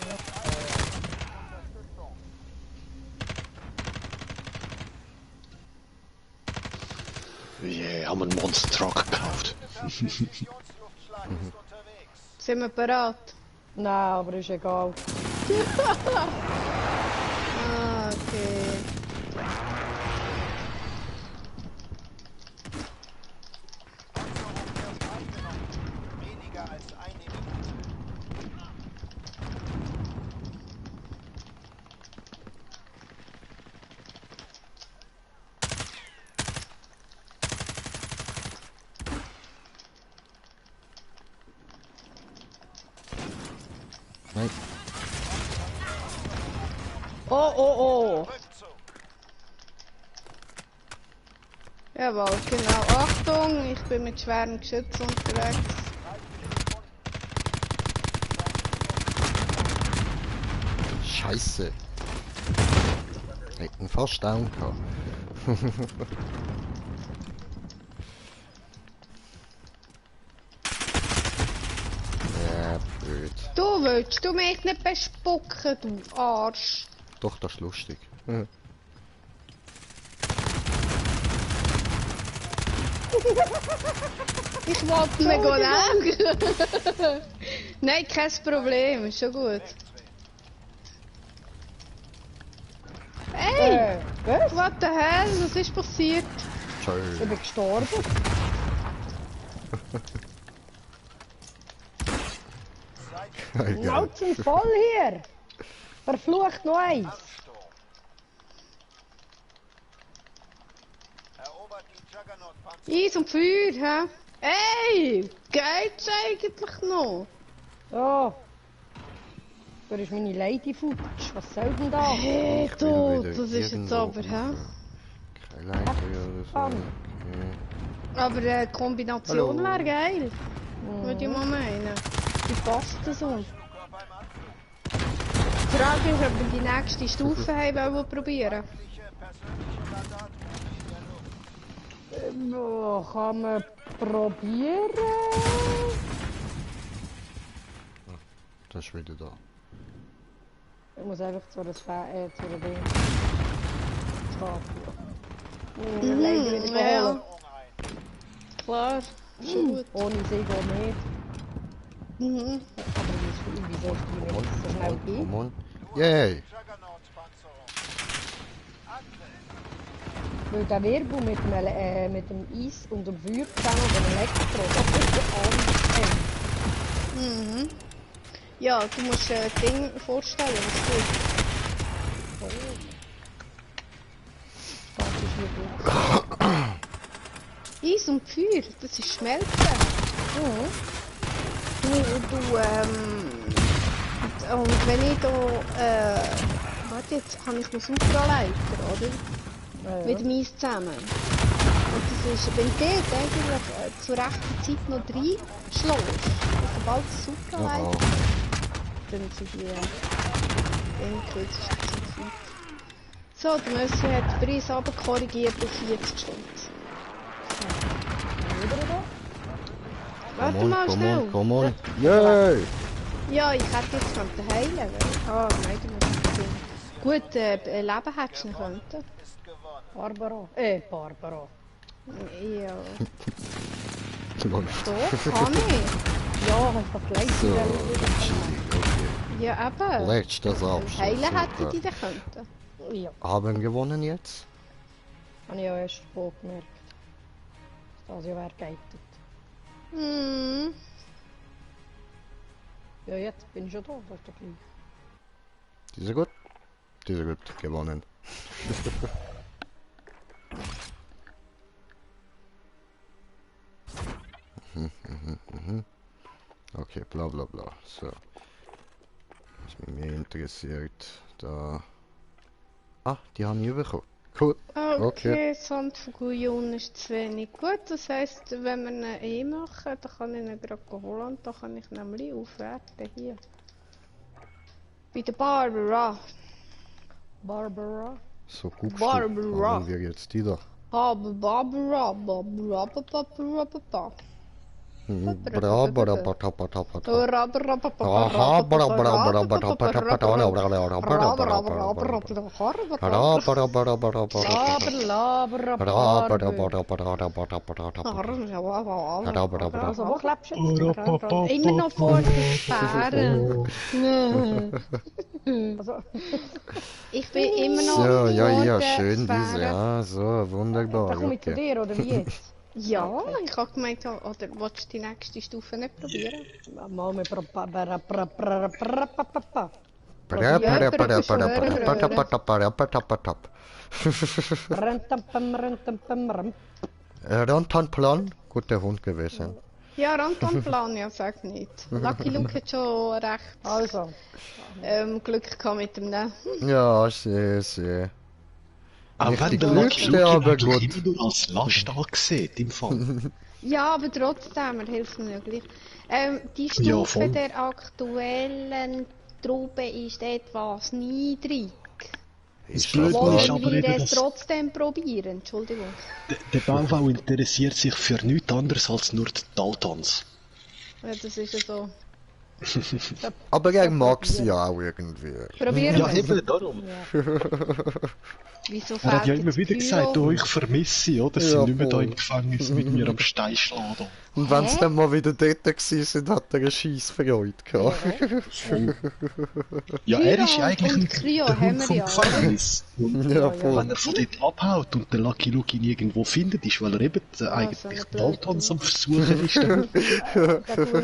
Yeah, haben einen Monster Truck gekauft. Missionsluftschlag ist unterwegs. sind wir bereit? Nein, aber ist egal. Ah, okay. Panzerung erst eingenommen. Weniger als eine Minute. Nein. Oh. Rückzug. Jawohl, genau. Achtung, ich bin mit schweren Geschützen unterwegs. Scheiße. Hätten fast down gehabt. Ja, blöd. Du willst du mich nicht bespucken, du Arsch. Doch, das ist lustig. Ich wollte mir gehen. Nein, kein Problem, ist schon gut. Hey, Was? what the hell, was ist passiert? Ich Schön. bin gestorben. Geil. Schnauzen voll hier. Verflucht noch eins. Ansturm. Erobert die Juggernaut-Panzer. Eis und Feuer, hä? Ey, geht's eigentlich noch? Ja. Da ist meine Lady Futsch. Was soll denn da? Hey, Ich will du, wieder das ist jetzt irgendwo aber, hä? rauf. Keine Leiter oder so. Mann. Okay. Aber eine Kombination Hallo. wäre geil. Würde ich mal meinen. Die passt so. Die Frage ist, ob wir die nächste Stufe haben wollen probieren. Persönliche Radartruppe in der Luft. Ja, kann man probieren? Das ist wieder da. Ich muss einfach zu der zu der Ding. Leider wieder Ja, geholt. klar. Schon gut. Ohne sie geht nicht. Mhm. Aber wieso ist die nicht so schnell gehen? Come on. Yay! Juggernaut-Panzerung. Weil der Wirbel mit dem Eis und dem Feuer zusammen und dem Elektro, das ist ja alles. Mhm. Ja, du musst Ding vorstellen, was du tust. Das ist nicht gut. Eis und Feuer, das ist Schmelzen. Und wenn ich da, warte, jetzt habe ich noch Supraleiter, oder? Ja. Mit dem Eis zusammen. Und das ist, wenn du dort eigentlich zur rechten Zeit noch reinschlägst, sobald es Supraleiter, dann sind die in kürzester Zeit fit. So, der Messi hat den Preis runterkorrigiert auf 40 Stunden. Warte mal schnell. Come on. Yay! Ja, ich hätte jetzt können heilen können. Ah, nein, du musst nicht sehen. Gut, Leben hättest du noch können. Barbara. Barbara. Ja. Mann. Doch, kann ich. Ja, hast du gleich So, wieder. okay. Ja, eben. Letztes Abschluss. Heilen hätte Super. die dann können. Ja, Haben gewonnen jetzt? habe ich ja erst spät gemerkt. Das ja wer geitet. Hm. Ja, jetzt bin ich schon da, das ist doch gleich. Diese gut? Diese gut, gewonnen. Okay, bla bla bla. So. Was mich mehr interessiert, da... Ah, die haben ich bekommen. Cool. Okay, Sand von Guyon ist zu wenig. Gut, das heisst, wenn wir ihn machen, dann kann ich ihn gerade holen und dann kann ich ihn nämlich aufwerten. Hier. Bei der Barbara. Barbara. So guckst Barbara. du, haben wir jetzt die da. Barbara. Bra bra bata bata bata. Also, wo klebst du? Immer noch vor den Sphären. Also, Ich bin immer noch So, vor ja, den schön diese, Sphären. ja, so, wunderbar, da komme ich zu okay. dir, oder wie jetzt? Ja, ich habe gemeint, oder willst du die nächste Stufe nicht probieren? Mal mit Rantanplan, guter Hund gewesen. Ja, Rantanplan, ja, sag nicht. Lucky Luke hat schon recht Also, Glück gehabt mit dem Nehmen. Ja, sehr. Auch Nicht wenn die der Lucky glückste, aber Luke gut. eigentlich immer nur als Last angesehen, im Fall. Ja, aber trotzdem, er hilft mir ja gleich. Die Ja, Stufe voll. der aktuellen Truppe ist etwas niedrig. Das Blöde ist Wollen aber wir eben, es dass trotzdem probieren? Entschuldigung. der Baubau interessiert sich für nichts anderes als nur die Daltons. Ja, das ist ja so. Aber er mag sie ja auch irgendwie. Probieren Ja, wir es. eben, darum. Wieso Er hat ja fehlt immer jetzt wieder gesagt, Pyro? oh, ich vermisse, oder? Sie Ja, sind nicht mehr da voll. im Gefängnis mit mir am Stein schlagen. Und wenn sie dann mal wieder dort waren, hat er eine Scheissfreude gehabt. Ja, er ist ja eigentlich und ein Cryo der haben Hund wir vom ja, oder? Gefängnis. Und Ja, wenn voll. er von dort abhaut und der Lucky Luke ihn irgendwo findet, ist, weil er eben eigentlich so eine die blöde Daltons am Versuchen ist. Dann-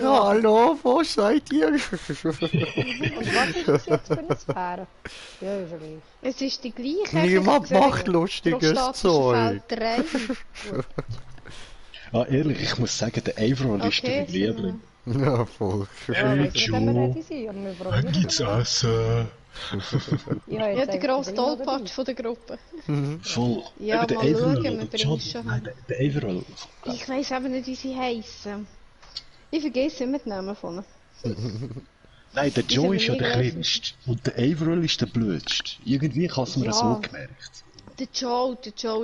Ja, hallo, wo seid ihr? und was ist das jetzt für eine Sphäre? Ja, ist ja gleich. Es ist die gleiche. Niemand macht lustiges prostatische Zeug. Feld 3. Ah, ehrlich, ich muss sagen, der Avron ist Okay, der Liebling. Ja, voll. Ja, Hey, weißt du, wenn wir Joe, ready sind, und wir probieren gibt's Essen? Ich habe Ja, jetzt der eigentlich grosse den Ding noch Tollpatsch von der Gruppe. Voll. Ja, Eben der mal schauen, Avron, wir oder bringen John? es schon Nein, der Avron. Ich weiss eben nicht, wie sie heissen. Ich vergesse immer den Namen von ihnen. Nein, der Joe ist ja der mega kleinste. Und der Avron ist der blödste. Irgendwie kann es mir Ja. so gemerkt. Der Joe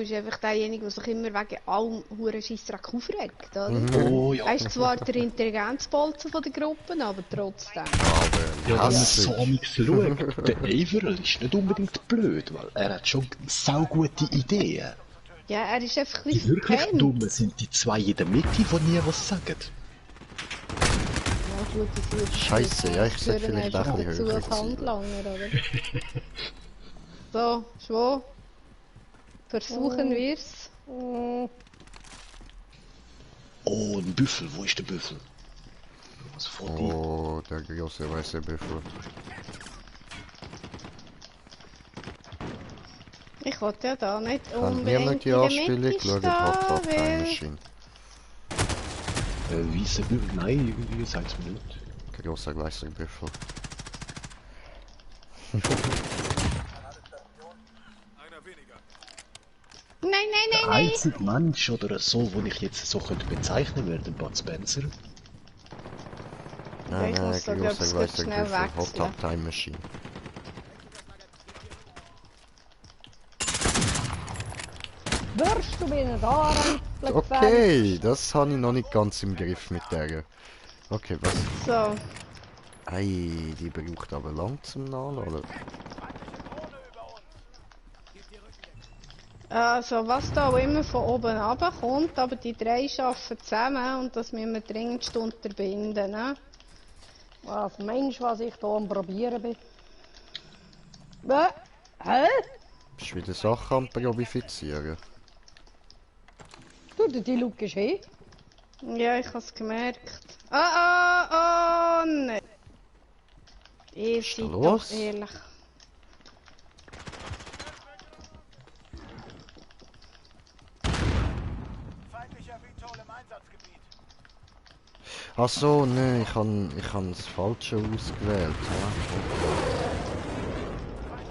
ist einfach derjenige, der sich immer wegen allem huren Scheissdreck aufregt, oder? Oh ja. Er ist zwar der Intelligenzbolzen von der Gruppe, aber trotzdem. Ja, wenn man Hassig. so an mich schaut, der Averill ist nicht unbedingt blöd, weil er hat schon saugute Ideen. Ja, er ist einfach ein Die bisschen wirklich verpennt. Dummen sind die zwei in der Mitte, die nie was sagen. Ja, gut, das wird Scheisse, ja, ich sollte gehören vielleicht einfach auch ein bisschen dazu höher als sein. Handlanger, oder? So, Schwo. Versuchen wir's. Mm, Oh, ein Büffel, wo ist der Büffel? Was vor dir? Oh, der große weiße Büffel. Ich wollte ja da nicht Kann niemand unbedingt die in der Anspielung Mitte schauen? stehen, Hot Top Time weil... Machine. Weisse Büffel? Nein, irgendwie sagt's mir nicht. Großer weißer Büffel. Nein, nein, Der nein, nein! einzige Mensch oder so, den ich jetzt so könnte bezeichnen würde, Bud Spencer. Nein, Ich nein, muss da, glaub ich, großer grad weißer schnell Büffel. Hot wechseln. Top Time Machine. Wirst du mir nicht anrennen? Okay, das habe ich noch nicht ganz im Griff mit der. Okay, was? So, Ei, die braucht aber lang zum Nachladen. also was da auch immer von oben runterkommt, aber die drei arbeiten zusammen und das müssen wir dringendst unterbinden, ne? Was meinst du, was ich hier am Probieren bin? Hä? Bist du wieder Sachen am Probifizieren? Du, die schaust hin. Ja, ich hab's gemerkt. Oh, nein. Ihr Was ist da seid los? doch ehrlich. Feindlicher Vitol im Einsatzgebiet. Ach so, ne, ich han das Falsche ausgewählt.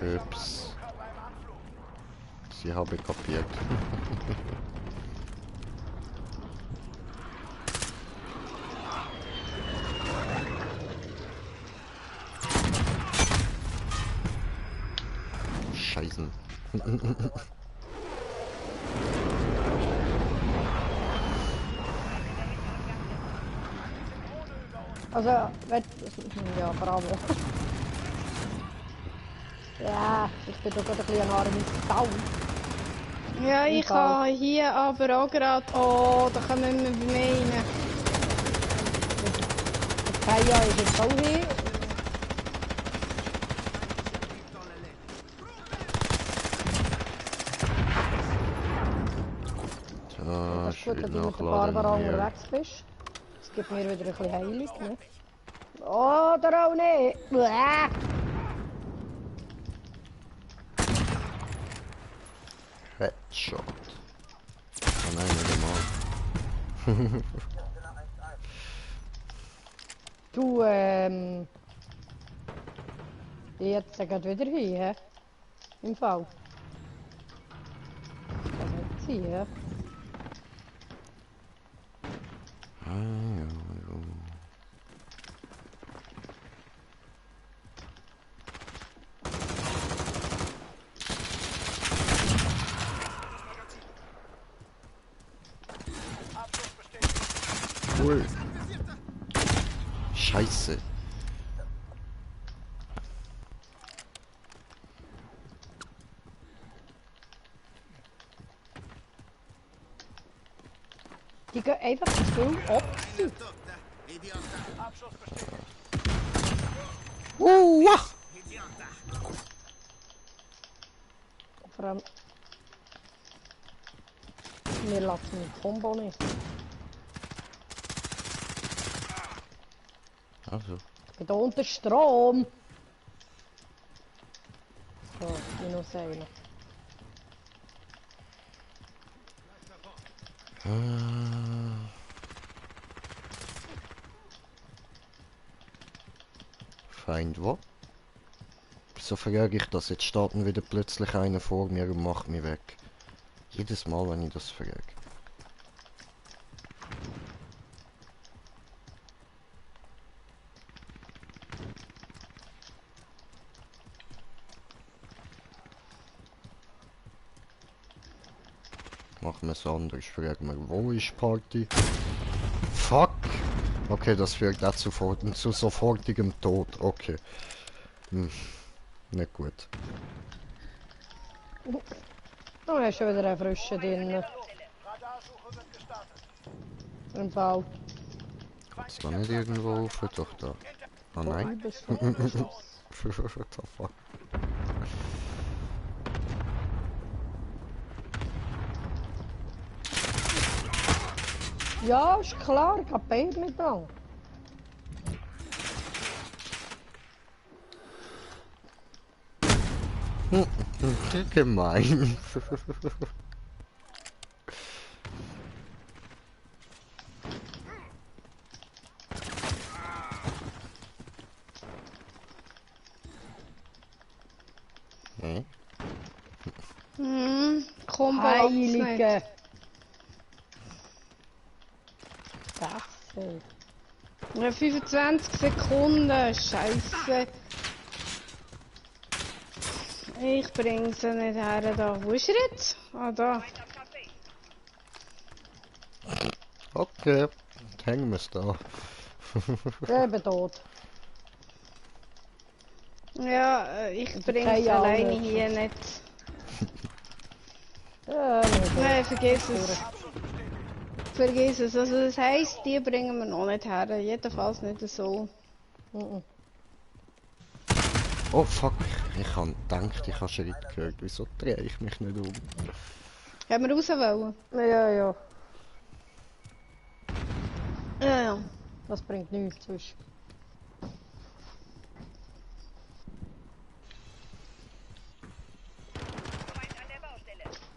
Ja. Ups. Sie habe kapiert. Scheißen. Also, ja, bravo. Ja, ich bin doch gerade ein bisschen eine arme Sau. Ja, ich Fall. habe hier aber auch gerade... Oh, da kommen wir bei mir rein. Der Kaya ist jetzt auch hier. Da Das ist gut, schön dass du mit der nachladen Barbara hier. unterwegs bist. Das gibt mir wieder ein bisschen Heilung, ne? Oder auch nicht. Bäh. Headshot. Oh nein, nicht einmal. Du, jetzt geht wieder hin, hä? Im Fall. Das kann nicht sein, hä? Ah, ja, ja. Cool. Scheiße. Die gehen einfach zu viel ab. Wah! Vor allem... Wir lassen den Combo nicht. Also. Ich bin da unter Strom. So, minus einer. Feind wo? Wieso verjage ich das? Jetzt steht wieder plötzlich einer vor mir und macht mich weg. Jedes Mal, wenn ich das verjage. Machen wir es anders. Fragen wir, wo ist Party? Fuck! Okay, das führt auch zu sofortigem Tod. Okay. Nicht gut. Oh, er ist schon wieder ein Frischer drin. Radarsuche wird gestartet. Im Fall. Geht's da nicht irgendwo auf? Doch da. Ah nein. What the fuck? Ja, ist klar, ich hab beide miteinander. Gemein. Hm? Kombo Heilige! Scheiße. Ja, 25 Sekunden, Scheiße. Ich bringe sie nicht her da. Wo ist er jetzt? Ah, da. Okay, dann hängen wir es da. Eben tot. Ja, ich bringe keine sie alleine Ahnung. hier nicht. Nicht. Nein, vergiss es. Vergiss es. Also das heisst, die bringen wir noch nicht her. Jedenfalls nicht so. Mhm. Oh fuck, ich hab gedacht, ich habe Schritt gehört. Wieso drehe ich mich nicht um? Haben wir raus wollen? Ja, ja. Ja, ja. Das bringt nichts zwischen.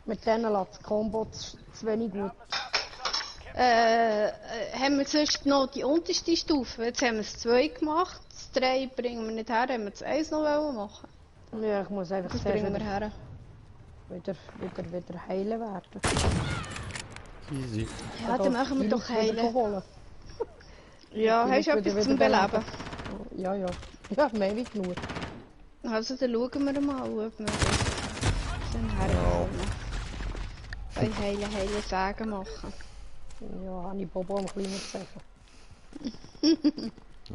Mit denen lässt das Combo zu wenig gut. Haben wir sonst noch die unterste Stufe? Jetzt haben wir es 2 gemacht. Das 3 bringen wir nicht her. Haben wir das 1 noch machen? Ja, ich muss einfach Das zuerst bringen wir her. wieder heilen werden. Easy. Ja, dann machen wir doch heilen. Holen. Ja, hast du etwas zum Beleben? Ja, ja. Ja, mehr wie genug. Also dann schauen wir mal, ob wir das dann herkommen. Bei heilen Sagen machen. Ja, habe ich Bobo am kleinen Zeichen.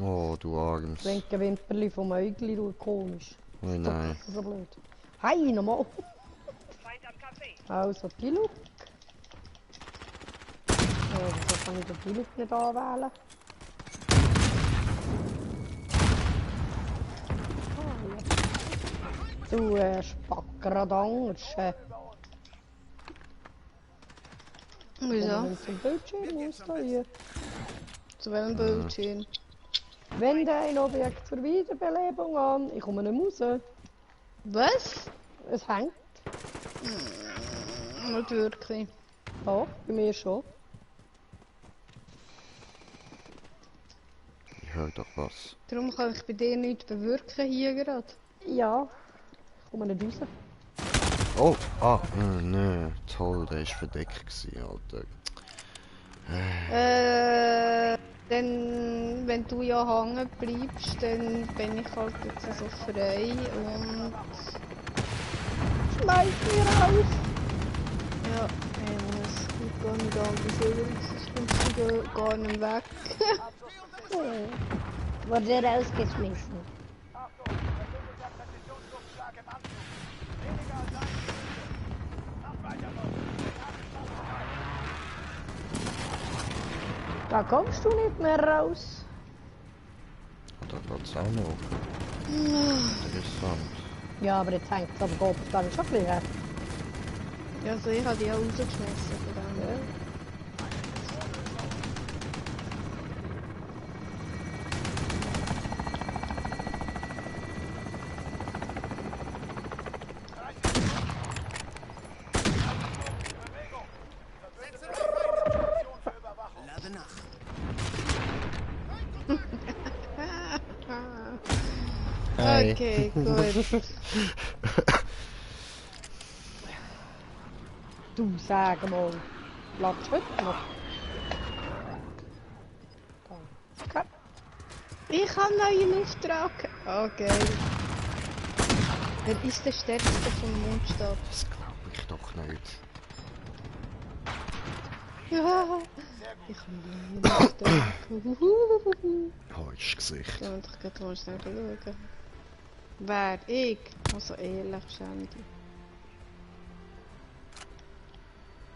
Oh, du Arms. Das linke Wimperli vom Äugli schaut komisch. Oh nein. Das ist so blöd. Hi, nochmal. Also, die Look. Wieso kann ich den Look nicht anwählen? Du Spackeradangst. Wieso? Zum Bildschirm aussteigen. Zu welchem Bildschirm? Wende ein Objekt zur Wiederbelebung an. Ich komme nicht raus. Was? Es hängt. Nicht wirklich. Ja, bei mir schon. Ich höre doch was. Darum kann ich bei dir nichts bewirken hier gerade. Ja, ich komme nicht raus. Oh, nee, toll, der ist verdeckt gewesen, Alter. Dann, wenn du ja hängen bleibst, dann bin ich halt jetzt so frei und... Schmeiß mich raus! Ja, es geht gar nicht anders, sonst kommst du gar nicht weg. Wurde rausgeschmissen. Da kommst du nicht mehr raus. Da geht's auch noch. Interessant. Ja, aber jetzt hängt es aber Gott, dann ist schon ein bisschen her. Ja, also ich habe die auch rausgeschmissen von dem. Ja. Hi. Okay, gut. Du, sag mal, bleibt heute noch? Danke. Ich habe einen neuen Auftrag. Okay. Wer ist der stärkste vom Mondstaat? Das glaube ich doch nicht. Ja. Ich habe einen neuen Auftrag. Gesicht. Ja, und ich kann mal schnell schauen. Wer? Ich? Also ehrlich, Shandy.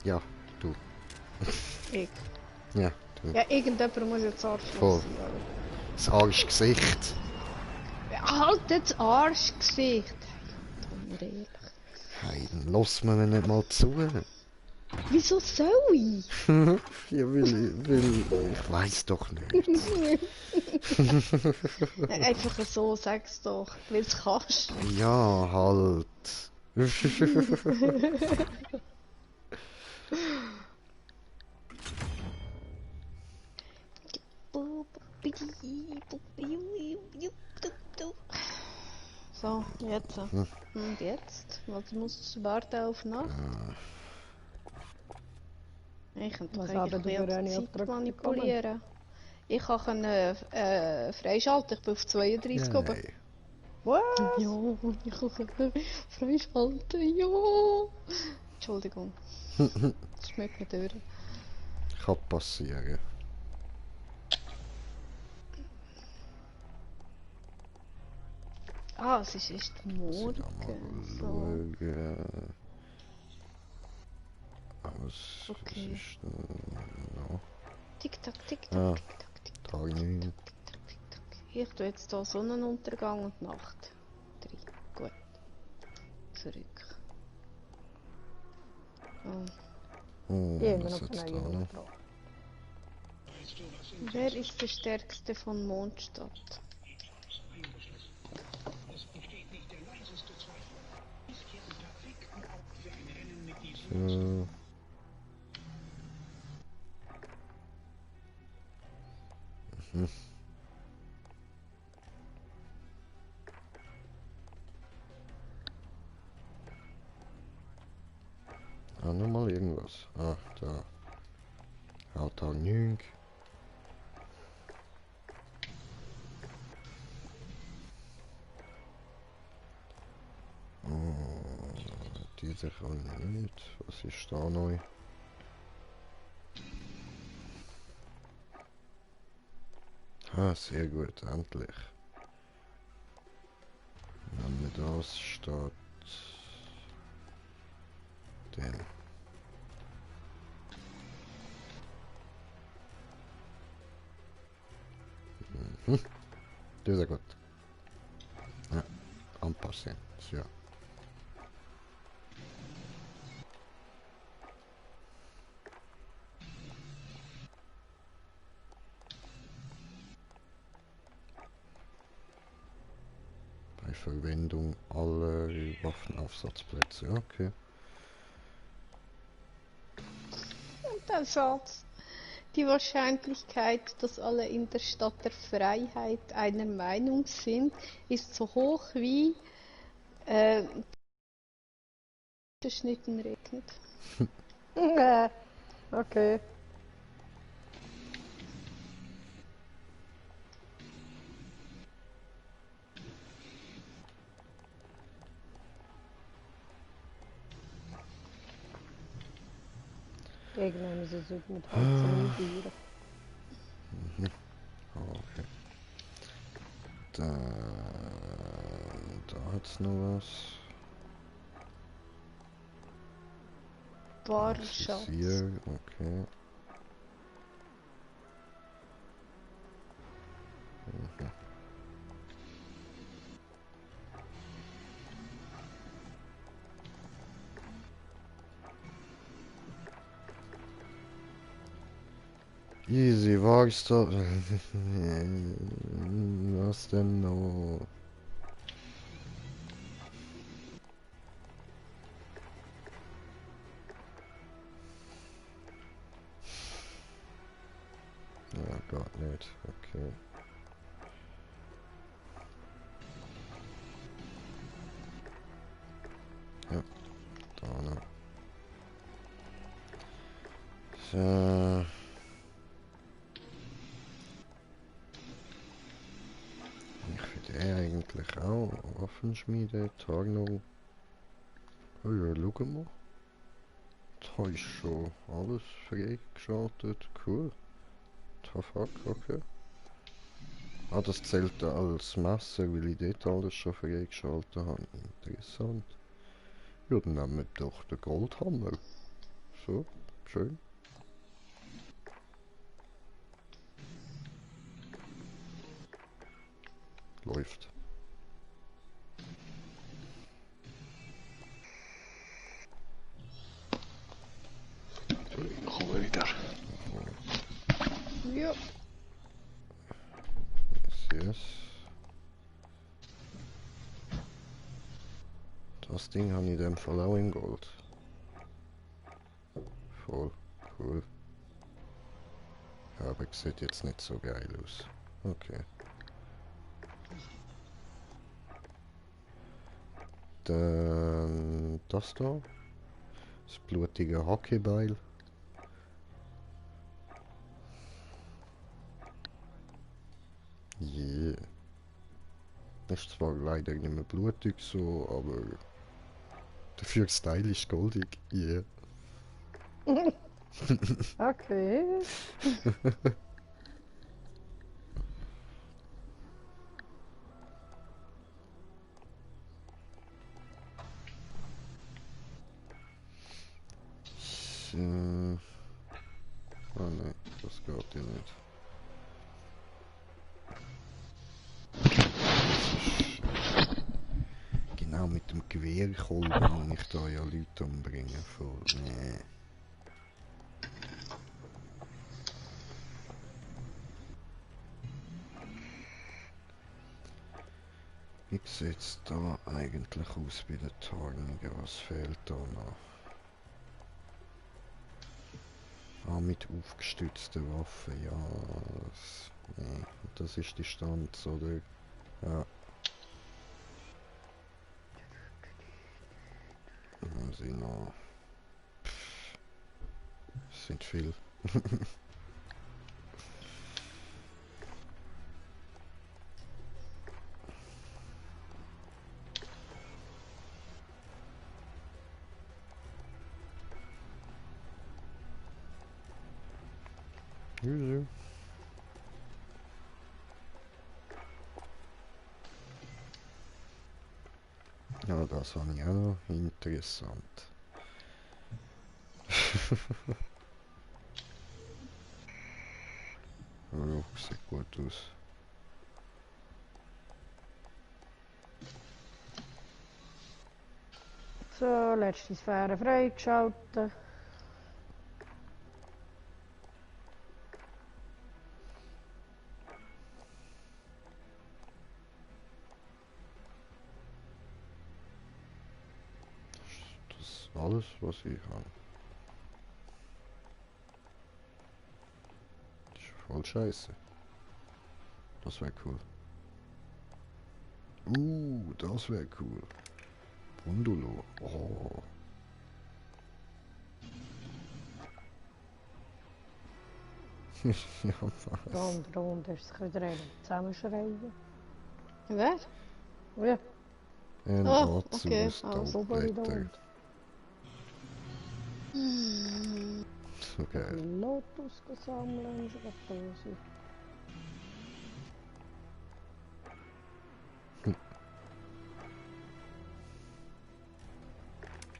Ja, du. Ich. Ja, du. Ja, irgendjemand muss jetzt Voll. Arschloch sein. Das Arschgesicht. Ja, halt das Arschgesicht. Hey, ehrlich. Hey, dann lass mir nicht mal zu. Wieso soll ich? Ja, will, ich weiß doch nicht. Einfach so, sag's doch, weil's kannst. Ja, halt. So, jetzt. Und jetzt? Was musst du warten auf Nacht? Ich kann doch Was haben eigentlich die ein für eine bisschen die Zeit Auftrag manipulieren. Ich kann freischalten, ich bin auf 32 oben. bekommen? Was? Ja, ich kann freischalten, ja. Entschuldigung, das schmeckt mir durch. Kann passieren. Ah, es ist erst Muss ich da morgen. mal So. schauen. Was Okay. ist noch? Tick-Tack, Tick-Tack, Ah, Tick-Tack, Tick-Tack, Tag 9. Tick-Tack, Tick-Tack. Ich tue jetzt hier Sonnenuntergang und Nacht. 3. Gut. Zurück. Oh. Oh, Die haben was noch jetzt einen da neuen noch? Auftrag. Wer ist der Stärkste von Mondstadt? So. Ah, nochmal irgendwas. Ah, da. Ja, Tag 9. Oh, diese kann nicht. Was ist da neu? Ah, sehr gut, endlich. Wenn mir das statt dem. Das ist ja gut. Ja, anpassen. So. Bei Verwendung aller Waffenaufsatzplätze. Okay. Und der Satz. Die Wahrscheinlichkeit, dass alle in der Stadt der Freiheit einer Meinung sind, ist so hoch wie geschnitten regnet. Okay. Irgendwann ist es heute mit halb 10 Uhr. Okay. Da hat's noch was. Barschatz. Hier, okay. Easy, war's doch. Was denn noch? Ja, Gott nicht. Okay. Ja, da noch. So. Ich finde eigentlich auch Waffenschmiede, Tarnung. Oh ja, schau mal. Da ist schon alles freigeschaltet. Cool. The fuck, okay. Ah, das zählt da als Messer, weil ich dort alles schon freigeschaltet habe. Interessant. Ja, dann nehmen wir doch den Goldhammer. So, schön. Läuft. Das Ding habe ich in dem Fall auch in Gold. Voll cool. Ja, aber sieht jetzt nicht so geil aus. Okay. Dann das da. Das blutige Hockeybeil. Yeah. Ist zwar leider nicht mehr blutig so, aber dafür stylisch goldig. Yeah. Okay. So. Oh nein, das geht ja nicht. Genau mit dem Gewehrkolben muss ich da ja Leute umbringen. Voll. Nee. Wie sieht es da eigentlich aus bei den Tarnungen? Was fehlt da noch? Ah, mit aufgestützten Waffen, ja. Nee, das ist Distanz, oder? Ja. Dann sind noch... Es sind viel. Wieso? Ja, das war ja noch interessant. Ja, sieht gut aus. So, letzte Sphäre freigeschaltet. Das ist alles, was ich habe. Das ist voll scheiße. Das wäre cool. Das wäre cool. Bundolo. Oh. Ja, was? Da unten ist sich wieder einer zusammenschreiben. Wer? Ja, Ein Oh, Azu okay, aus also oben da Taubblätter. unten. So geil. Die Lotus sammeln, ist gerade da sein.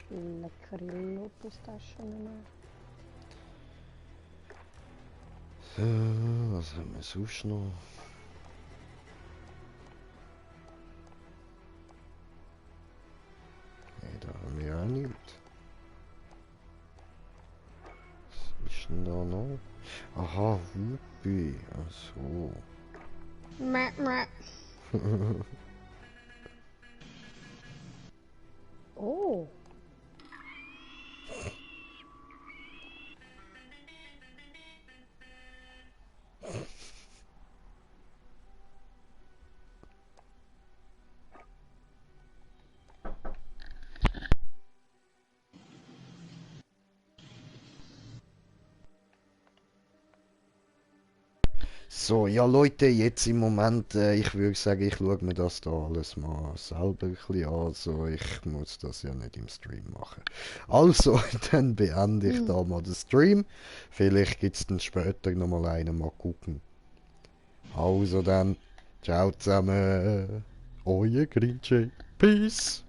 Leckere Lotus-Taschen nehmen. So, was haben wir sonst noch? Nee, da haben wir auch nichts. Was ist denn da noch? Aha, Whoopi. Ach so. Mäh, mäh. Oh, So, ja Leute, jetzt im Moment, ich würde sagen, ich schaue mir das da alles mal selber ein bisschen an. Also, ich muss das ja nicht im Stream machen. Also, dann beende ich da mal den Stream. Vielleicht gibt es dann später nochmal einen, mal gucken. Also dann, ciao zusammen. Euer Grinche. Peace.